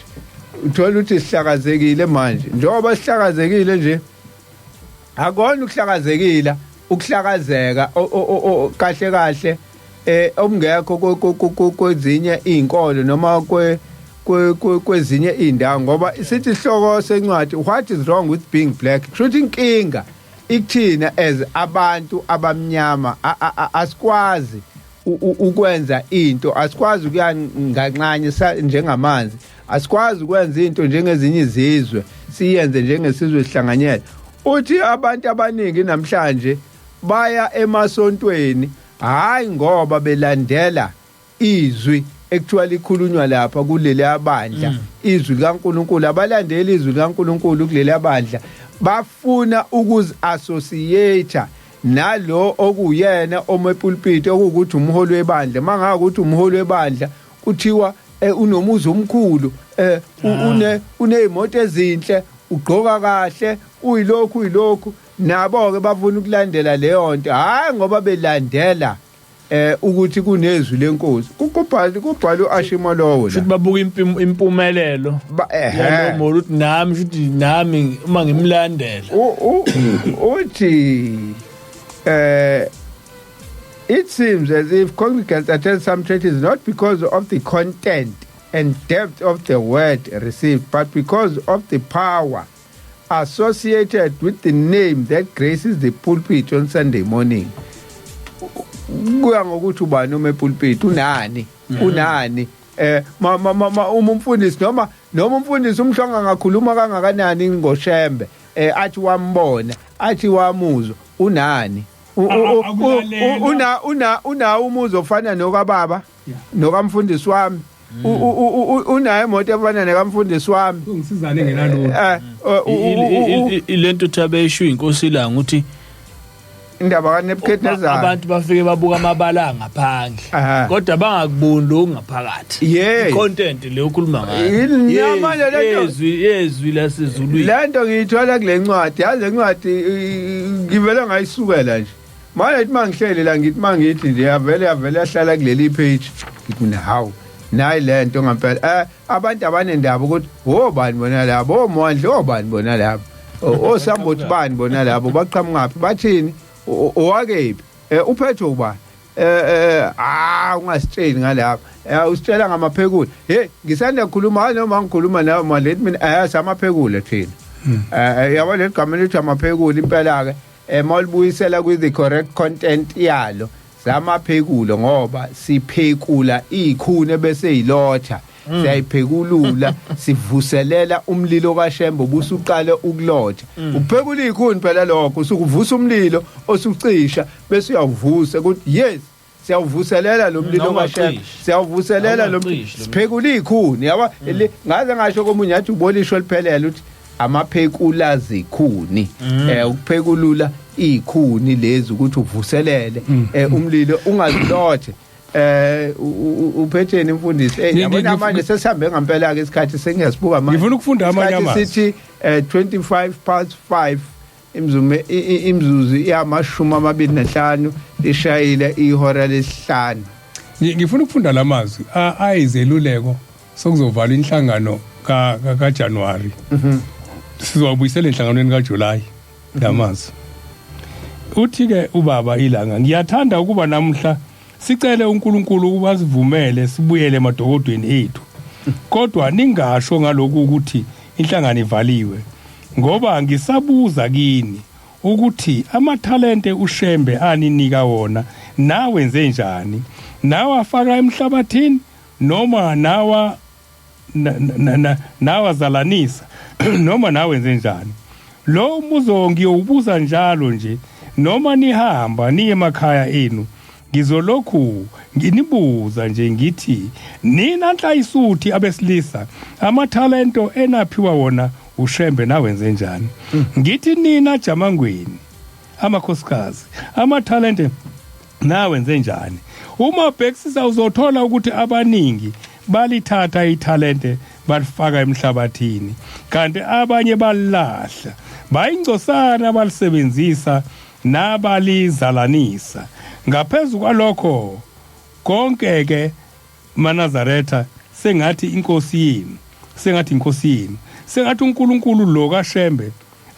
Speaker 1: Uthola ukuthi sihlakazekile manje. Njengoba sihlakazekile nje, akona ukuhlakazekile, ukuhlakazeka kahle kahle okungekho kwezinye izinkolo noma kwezinye indawo, ngoba sithi isihloko sencwadi "What is wrong with being black?" Kusho ukuthi inkinga ikuthina as abantu abamnyama, asikwazi ukwenza into, asikwazi ukuya nganxanye njengamanzi, asikwazi ukwenza into njengezinye izizwe, siyenze njengesizwe sihlanganyela. Uthi abantu abaningi namhlanje baya emasontweni. Hayi, ngoba belandela izwi ekuthiwa likhulunywa lapha kuleli bandla, izwi likaNkuluNkulu. Abalandeli izwi likaNkuluNkulu kuleli bandla, bafuna ukuzi-associate nalo okuyena omepulpit, okuwukuthi umholi webandla. Mangabe ukuthi umholi webandla kuthiwa unomuzi omkhulu, unezimoto ezinhle, ugqoka kahle, uyilokhu uyilokhu, nabo ke bafuna ukulandela leyo nto. Hayi, ngoba belandela ukuthi kunezwi lenkosi. Kubhala uAshimolowo la.
Speaker 3: Futhi babuka impumelelo yalo mholi, ukuthi nami, futhi nami uma ngimlandela.
Speaker 1: Uthi it seems as if congregants attend some churches not because of the content and depth of the word received, but because of the power associated with the name that graces the pulpit on Sunday morning. Kuya ngokuthi ubani uma epulpit, unani, unani. Ma ma ma uma umfundisi noma umfundisi uMhlonga ngakhuluma kangakanani ngoShembe, athi wambona, athi wamuzwa, unani? Una una umuzi ofana nokababa nokamfundisi wami? Unayo imoto efana nekamfundisi wami?
Speaker 2: Ungisizane ngenalutho.
Speaker 3: Ilento uthi abeyisho inkosi ilanga ukuthi
Speaker 1: indaba kaNebuchadnezzar,
Speaker 3: abantu bafike babuka amabala ngaphandle kodwa bangakuboni lokhu ngaphakathi, content le okhuluma ngayo.
Speaker 1: Manje
Speaker 3: lento yezwi lasezulwini.
Speaker 1: Lento ngiyithola kule ncwadi, yazi le ncwadi ngivele ngayisukela nje. Manje ithi mangihleli la, ngithi mangithi nje yavele yavele yahlala kuleli page, ngithi mina hawu, nayi lento ngempela. Abantu abanendaba ukuthi obani bona labo, omondle obani bona labo, osambothi bani bona labo, baqhamukaphi, bathini, owakephi, uphethe ubani? Ah, ungasitsheli ngalapha, usitshela ngamaphekula. Hey, ngisanda kukhuluma noma ngikhuluma nawe manje, lethi mina samaphekula thina. Yabo, leli gama lithi amaphekula impela ke, mawulibuyisela kwi the correct content yalo, samaphekulo, ngoba siphekula ikhune bese yilotha, siyayiphekulula, sivuselela umlilo kaShembe obusuqale ukulotha. Uphekula ikhuni phela lokho, usukuvusa umlilo osucisha bese uyawuvusa ukuthi yes, siyawuvuselela lo mlilo kaShembe, siyawuvuselela lo, siphekula ikhuni, yabo. Ngaze ngasho komunye, athi ubolisho liphelele uthi amaphekula zikhuni, ukuphekulula ikhuni lezi ukuthi uvuselele umlilo, ungazilothe. Uphetheni imfundisi? Yabona manje sesihambe ngempela ke, isikhathi sengiyasibuka
Speaker 2: manje. Ngifuna ukufunda amanye amazwi.
Speaker 1: Sithi 25 past 5, imzume imzuzu yama-25 lishayile ihora lesihlanu.
Speaker 2: Ngifuna ukufunda lamazwi ayizeluleko sokuzovala inhlangano ka kaJanuary. Sizowabuyisela enhlanganweni kaJuly lamazwi. Uthi ke ubaba ilanga, ngiyathanda ukuba namhla sicele uNkulunkulu ukuba sivumele sibuyele emadokodweni ethu. Kodwa ningasho ngalokhu ukuthi inhlangano ivaliwe, ngoba ngisabuza kini ukuthi amathalente uShembe aninika wona nawenze njani? Nawa faka emhlabathini noma nawa nawazalanisa noma nawenze njani? Lo mbuzo ngiyowubuza njalo nje noma nihamba niye emakhaya enu, ngizolokhu nginibuza nje ngithi nina nhlayisuthi abesilisa, amathalento enaphiwa wona uShembe nawenze njani? Ngithi nina Jamangweni amakhosikazi, amathalente nawenze njani? Uma ubhekisisa uzothola ukuthi abaningi balithatha ithalente balifaka emhlabathini, kanti abanye balilahla, bayingcosana balisebenzisa nabalizalanisa. Ngaphezu kwalokho konke ke, maNazaretha, sengathi inkosi yenu, sengathi inkosi yenu, sengathi uNkulunkulu lo kaShembe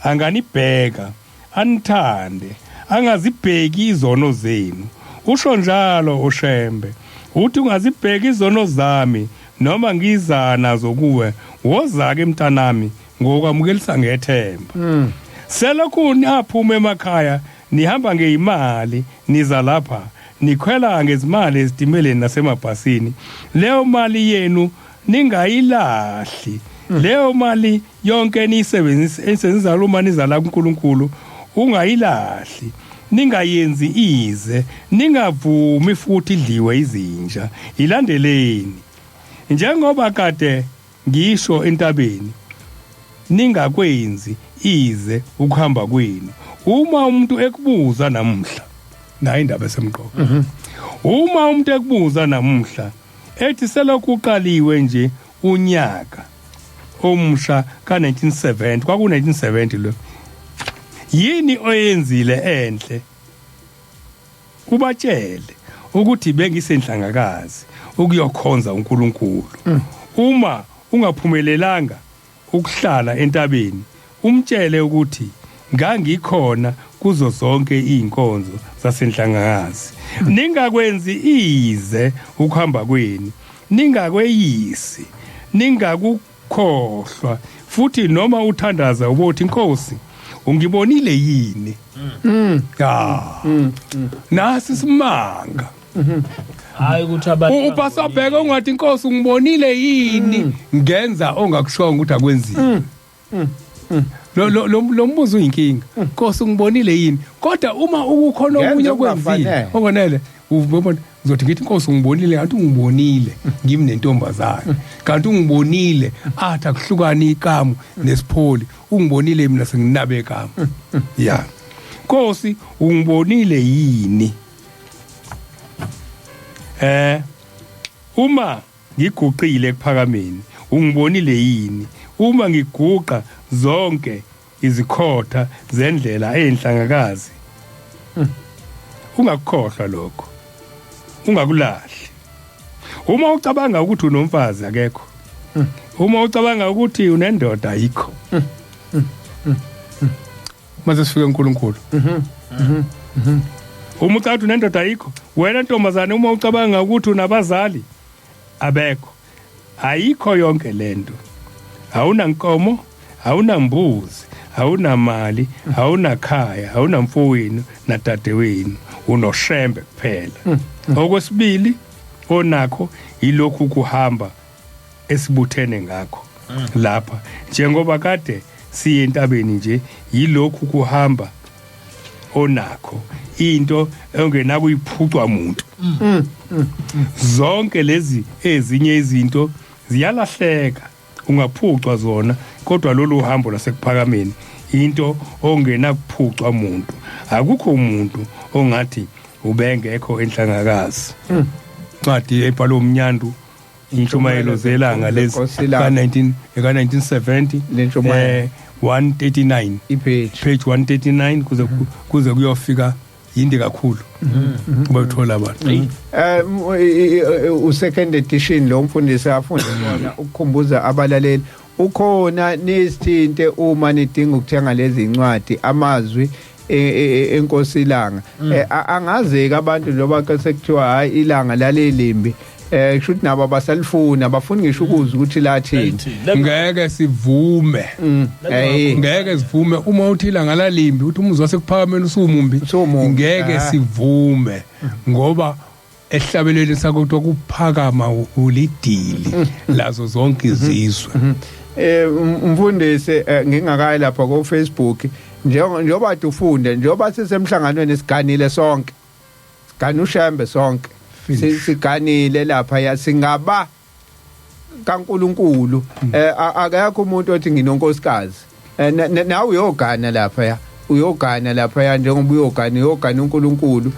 Speaker 2: anganibheka anithande, angazibheki izono zenu. Usho njalo uShembe, uthi ungazibheki izono zami noma ngiza nazo kuwe. Woza-ke mntanami, ngokwamukelisa ngethemba. Selokhu niyaphuma emakhaya nihamba ngeyimali, niza lapha nikhwela ngezimali ezitimeleni nasemabhasini, leyo mali yenu ningayilahli. Leyo mali yonke niyisebenzisa, esebenzisa uma niza la kuNkulunkulu, ungayilahli. Ningayenzi ize, ningavumi futhi idliwe izinja. Ilandeleni. Njengoba kade ngisho entabeni, ningakwenzi ize ukuhamba kwenu. Uma umuntu ekubuza namuhla, nayi indaba esemqoka. Uma umuntu ekubuza namuhla ethi selokhu uqaliwe nje unyaka omusha ka-1970, kwaku-1970 lo, yini oyenzile enhle? Ubatshele ukuthi bengisenhlangakazi ukuyokhonza uNkulunkulu. Uma ungaphumelelanga ukuhlala entabeni, umtshele ukuthi ngangikhona kuzo zonke izinkonzo zasenhlangakazi. Ningakwenzi ize ukuhamba kwenu, ningakweyisi, ningakukhohlwa futhi. Noma uthandaza ubothi, Nkosi, ungibonile yini? Ya, nasi simanga.
Speaker 3: Hayi ukuthi abantu
Speaker 2: Upastor Bheka, ungathi, Inkosi, ungibonile yini ngenza ongakushongo ukuthi akwenziwe? Lo lo lo lo mbuzo uyinkinga. Nkosi, ungibonile yini? Kodwa uma ukukhona
Speaker 1: Ngenza
Speaker 2: okunye okwenzile
Speaker 1: okungafanele.
Speaker 2: okonele, ubona ngizothi ngithi, Inkosi, ungibonile, kanti ungibonile ngimi nentombazana, kanti ungibonile athi akuhlukani ikamu nesipholi, ungibonile mina senginabe ekamu. Ya Nkosi, ungibonile yini? Uma ngiguqile ekuphakameni, ungibonile yini? Uma ngiguqa zonke izikhotha zendlela eyenhlangakazi, ungakukhohlwa lokho, ungakulahli. Uma ucabanga ukuthi unomfazi, akekho. Uma ucabanga ukuthi unendoda, ayikho. Mase sifike uNkulunkulu. Uma ucabanga ukuthi unendoda, ayikho. Wena ntombazane, uma ucabanga ukuthi unabazali, abekho. Ayikho yonke lento. Awunankomo, awunambuzi, awunamali, awunakhaya, awunamfowenu nadadewenu, unoShembe kuphela. Okwesibili onakho yilokhu kuhamba esibuthene ngakho lapha, njengoba kade siye entabeni nje, yilokhu kuhamba onakho, into ongenakuyiphucwa umuntu. Zonke lezi ezinye izinto ziyalahleka, ungaphucwa zona, kodwa lolu hambo lasekuphakameni into ongenakuphucwa umuntu. Akukho umuntu ongathi ubengekho enhlangakazi. Incwadi ebhalwe uMnyandu, Intshumayelo Zelanga lezi, ka-19 ka-1970.
Speaker 1: Lentshumayelo.
Speaker 2: 139.
Speaker 1: Ipage.
Speaker 2: Page 139 kuze kuyofika, yinde kakhulu, bayithola abantu.
Speaker 1: U second edition lo mfundisi afunde kona ukukhumbuza abalaleli ukhona nisithinte uma nidinga ukuthenga lezi incwadi, Amazwi Enkosi Ilanga. Angazeki abantu njengoba ke sekuthiwa hayi, ilanga lalelimbi, kusho ukuthi nabo abasalifuni, abafuni ngisho ukuzwa ukuthi lathini.
Speaker 2: Ngeke sivume. Ngeke sivume uma uthi ilanga lalimbi, uthi umuzi wasekuphakameni usumumbi.
Speaker 1: Usumumbi,
Speaker 2: Ngeke sivume, ngoba ehlabelweni sakuthiwa kuphakama ulidili lazo zonke izizwe.
Speaker 1: Mfundisi, ngingakayi lapha ko Facebook, njengoba ufunde, njengoba sisemhlanganweni, siganile sonke, sigana uShembe sonke.
Speaker 2: Finish.
Speaker 1: Siganile lapha ya, singaba kaNkuluNkulu. Akekho umuntu othi nginonkosikazi. Nawe uyogana lapha ya, uyogana lapha ya, njengoba uyogana, uyogana uNkulunkulu.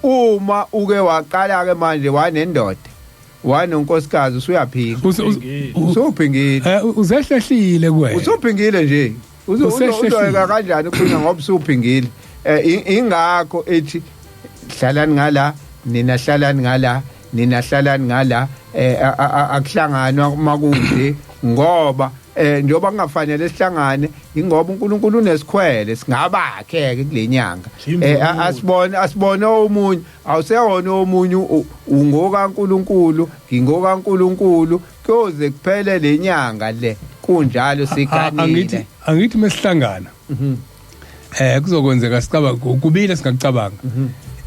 Speaker 1: Uma uke waqala ke manje wanendoda, wanonkosikazi, usuyaphika. Usuphingile.
Speaker 2: Uzehlehlile kuwena.
Speaker 1: Usuphingile nje.
Speaker 2: Usehlehlile.
Speaker 1: Uzoyeka kanjani ukuphinga ngoba usuphingile? Ingakho ethi hlalani ngala nina, hlalani ngala nina, hlalani ngala. Akuhlanganwa makunje, ngoba njengoba kungafanele sihlangane, ingoba uNkulunkulu unesikhwele singabakhe ke kulenyanga. Asibone omunye, awusewona omunye, ungokaNkulunkulu, ngingokaNkulunkulu, kuyoze kuphele lenyanga le kunjalo.
Speaker 2: Angithi
Speaker 1: Siganile.
Speaker 2: Angithi mesihlangana kuzokwenzeka sicabanga kubili singakucabanga: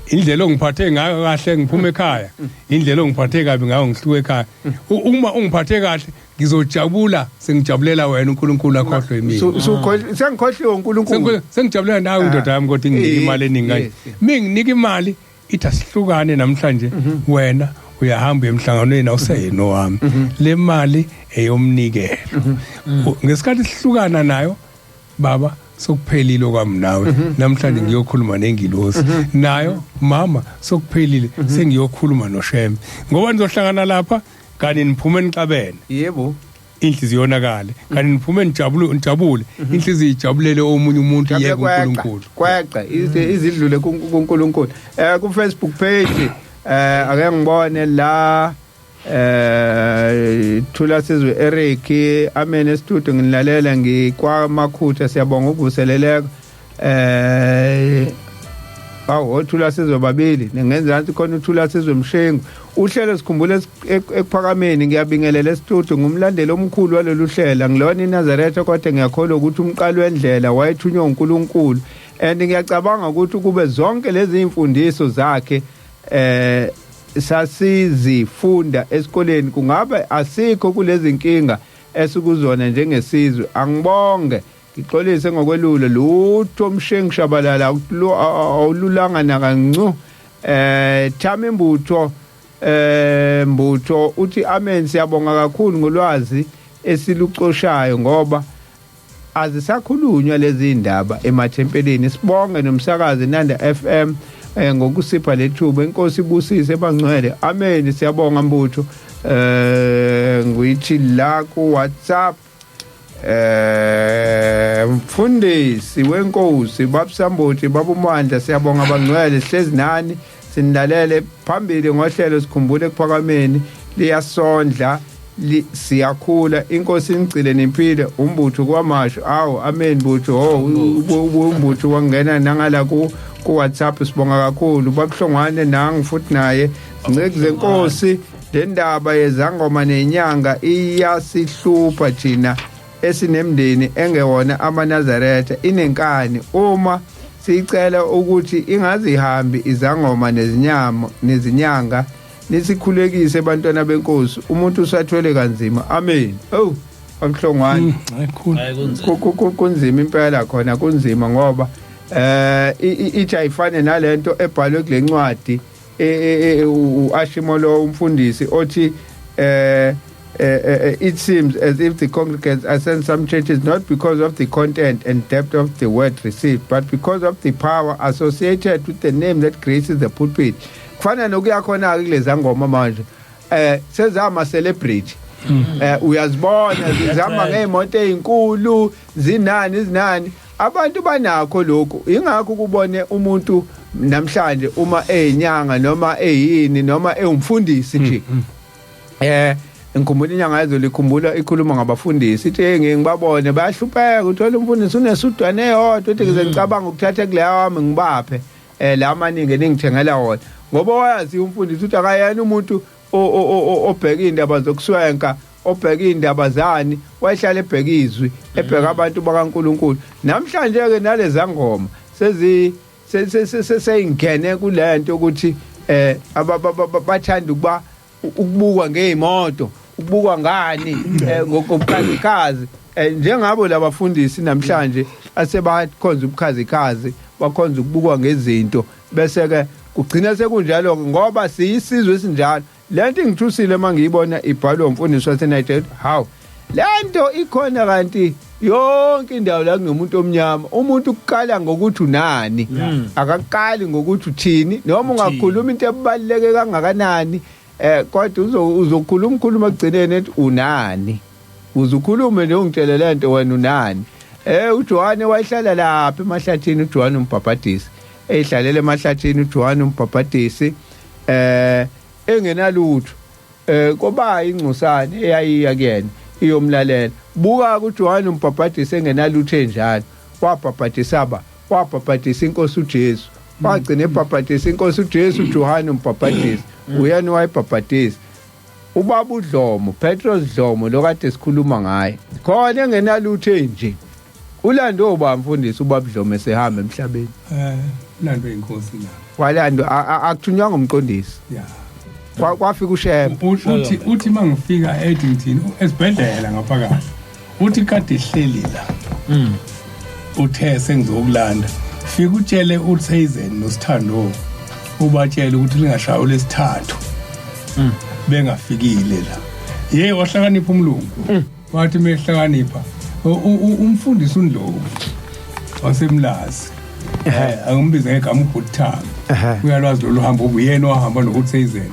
Speaker 2: indlela ongiphathe ngayo kahle ngiphuma ekhaya, indlela ongiphathe kabi ngayo ngihluke ekhaya. Uma ungiphathe kahle, Ngizojabula sengijabulela wena uNkulunkulu akhohlwe mina.
Speaker 1: Sengikhohliwe uNkulunkulu.
Speaker 2: Sengijabulela nawe indoda yami kodwa inginike imali eningi kanje. Minginike imali ithi asihlukane namhlanje wena uyahamba emhlanganweni awuseyena owami. Le mali eyomnikelo. Ngesikhathi sihlukana nayo baba sokuphelile kwami nawe namhlanje ngiyokhuluma nengilosi nayo mama sokuphelile sengiyokhuluma noShembe ngoba nizohlangana lapha kani niphume nixabene.
Speaker 1: Yebo.
Speaker 2: Inhliziyo yonakale kani niphume nijabule nijabule inhliziyo ijabulele omunye umuntu yeke uNkulunkulu.
Speaker 1: Kweqa izidlule kuNkulunkulu. Ku Facebook page ake ngibone la Thula Sizwe Eric amen estudio nginilalela ngikwamakhutha siyabonga ukuvuseleleka. Awu Thula Sizwe babili nengenzansi khona uThula Sizwe Mshengu uhlelo sikhumbule ekuphakameni ngiyabingelela estudio ngumlandeli omkhulu walolu hlelo ngilona iNazaretha kodwa ngiyakholwa ukuthi umqali wendlela wayethunywa uNkulunkulu and ngiyacabanga ukuthi kube zonke lezi imfundiso zakhe sasizifunda esikoleni kungabe asikho kulezi nkinga esikuzona njengesizwe. Angibonge ngixolise ngokwelula lutho Mshengu Shabalala awululanga nakancu. Thami Mbutho Mbutho uthi amen siyabonga kakhulu ngolwazi esilucoshayo ngoba azisakhulunywa lezi indaba emathempelini. Sibonge nomsakazi Nanda FM ngokusipha lethuba. Inkosi ibusise bangcwele amen siyabonga Mbutho. Ngithi la ku WhatsApp mfundisi wenkosi babusamboti babumandla siyabonga bangcwele sihlezi nani sinilalele phambili ngohlelo sikhumbule ekuphakameni liyasondla siyakhula inkosi ingcile nempilo umbutho kwamasho. Awu amen butho. Umbutho wangena nangala ku WhatsApp sibonga kakhulu babuhlongwane nangu futhi naye nceke zenkosi. Le ndaba yezangoma nenyanga iyasihlupha thina esinemndeni engewona amaNazaretha inenkani uma sicela ukuthi ingazihambi izangoma nezinyama nezinyanga nisikhulekise abantwana benkosi umuntu usathwele kanzima. Amen. Oh babuhlongwane kunzima impela khona kunzima ngoba ithi ayifane nalento ebhalwe kule ncwadi uAshimolo umfundisi othi it seems as if the congregants attend some churches not because of the content and depth of the word received but because of the power associated with the name that graces the pulpit. Kufana nokuya khona ke kuleza ngoma manje sezama celebrity uyazibona zihamba ngeimoto ezinkulu zinani zinani abantu banakho lokhu. Ingakho kubone umuntu namhlanje uma eyinyanga noma eyini noma ewumfundisi nje ngikhumbula inyanga yazo likhumbula ikhuluma ngabafundisi ithi hey ngibabone bayahlupheka uthola umfundisi unesudwane eyodwa uthi ngize ngicabanga ukuthatha kuleya wami ngibaphe la maningi ningithengela wona ngoba wayazi umfundisi uthi akayena umuntu obheka indaba zokuswenka obheka indaba zani wayehlala ebheka izwi ebheka abantu bakaNkuluNkulu. Namhlanje ke naleza ngoma sezi seyingene kulento ukuthi bathanda ukuba ukubukwa ngeimoto ukubukwa ngani ngobukhazikhazi njengabo labafundisi namhlanje asebakhonza ubukhazikhazi bakhonza ukubukwa ngezinto bese ke kugcina sekunjalo ngoba siyisizwe esinjalo. Lento ingithusile mangiyibona ibhalwe umfundisi waseNigeria hawu lento ikhona kanti yonke indawo la kunomuntu omnyama umuntu ukukala ngokuthi unani akaqali ngokuthi uthini noma ungakhuluma into ebaluleke kangakanani kodwa uzokhuluma khuluma ekugcineni ethi unani uzukhulume nje ungitshele lento wena unani. uJohane wayehlala lapha emahlathini uJohane umbhabhadisi ehlalela emahlathini uJohane umbhabhadisi engenalutho koba ingcosane eyayiya kuyena iyomlalela. Buka kuJohane umbhabhadisi engenalutho enjalo wabhabhadisa ba wabhabhadisa inkosi uJesu wagcina ebhabhadisa inkosi uJesu uJohane umbhabhadisi uyena wayebhabhadisa. Ubaba uDlomo Petros Dlomo lokade sikhuluma ngaye khona engenalutho nje ulando oba mfundisi ubaba Dlomo esehamba emhlabeni
Speaker 2: ulandwe inkosi la
Speaker 1: walando akuthunywanga umqondisi. Kwafika uShembe.
Speaker 2: Uthi mangifika eEddington esibhedlela ngaphakathi, uthi kade ihleli la, uthe sengizokulanda, fika utshele uThazen noSithando, ubatshele ukuthi lingashaya lesithathu bengafikile la. Ye wahlakanipha umlungu, wathi mehlakanipha umfundisi uNdlovu wasemlazi, angimbize ngegama uBhuthama, uyalwazi lolu hambo, ubuyena owahamba nokuThazen.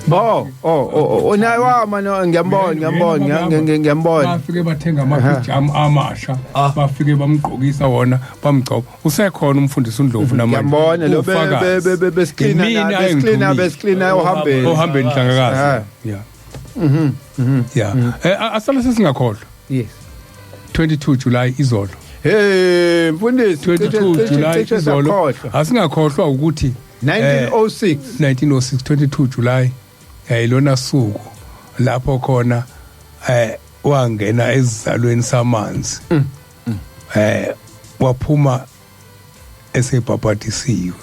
Speaker 1: Bo, oh, naye wama no, ngiyambona, ngiyambona, ngiyambona.
Speaker 2: Bafike bathenga amapijama amasha, bafike bamgqokisa wona, bamgcoba. Usekhona umfundisi uNdlovu namanje.
Speaker 1: Ngiyambona lo besiklina besiklina besiklina ohambeni.
Speaker 2: Ohambeni Nhlangakazi. Yeah. Yeah. Asala sesingakhohlwa.
Speaker 1: Yes.
Speaker 2: 22 July izolo.
Speaker 1: Hey mfundisi,
Speaker 2: 22 July izolo. Asingakhohlwa ukuthi
Speaker 1: 1906
Speaker 2: 1906 22 July yayilona suku lapho khona wangena esizalweni samanzi, waphuma esebhabhatisiwe.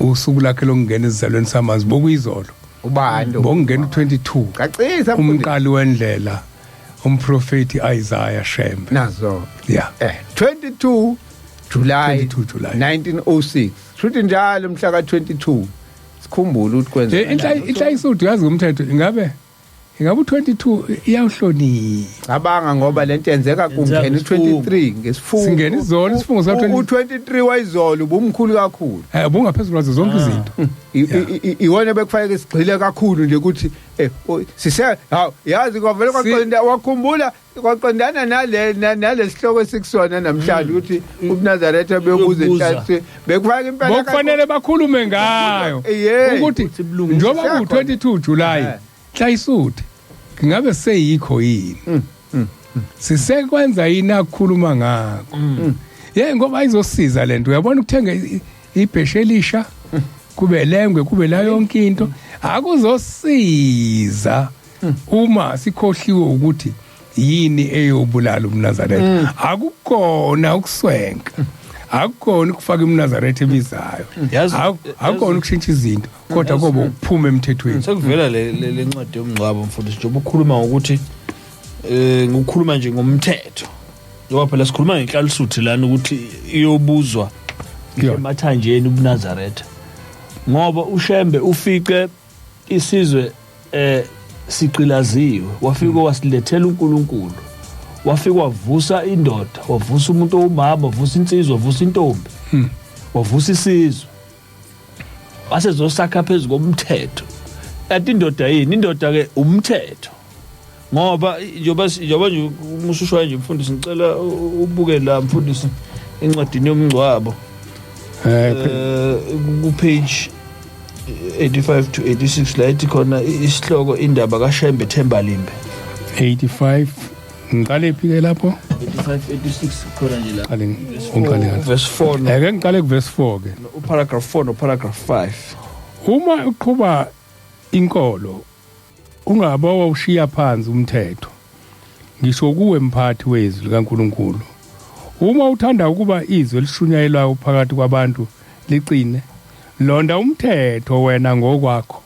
Speaker 2: Usuku lakhe lokungena esizalweni samanzi bokuyizolo.
Speaker 1: Ubani?
Speaker 2: Bokungena u22.
Speaker 1: Cacisa
Speaker 2: umqali wendlela umprofeti Isaiah Shembe.
Speaker 1: Nazo.
Speaker 2: Yeah.
Speaker 1: 22 July 1906. Futhi njalo mhla ka22 sikhumbule ukuthi kwenza.
Speaker 2: Inhla yazi ngomthetho ingabe u22 iyawuhlonipha.
Speaker 1: Cabanga ngoba lento yenzeka kungena u23 ngesifungo.
Speaker 2: Singena izolo isifungo sa 23.
Speaker 1: U23 wayizolo ubumkhulu kakhulu.
Speaker 2: Bungaphezulu kwazo zonke izinto.
Speaker 1: Iwona bekufanele sigxile kakhulu nje ukuthi sise yazi kwavele kwaqonda wakhumbula kwaqondana nale nalesihloko esikusona namhlanje ukuthi ubuNazaretha beyobuza inhlansi bekufaka impela
Speaker 2: bokufanele bakhulume ngayo ukuthi njengoba ku22 July hlayisuthi ngabe seyikho yini, sisekwenza yini akukhuluma ngakho. Ye ngoba ayizosiza lento, uyabona ukuthenga ibheshe elisha kube lengwe kube la yonke into akuzosiza uma sikhohliwe ukuthi yini eyobulala umNazaretha. Akukona ukuswenka, akukona ukufaka umNazaretha ebizayo, akukona ukushintsha izinto, kodwa kobe ukuphuma emthethweni.
Speaker 3: Sekuvela le ncwadi yomngcwabo mfundisi, njengoba ukhuluma ngokuthi ngikukhuluma nje ngomthetho, ngoba phela sikhuluma ngenhlalisuthi lana ukuthi iyobuzwa emathanjeni ubuNazaretha, ngoba uShembe ufice isizwe siqilaziwe, wafika wasilethela uNkulunkulu, wafika wavusa indoda, wavusa umuntu owumama, wavusa insizwa, wavusa intombi, wavusa isizwe, wasezosakha phezu komthetho. Kanti indoda yini? Indoda ke umthetho. Ngoba njengoba nje umusushwayo nje mfundisi, ngicela ubuke la mfundisi encwadini yomngcwabo ku page 85 to 86 la ithi khona isihloko indaba kaShembe Thembalimbe.
Speaker 2: 85 ngiqale phi ke lapho?
Speaker 3: 85 86 khona nje la.
Speaker 2: Ngiqale
Speaker 3: verse 4.
Speaker 2: Ake ngiqale ku verse 4 ke.
Speaker 3: U paragraph 4 no paragraph 5.
Speaker 2: Uma uqhuba inkolo ungabawa ushiya phansi umthetho, ngisho kuwe mphathi wezwi likaNkuluNkulu. Uma uthanda ukuba izwi elishunyayelwayo phakathi kwabantu liqine, londa umthetho wena ngokwakho.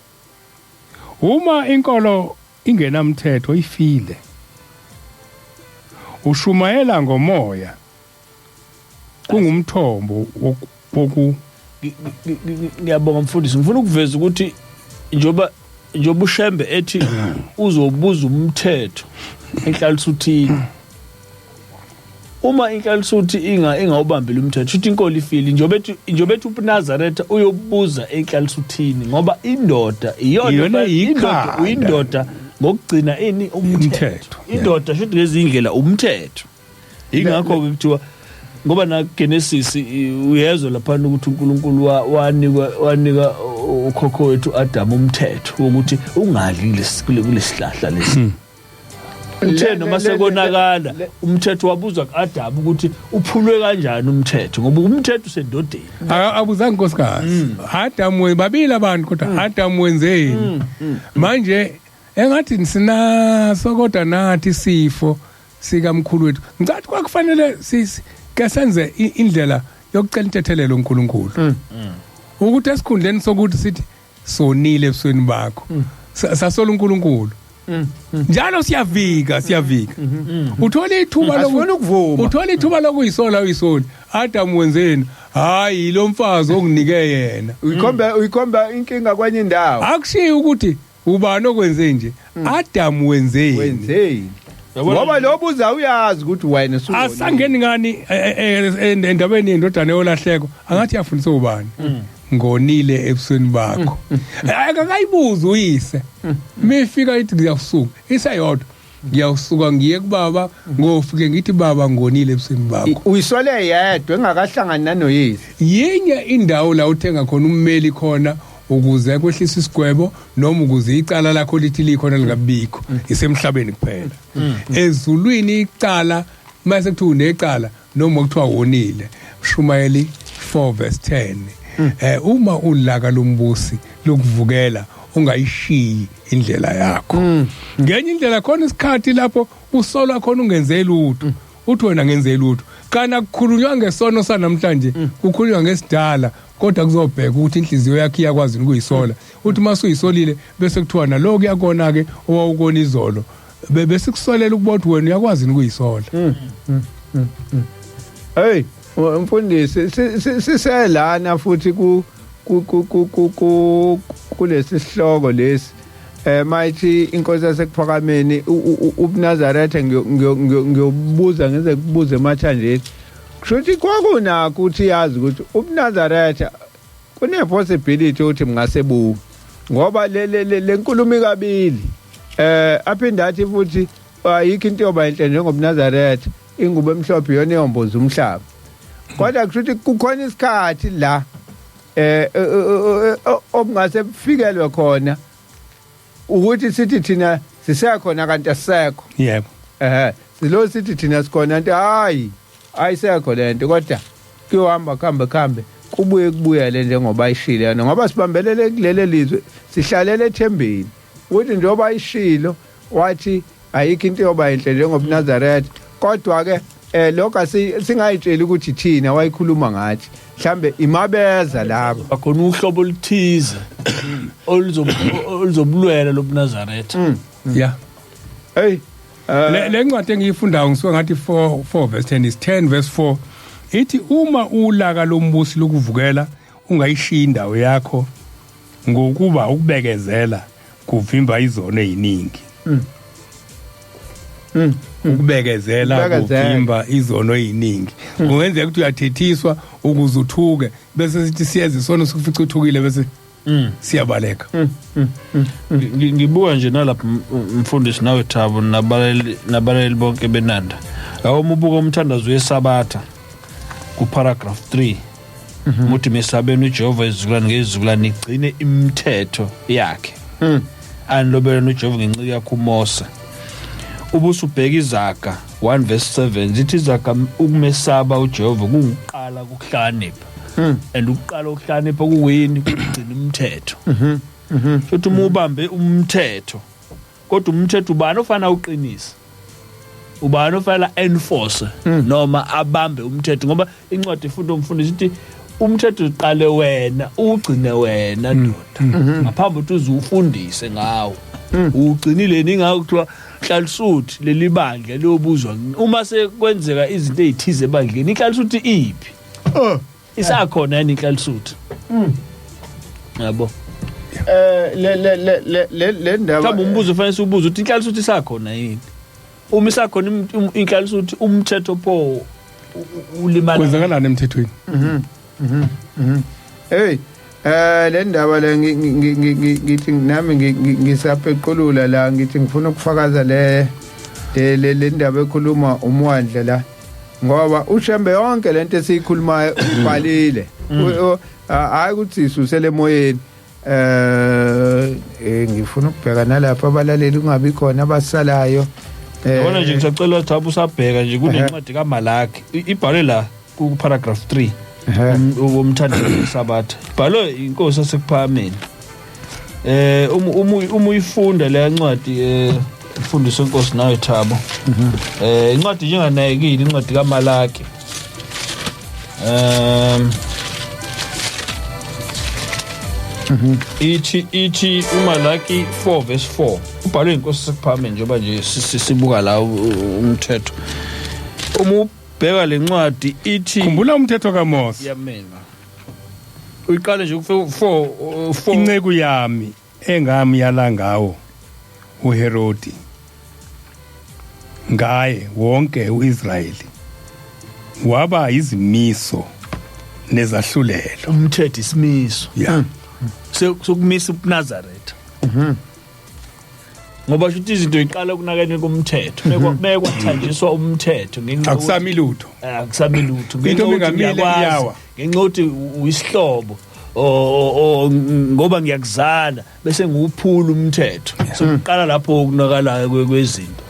Speaker 2: Uma inkolo ingenamthetho ifile. Ushumayela ngomoya kungumthombo woku.
Speaker 3: Ngiyabonga mfundisi, ngifuna ukuveza ukuthi njoba uShembe ethi uzobuza umthetho enhlalisuthini, uma inhlalisuthi ingawubambile umthetho, uthi inkolo ifile. Njoba ethi ubuNazaretha uyobuza enhlalisuthini, ngoba indoda iyona indoda, uyindoda ngokugcina ini umthetho. Indoda shuthi ngezindlela umthetho. Ingakho ke kuthiwa ngoba na Genesis uyezwa lapha ukuthi uNkulunkulu wanika ukhokho wethu Adam umthetho wokuthi ungadli kulesihlahla lesi. Uthe noma sekonakala umthetho wabuzwa kuAdam ukuthi uphulwe kanjani umthetho, ngoba umthetho usendodeni.
Speaker 2: Abuzanga nkosikazi Adam, babili abantu kodwa Adam wenzeni? Manje engathi sinaso kodwa nathi isifo sikamkhulu wethu. Ngicathi kwakufanele ke senze indlela yokucela intethelelo uNkulunkulu, ukuthi esikhundleni sokuthi sithi Sonile ebusweni bakho. Sasola uNkulunkulu. Njalo siyavika, siyavika. Uthola ithuba
Speaker 1: Asifuni ukuvuma.
Speaker 2: Uthola ithuba lokuyisola, uyisoli. Adam, wenzeni? Hayi, lo mfazi onginike yena.
Speaker 1: Uyikhomba inkinga kwenye indawo.
Speaker 2: Akushiyi ukuthi ubani okwenze nje. Adam, wenzeni?
Speaker 1: Wenzeni?
Speaker 3: Yabona
Speaker 1: Ngoba lo buza uyazi ukuthi wena usuwonile.
Speaker 2: Asangeni ngani endabeni yendodana yolahleko, angathi yafundisa ubani? Ngonile ebusweni bakho. Akakayibuzi uyise. Mifika ithi ngiyasuka, isayodwa, ngiyasuka ngiye kubaba, ngofike ngithi, "Baba, ngonile ebusweni bakho."
Speaker 1: Uyisole yedwa engakahlangani nanoyise.
Speaker 2: Yinye indawo la uthenga khona ummeli khona ukuze kwehlisa isigwebo noma ukuze icala lakho lithi likhona lingabikho, isemhlabeni kuphela. Ezulwini icala mase kuthiwa unecala noma kuthiwa wonile, Shumayeli 4 verse 10, uma ulaka lombusi lokuvukela, ungayishiyi indlela yakho. Ngenye indlela khona isikhathi lapho usolwa khona ungenze lutho, uthi wena ngenze lutho, kana kukhulunywa ngesono sanamhlanje, kukhulunywa ngesidala, kodwa kuzobheka ukuthi inhliziyo yakhe iyakwazi ukuyisola. Uthi mase uyisolile, bese kuthiwa naloko kuyakona ke owawukona izolo, bese kusolela ukuba uthi wena uyakwazi ukuyisola.
Speaker 1: Hey, mfundisi, siselana futhi ku ku ku ku ku ku kulesi sihloko lesi, mayithi inkosi yasekuphakameni ubuNazaretha, ngiyobuza ngize kubuze emathanjeni. Kusho ukuthi kwakunakho ukuthi yazi ukuthi ubuNazaretha kune possibility ukuthi mngase bu ngoba le nkulumo ikabili, aphinde athi futhi ayikho into yoba inhle njengobuNazaretha, ingubo emhlophe iyona eyomboza umhlaba. Kodwa kusho ukuthi kukhona isikhathi la obungase bufikelwe khona ukuthi sithi thina sisekhona kanti asisekho. Silo sithi thina sikhona nto, hayi, ayisekho lento, kodwa kuyohamba kuhambe kuhambe kubuye kubuyele njengoba ayishilo yena, ngoba sibambelele kulele lizwe, sihlalele ethembeni ukuthi njengoba ayishilo wathi ayikho into yoba inhle njengobuNazaretha. Kodwa ke lokho singayitsheli ukuthi thina wayikhuluma ngathi mhlambe imabeza labo.
Speaker 3: Bakhona uhlobo oluthize oluzobulwela lobuNazaretha.
Speaker 2: Yeah.
Speaker 1: Hey.
Speaker 2: Le ncwadi engiyifundayo ngisuka ngathi 4 4 verse 10 is 10 verse 4, ithi uma ulaka lombusi lokuvukela, ungayishiya indawo yakho, ngokuba ukubekezela kuvimba izono eziningi. Ukubekezela
Speaker 1: Ukubekezela.
Speaker 2: kuvimba izono eziningi. Kungenzeka ukuthi uyathethiswa ukuze uthuke, bese sithi siyeza isono sikufica uthukile, bese siyabaleka.
Speaker 3: Ngibuka nje nalapha, mfundisi, nawe Thabo, nabalali bonke benanda. Awu, uma ubuka umthandazo weSabatha ku paragraph 3, muthi mesabeni uJehova izizukulwane ngezizukulwane, igcine imithetho yakhe anilobela uJehova ngenceku yakhe uMose. Ubusubheka iZaga 1 verse 7, zithi iZaga ukumesaba uJehova kunguqala ukuhlakanipha, and ukuqala ukuhlakanipha kuyini? Kugcina umthetho. Futhi uma ubambe umthetho, kodwa umthetho ubani ofana uqinise, ubani ofanele enforce noma abambe umthetho? Ngoba incwadi ifunda, umfundisi, ithi umthetho uqale wena ugcine wena ndoda ngaphambi ukuthi uze ufundise ngawo. Ugcinile ningako kuthiwa hlalisuthi leli bandla liyobuzwa uma sekwenzeka izinto ezithize ebandleni. Inhlalisuthi iphi? Isakhona yini inhlalisuthi, yabo?
Speaker 1: Le le le le le le ndaba
Speaker 3: Mhlawumbe umbuzo ufanele siwubuze ukuthi inhlalisuthi isakhona yini. Uma isakhona inhlalisuthi, umthetho pho ulimala?
Speaker 2: Kwenzakalani emthethweni?
Speaker 1: Hey, le ndaba le ngithi nami ngisaphequlula la, ngithi ngifuna ukufakaza le ndaba ekhuluma umwandle la, ngoba uShembe yonke lento esiyikhulumayo ubhalile. Hayi ukuthi isusele emoyeni. Ngifuna ukubheka nalapha abalaleli kungabi khona abasalayo.
Speaker 3: Yabona nje, ngisacela Thabo, usabheka nje, kunencwadi kaMalaki, ibhalwe la ku paragraph 3 womthandazo weSabatha, ibhalwe inkosi yasekuphakameni. Uma uyifunda le ncwadi, mfundisi wenkosi nawe Thabo, incwadi njenganayekile, incwadi kaMalaki, Ithi uMalaki 4 verse 4 ubhalwe inkosi sekuphakame, njengoba nje sibuka la umthetho, uma ubheka lencwadi ithi
Speaker 2: Khumbula umthetho kaMose.
Speaker 3: Yamena uyiqale nje ku 4 4.
Speaker 2: Inceku yami engamyala ngawo uHerodi, ngaye wonke uIsrayeli, waba izimiso nezahlulelo.
Speaker 3: Umthetho isimiso. Sokumisa ubuNazaretha, ngoba shuthi izinto iqala kunakene komthetho, mekwathanjiswa umthetho ngenxa yokuthi-
Speaker 2: Akusami lutho.
Speaker 3: Akusami lutho.
Speaker 2: Into
Speaker 3: Ngenxa yokuthi
Speaker 2: bengamile
Speaker 3: ngiyakwazi,
Speaker 2: iyawa.
Speaker 3: ngenxa yokuthi uyisihlobo o ngoba ngiyakuzala bese ngiwuphula umthetho, so kuqala lapho ukunakala kwezinto.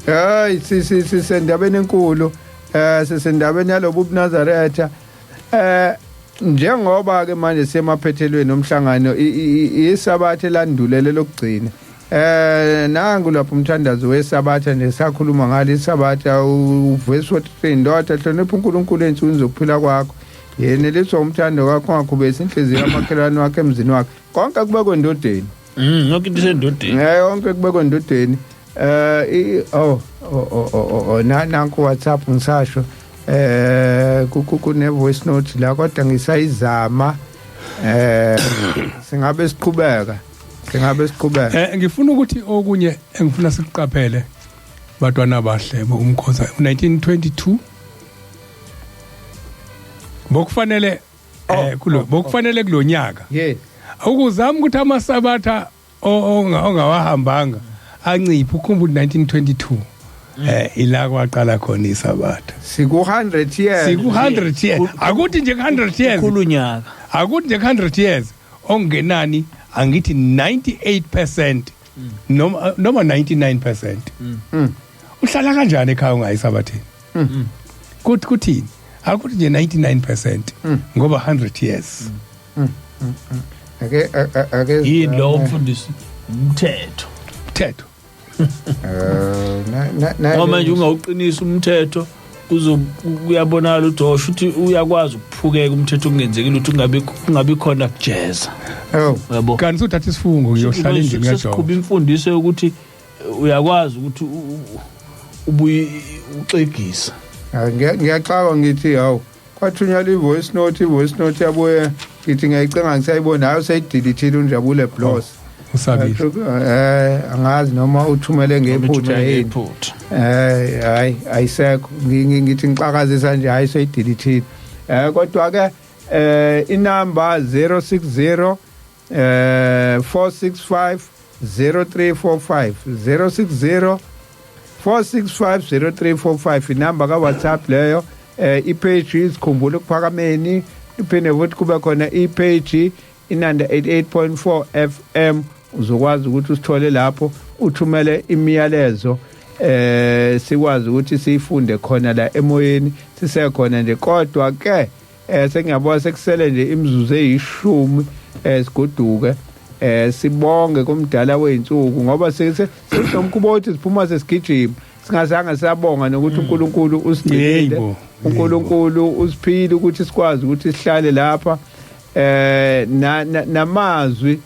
Speaker 1: Hayi, sisendabeni enkulu, sisendabeni yalobu buNazaretha. Njengoba ke manje semaphethelweni omhlangano, iSabatha elandulele lokugcina. Nangu lapho umthandazo weSabatha nje, sakhuluma ngalo iSabatha, uverse 43: "Ndoda, hlonipha uNkulunkulu ensukwini zokuphila kwakho, yeneliswa umthando wakho, ungakhubesi inhliziyo yamakhelwane wakhe emzini wakhe." Konke kube kwendodeni.
Speaker 3: Yonke into isendodeni.
Speaker 1: Yonke kube kwendodeni. Oh, nanku WhatsApp, ngisasho kune voice note la, kodwa ngisayizama. Singabe siqhubeka.
Speaker 2: Ngifuna ukuthi okunye engifuna sikuqaphele, batwana bahle umkhoza, 1922 bokufanele kulo bokufanele kulonyaka ukuzama ukuthi amasabatha ongawahambanga anciphe. Ukhumbula 1922 ila kwaqala khona iSabatha.
Speaker 1: Siku 100 years.
Speaker 2: Siku 100 years, akuthi nje 100 years.
Speaker 3: Khulunyaka.
Speaker 2: Akuthi nje 100 years, ongenani angithi 98% noma 99%. Uhlala kanjani ekhaya ungayisabatheni? Kuthi kuthini? Akuthi nje 99%, ngoba 100 years.
Speaker 1: Ake ake
Speaker 3: Yini lo, mfundisi? Umthetho.
Speaker 2: Mthetho.
Speaker 1: Na
Speaker 3: Ngoba manje ungawuqinisa umthetho, kuzo kuyabonakala ukuthi osho ukuthi uyakwazi ukuphukeka umthetho, kungenzeki ukuthi kungabi khona kujeza.
Speaker 1: Oh.
Speaker 3: Uyabo?
Speaker 2: Kanti uthatha isifungo, ngiyohlala endlini kaJehova.
Speaker 3: Sesiqhuba imfundiso yokuthi uyakwazi ukuthi ubuye uxegisa.
Speaker 1: Ngiyaxakwa, ngithi hawu, kwathunyelwa i-voice note, i-voice note yabuye, ngithi ngiyayicenga, ngisayibona, hayi, useyidilithile uNjabule Blos.
Speaker 2: Usabile.
Speaker 1: Angazi noma uthumele ngephutha yini.
Speaker 3: Ngephutha.
Speaker 1: Hayi, ayisekho. Ngithi ngixakazisa nje, hayi, seyidilithile. Kodwa ke inamba 060 465 0345, 060 465 0345, inamba ka WhatsApp leyo. Ipage isikhumbula ukuphakameni, iphinde futhi kube khona ipage Inanda 88.4 FM, uzokwazi ukuthi usithole lapho, uthumele imiyalezo, sikwazi ukuthi siyifunde khona la emoyeni sisekhona nje. Kodwa ke sengiyabona sekusele nje imizuzu eyishumi sigoduke. Sibonge kumdala weinsuku, ngoba sesinomkhuba wokuthi siphuma sesigijima singazange siyabonga nokuthi uNkulunkulu usigcinile. uNkulunkulu usiphile ukuthi sikwazi ukuthi sihlale lapha, namazwi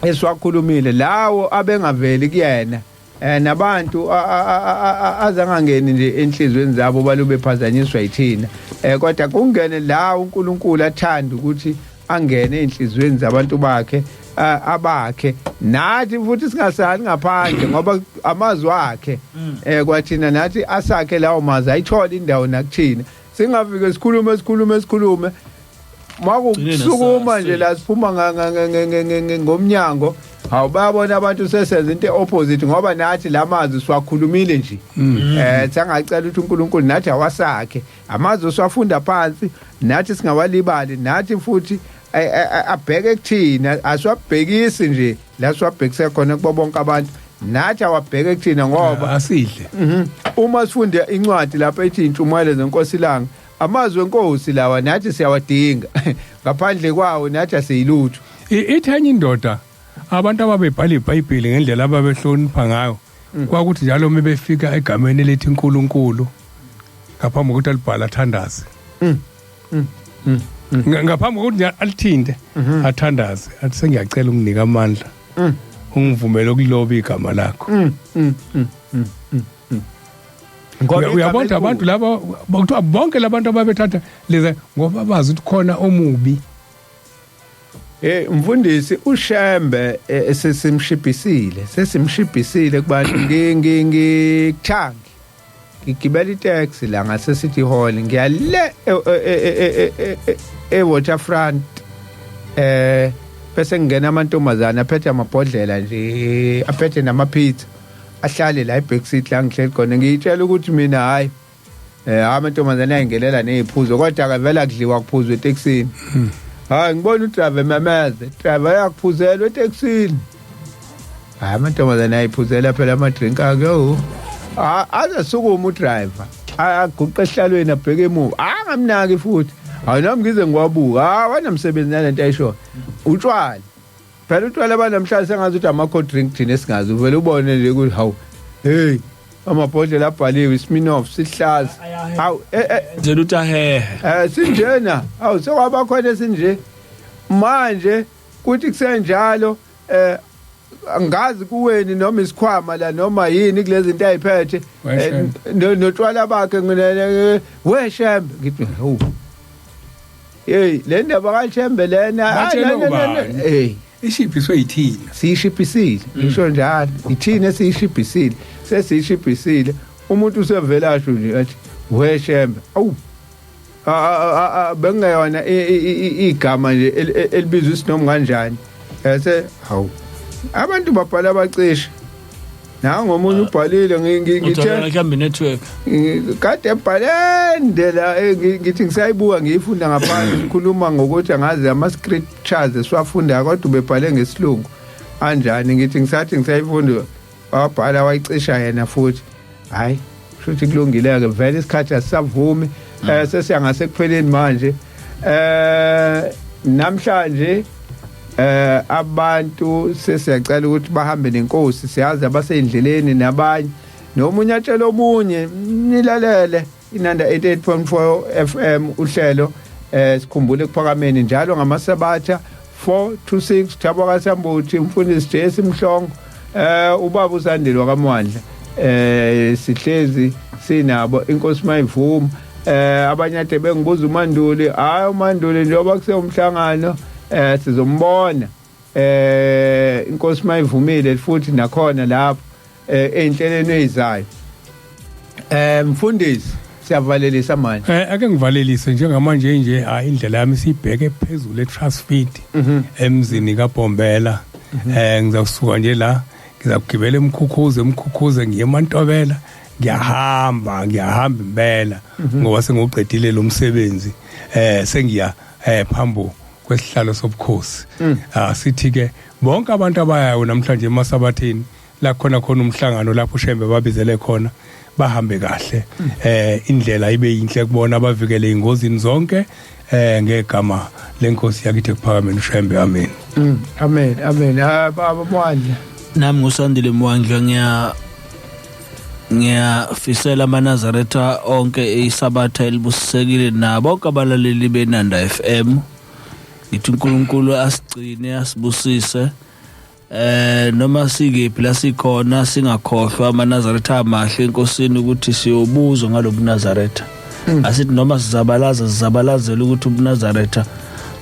Speaker 1: esiwakhulumile lawo abengaveli kuyena, nabantu azangangeni nje enhlizweni zabo, balube phazanyiswa yithina, kodwa kungene la uNkulunkulu athanda ukuthi angene enhlizweni zabantu bakhe, abakhe, nathi futhi singasali ngaphandle, ngoba amazwi akhe kwathina nathi asakhe lawo mazwi, ayithola indawo nakuthina. Singafike sikhulume, sikhulume, sikhulume, makusukuma nje la siphuma ngomnyango, hawu, bayabona abantu sesenza into opposite, ngoba nathi lamazwi siwakhulumile nje. Sangacela ukuthi uNkulunkulu nathi awasakhe amazwi siwafunda phansi, nathi singawalibali, nathi futhi abheke kuthina, asiwabhekisi nje la siwabhekise khona kubo bonke abantu, nathi awabheke kuthina, ngoba
Speaker 2: Asidle.
Speaker 1: Uma sifunde incwadi lapha ethi Intshumayelo zeNkosi Langa, amazwi enkosi lawa nathi siyawadinga, ngaphandle kwawo nathi asiyilutho.
Speaker 2: Ithi enye indoda, abantu ababebhala iBhayibheli ngendlela ababehlonipha ngayo, kwakuthi njalo uma befika egameni elithi uNkulunkulu, ngaphambi kokuthi alibhala, athandaze. Ngaphambi kokuthi alithinte athandaze athi sengiyacela unginike amandla, ungivumele ukuloba igama lakho. Uyabona abantu laba kuthiwa bonke labantu ababethatha leza ngoba bazi ukuthi khona omubi.
Speaker 1: Mfundisi uShembe sesimshibhisile kubantu. Ngikuthangi ngigibela itaxi la ngase City Hall, ngiyale e Waterfront, bese ngena amantombazana aphethe amabhodlela nje, aphethe namapizza, ahlale la eback seat la ngihleli khona. Ngiyitshela ukuthi mina hayi, amantombazana ayingelela neziphuzo, kodwa akavela kudliwa kuphuzwa etekisini. Hayi, ngibona udriver ememeze, driver yakuphuzelwa etekisini. Hayi, amantombazana ayiphuzela phela ama-drink akhe. Oh, aze sukuma udriver, aguqe esihlalweni, abheke emuva, angamnaki futhi. Hayi, nami ngize ngiwabuka, hayi, wanamsebenzi nalento ayisho. Utshwala phela, utshwala banamhlanje sengazi ukuthi ama-cold drink, thina esingazi uvele ubone nje ukuthi hawu, hey, amabhodlela abhaliwe iSmirnoff sihlaza, hawu.
Speaker 3: Nje ukuthi ahehe.
Speaker 1: Sinjena, awu, sekwaba khona esinje manje. Kuthi kusenjalo, angazi kuweni noma isikhwama la noma yini kulezi zinto ayiphethe, notshwala bakhe ngine weshembe. Ngithi hawu, hey, le ndaba kaShembe lena.
Speaker 2: Batshela ubani?
Speaker 1: Hey.
Speaker 2: Ishibhiswe yithina.
Speaker 1: Siyishibhisile, ngisho njalo, ithina esiyishibhisile, sesiyishibhisile. Umuntu usevela asho nje athi weshembe. Awu, bengeyona igama nje elibizwa isinoma kanjani ese. Hawu, abantu babhala abacishe nangomunye ubhalile ngithe
Speaker 3: Uthola mhlawumbe network.
Speaker 1: Kade ebhalende la, ngithi ngisayibuka, ngiyifunda ngaphandle, sikhuluma ngokuthi angazi ama-scriptures esiwafundayo, kodwa ubebhale ngesilungu anjani. Ngithi ngisathi ngisayifunda, wabhala wayicisha yena futhi. Hayi, kusho kulungile-ke vele, isikhathi asisavumi. Sesiya ngasekupheleni manje. Namhlanje abantu sesiyacela ukuthi bahambe nenkosi. Siyazi abaseyindleleni nabanye, nomunye atshela omunye, nilalele Inanda 88.4 FM, uhlelo sikhumbule ekuphakameni njalo ngamasabatha 4 to 6. Thabo kaSambuthi, umfundisi Jesse Mhlongo, ubaba uSandile wakamwandla, sihlezi sinabo, inkosi mayivuma. Abanye ade bengibuza uManduli, hayi, uManduli njengoba kusewumhlangano, sizombona, inkosi mayivumile futhi nakhona lapho einhlelweni ezizayo. Mfundisi, siyavalelisa manje.
Speaker 2: Ake ngivalelise njengamanje nje. Hayi, indlela yami sibheke phezulu eTrust Feed emzini kaBombela. Ngizawusuka nje la, ngizakugibela emkhukhuze, emkhukhuze ngiye eMantobela. Ngiyahamba, ngiyahamba impela ngoba sengiwuqedile lo msebenzi, sengiya phambi kwesihlalo sobukhosi. Ah, sithi ke bonke abantu abayayo namhlanje emasabatheni la khona khona umhlangano lapho uShembe babizele khona, bahambe kahle, indlela ibe yinhle kubona, bavikele ingozini zonke, ngegama lenkosi yakithi ekuphakameni uShembe, amen.
Speaker 1: Amen, amen. Ah, baba Mwandla.
Speaker 3: Nami ngusandile Mwandla, ngiyafisela amaNazaretha onke isabatha elibusisekile nabo bonke abalaleli beNanda FM. Ngithi uNkulunkulu asigcine, asibusise, noma sikephi la sikhona. Singakhohlwa amaNazaretha amahle enkosini ukuthi siyobuzwa ngalobuNazaretha. Asithi noma sizabalaza, sizabalazela ukuthi ubuNazaretha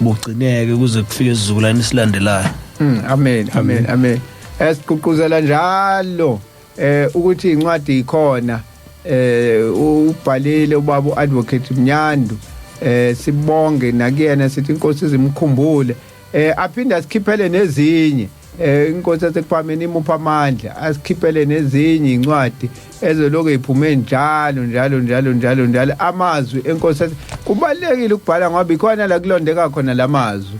Speaker 3: bugcineke kuze kufike isizukulwane esilandelayo.
Speaker 1: Amen, amen, amen. Esiququzela njalo ukuthi incwadi ikhona, ubhalile ubaba uadvocate Mnyandu, sibonge nakuyena, sithi inkosi izimkhumbule, aphinde asikhiphele nezinye. Inkosi yasekuphameni imupha amandla, asikhiphele nezinye incwadi ezoloku iphume njalo njalo njalo njalo njalo. Amazwi enkosi kubalekile ukubhala ngoba ikhona la kulondeka khona lamazwi.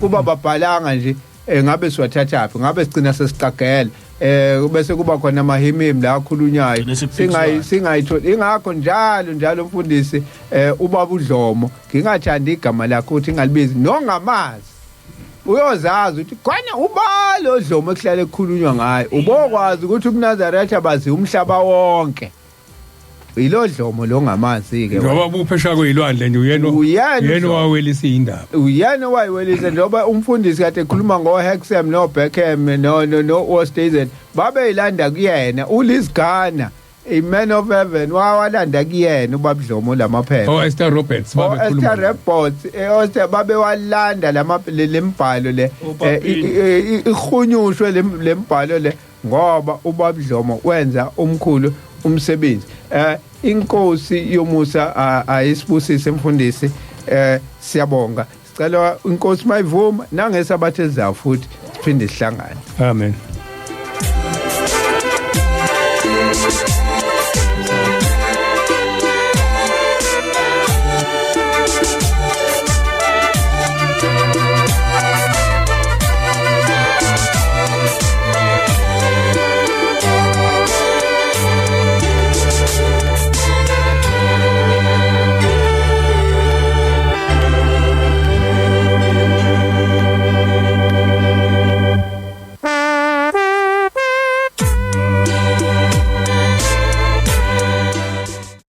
Speaker 1: Kuba babhalanga nje, ngabe siwathathaphi? Ngabe sigcina sesiqagela, bese kuba khona amahimimi la akhulunywayo, singayitholi. Ingakho njalo njalo umfundisi, ubaba uDlomo, ngingathanda igama lakhe ukuthi ingalibizi, nongamazi uyozazi ukuthi khona ubalo Dlomo ekuhlale kukhulunywa ngayo. Ubokwazi ukuthi ubuNazaretha bazi umhlaba wonke. Yilo Dlomo lo ngamazi ke.
Speaker 2: Ngoba buphesha kuyilwandle nje, uyena
Speaker 1: Uyena
Speaker 2: uyena owawelisa indaba.
Speaker 1: Uyena owayiwelisa, njengoba umfundisi kade ekhuluma ngo-Hexham no-Beckham no Oosthuizen, babeyilanda kuyena uLiz Garner, i-man of heaven, wawalanda kuyena uBabudlomo lamaphepha.
Speaker 2: Oh, Esther Roberts babekhuluma.
Speaker 1: Esther Roberts, Esther, babewalanda lama lembhalo le, ihunyushwe lembhalo le, ngoba uBabudlomo wenza umkhulu umsebenzi. Inkosi yomusa ayisibusise, mfundisi. Siyabonga, sicela inkosi mayivuma nangesabatha ezayo futhi siphinde sihlangane.
Speaker 2: Amen.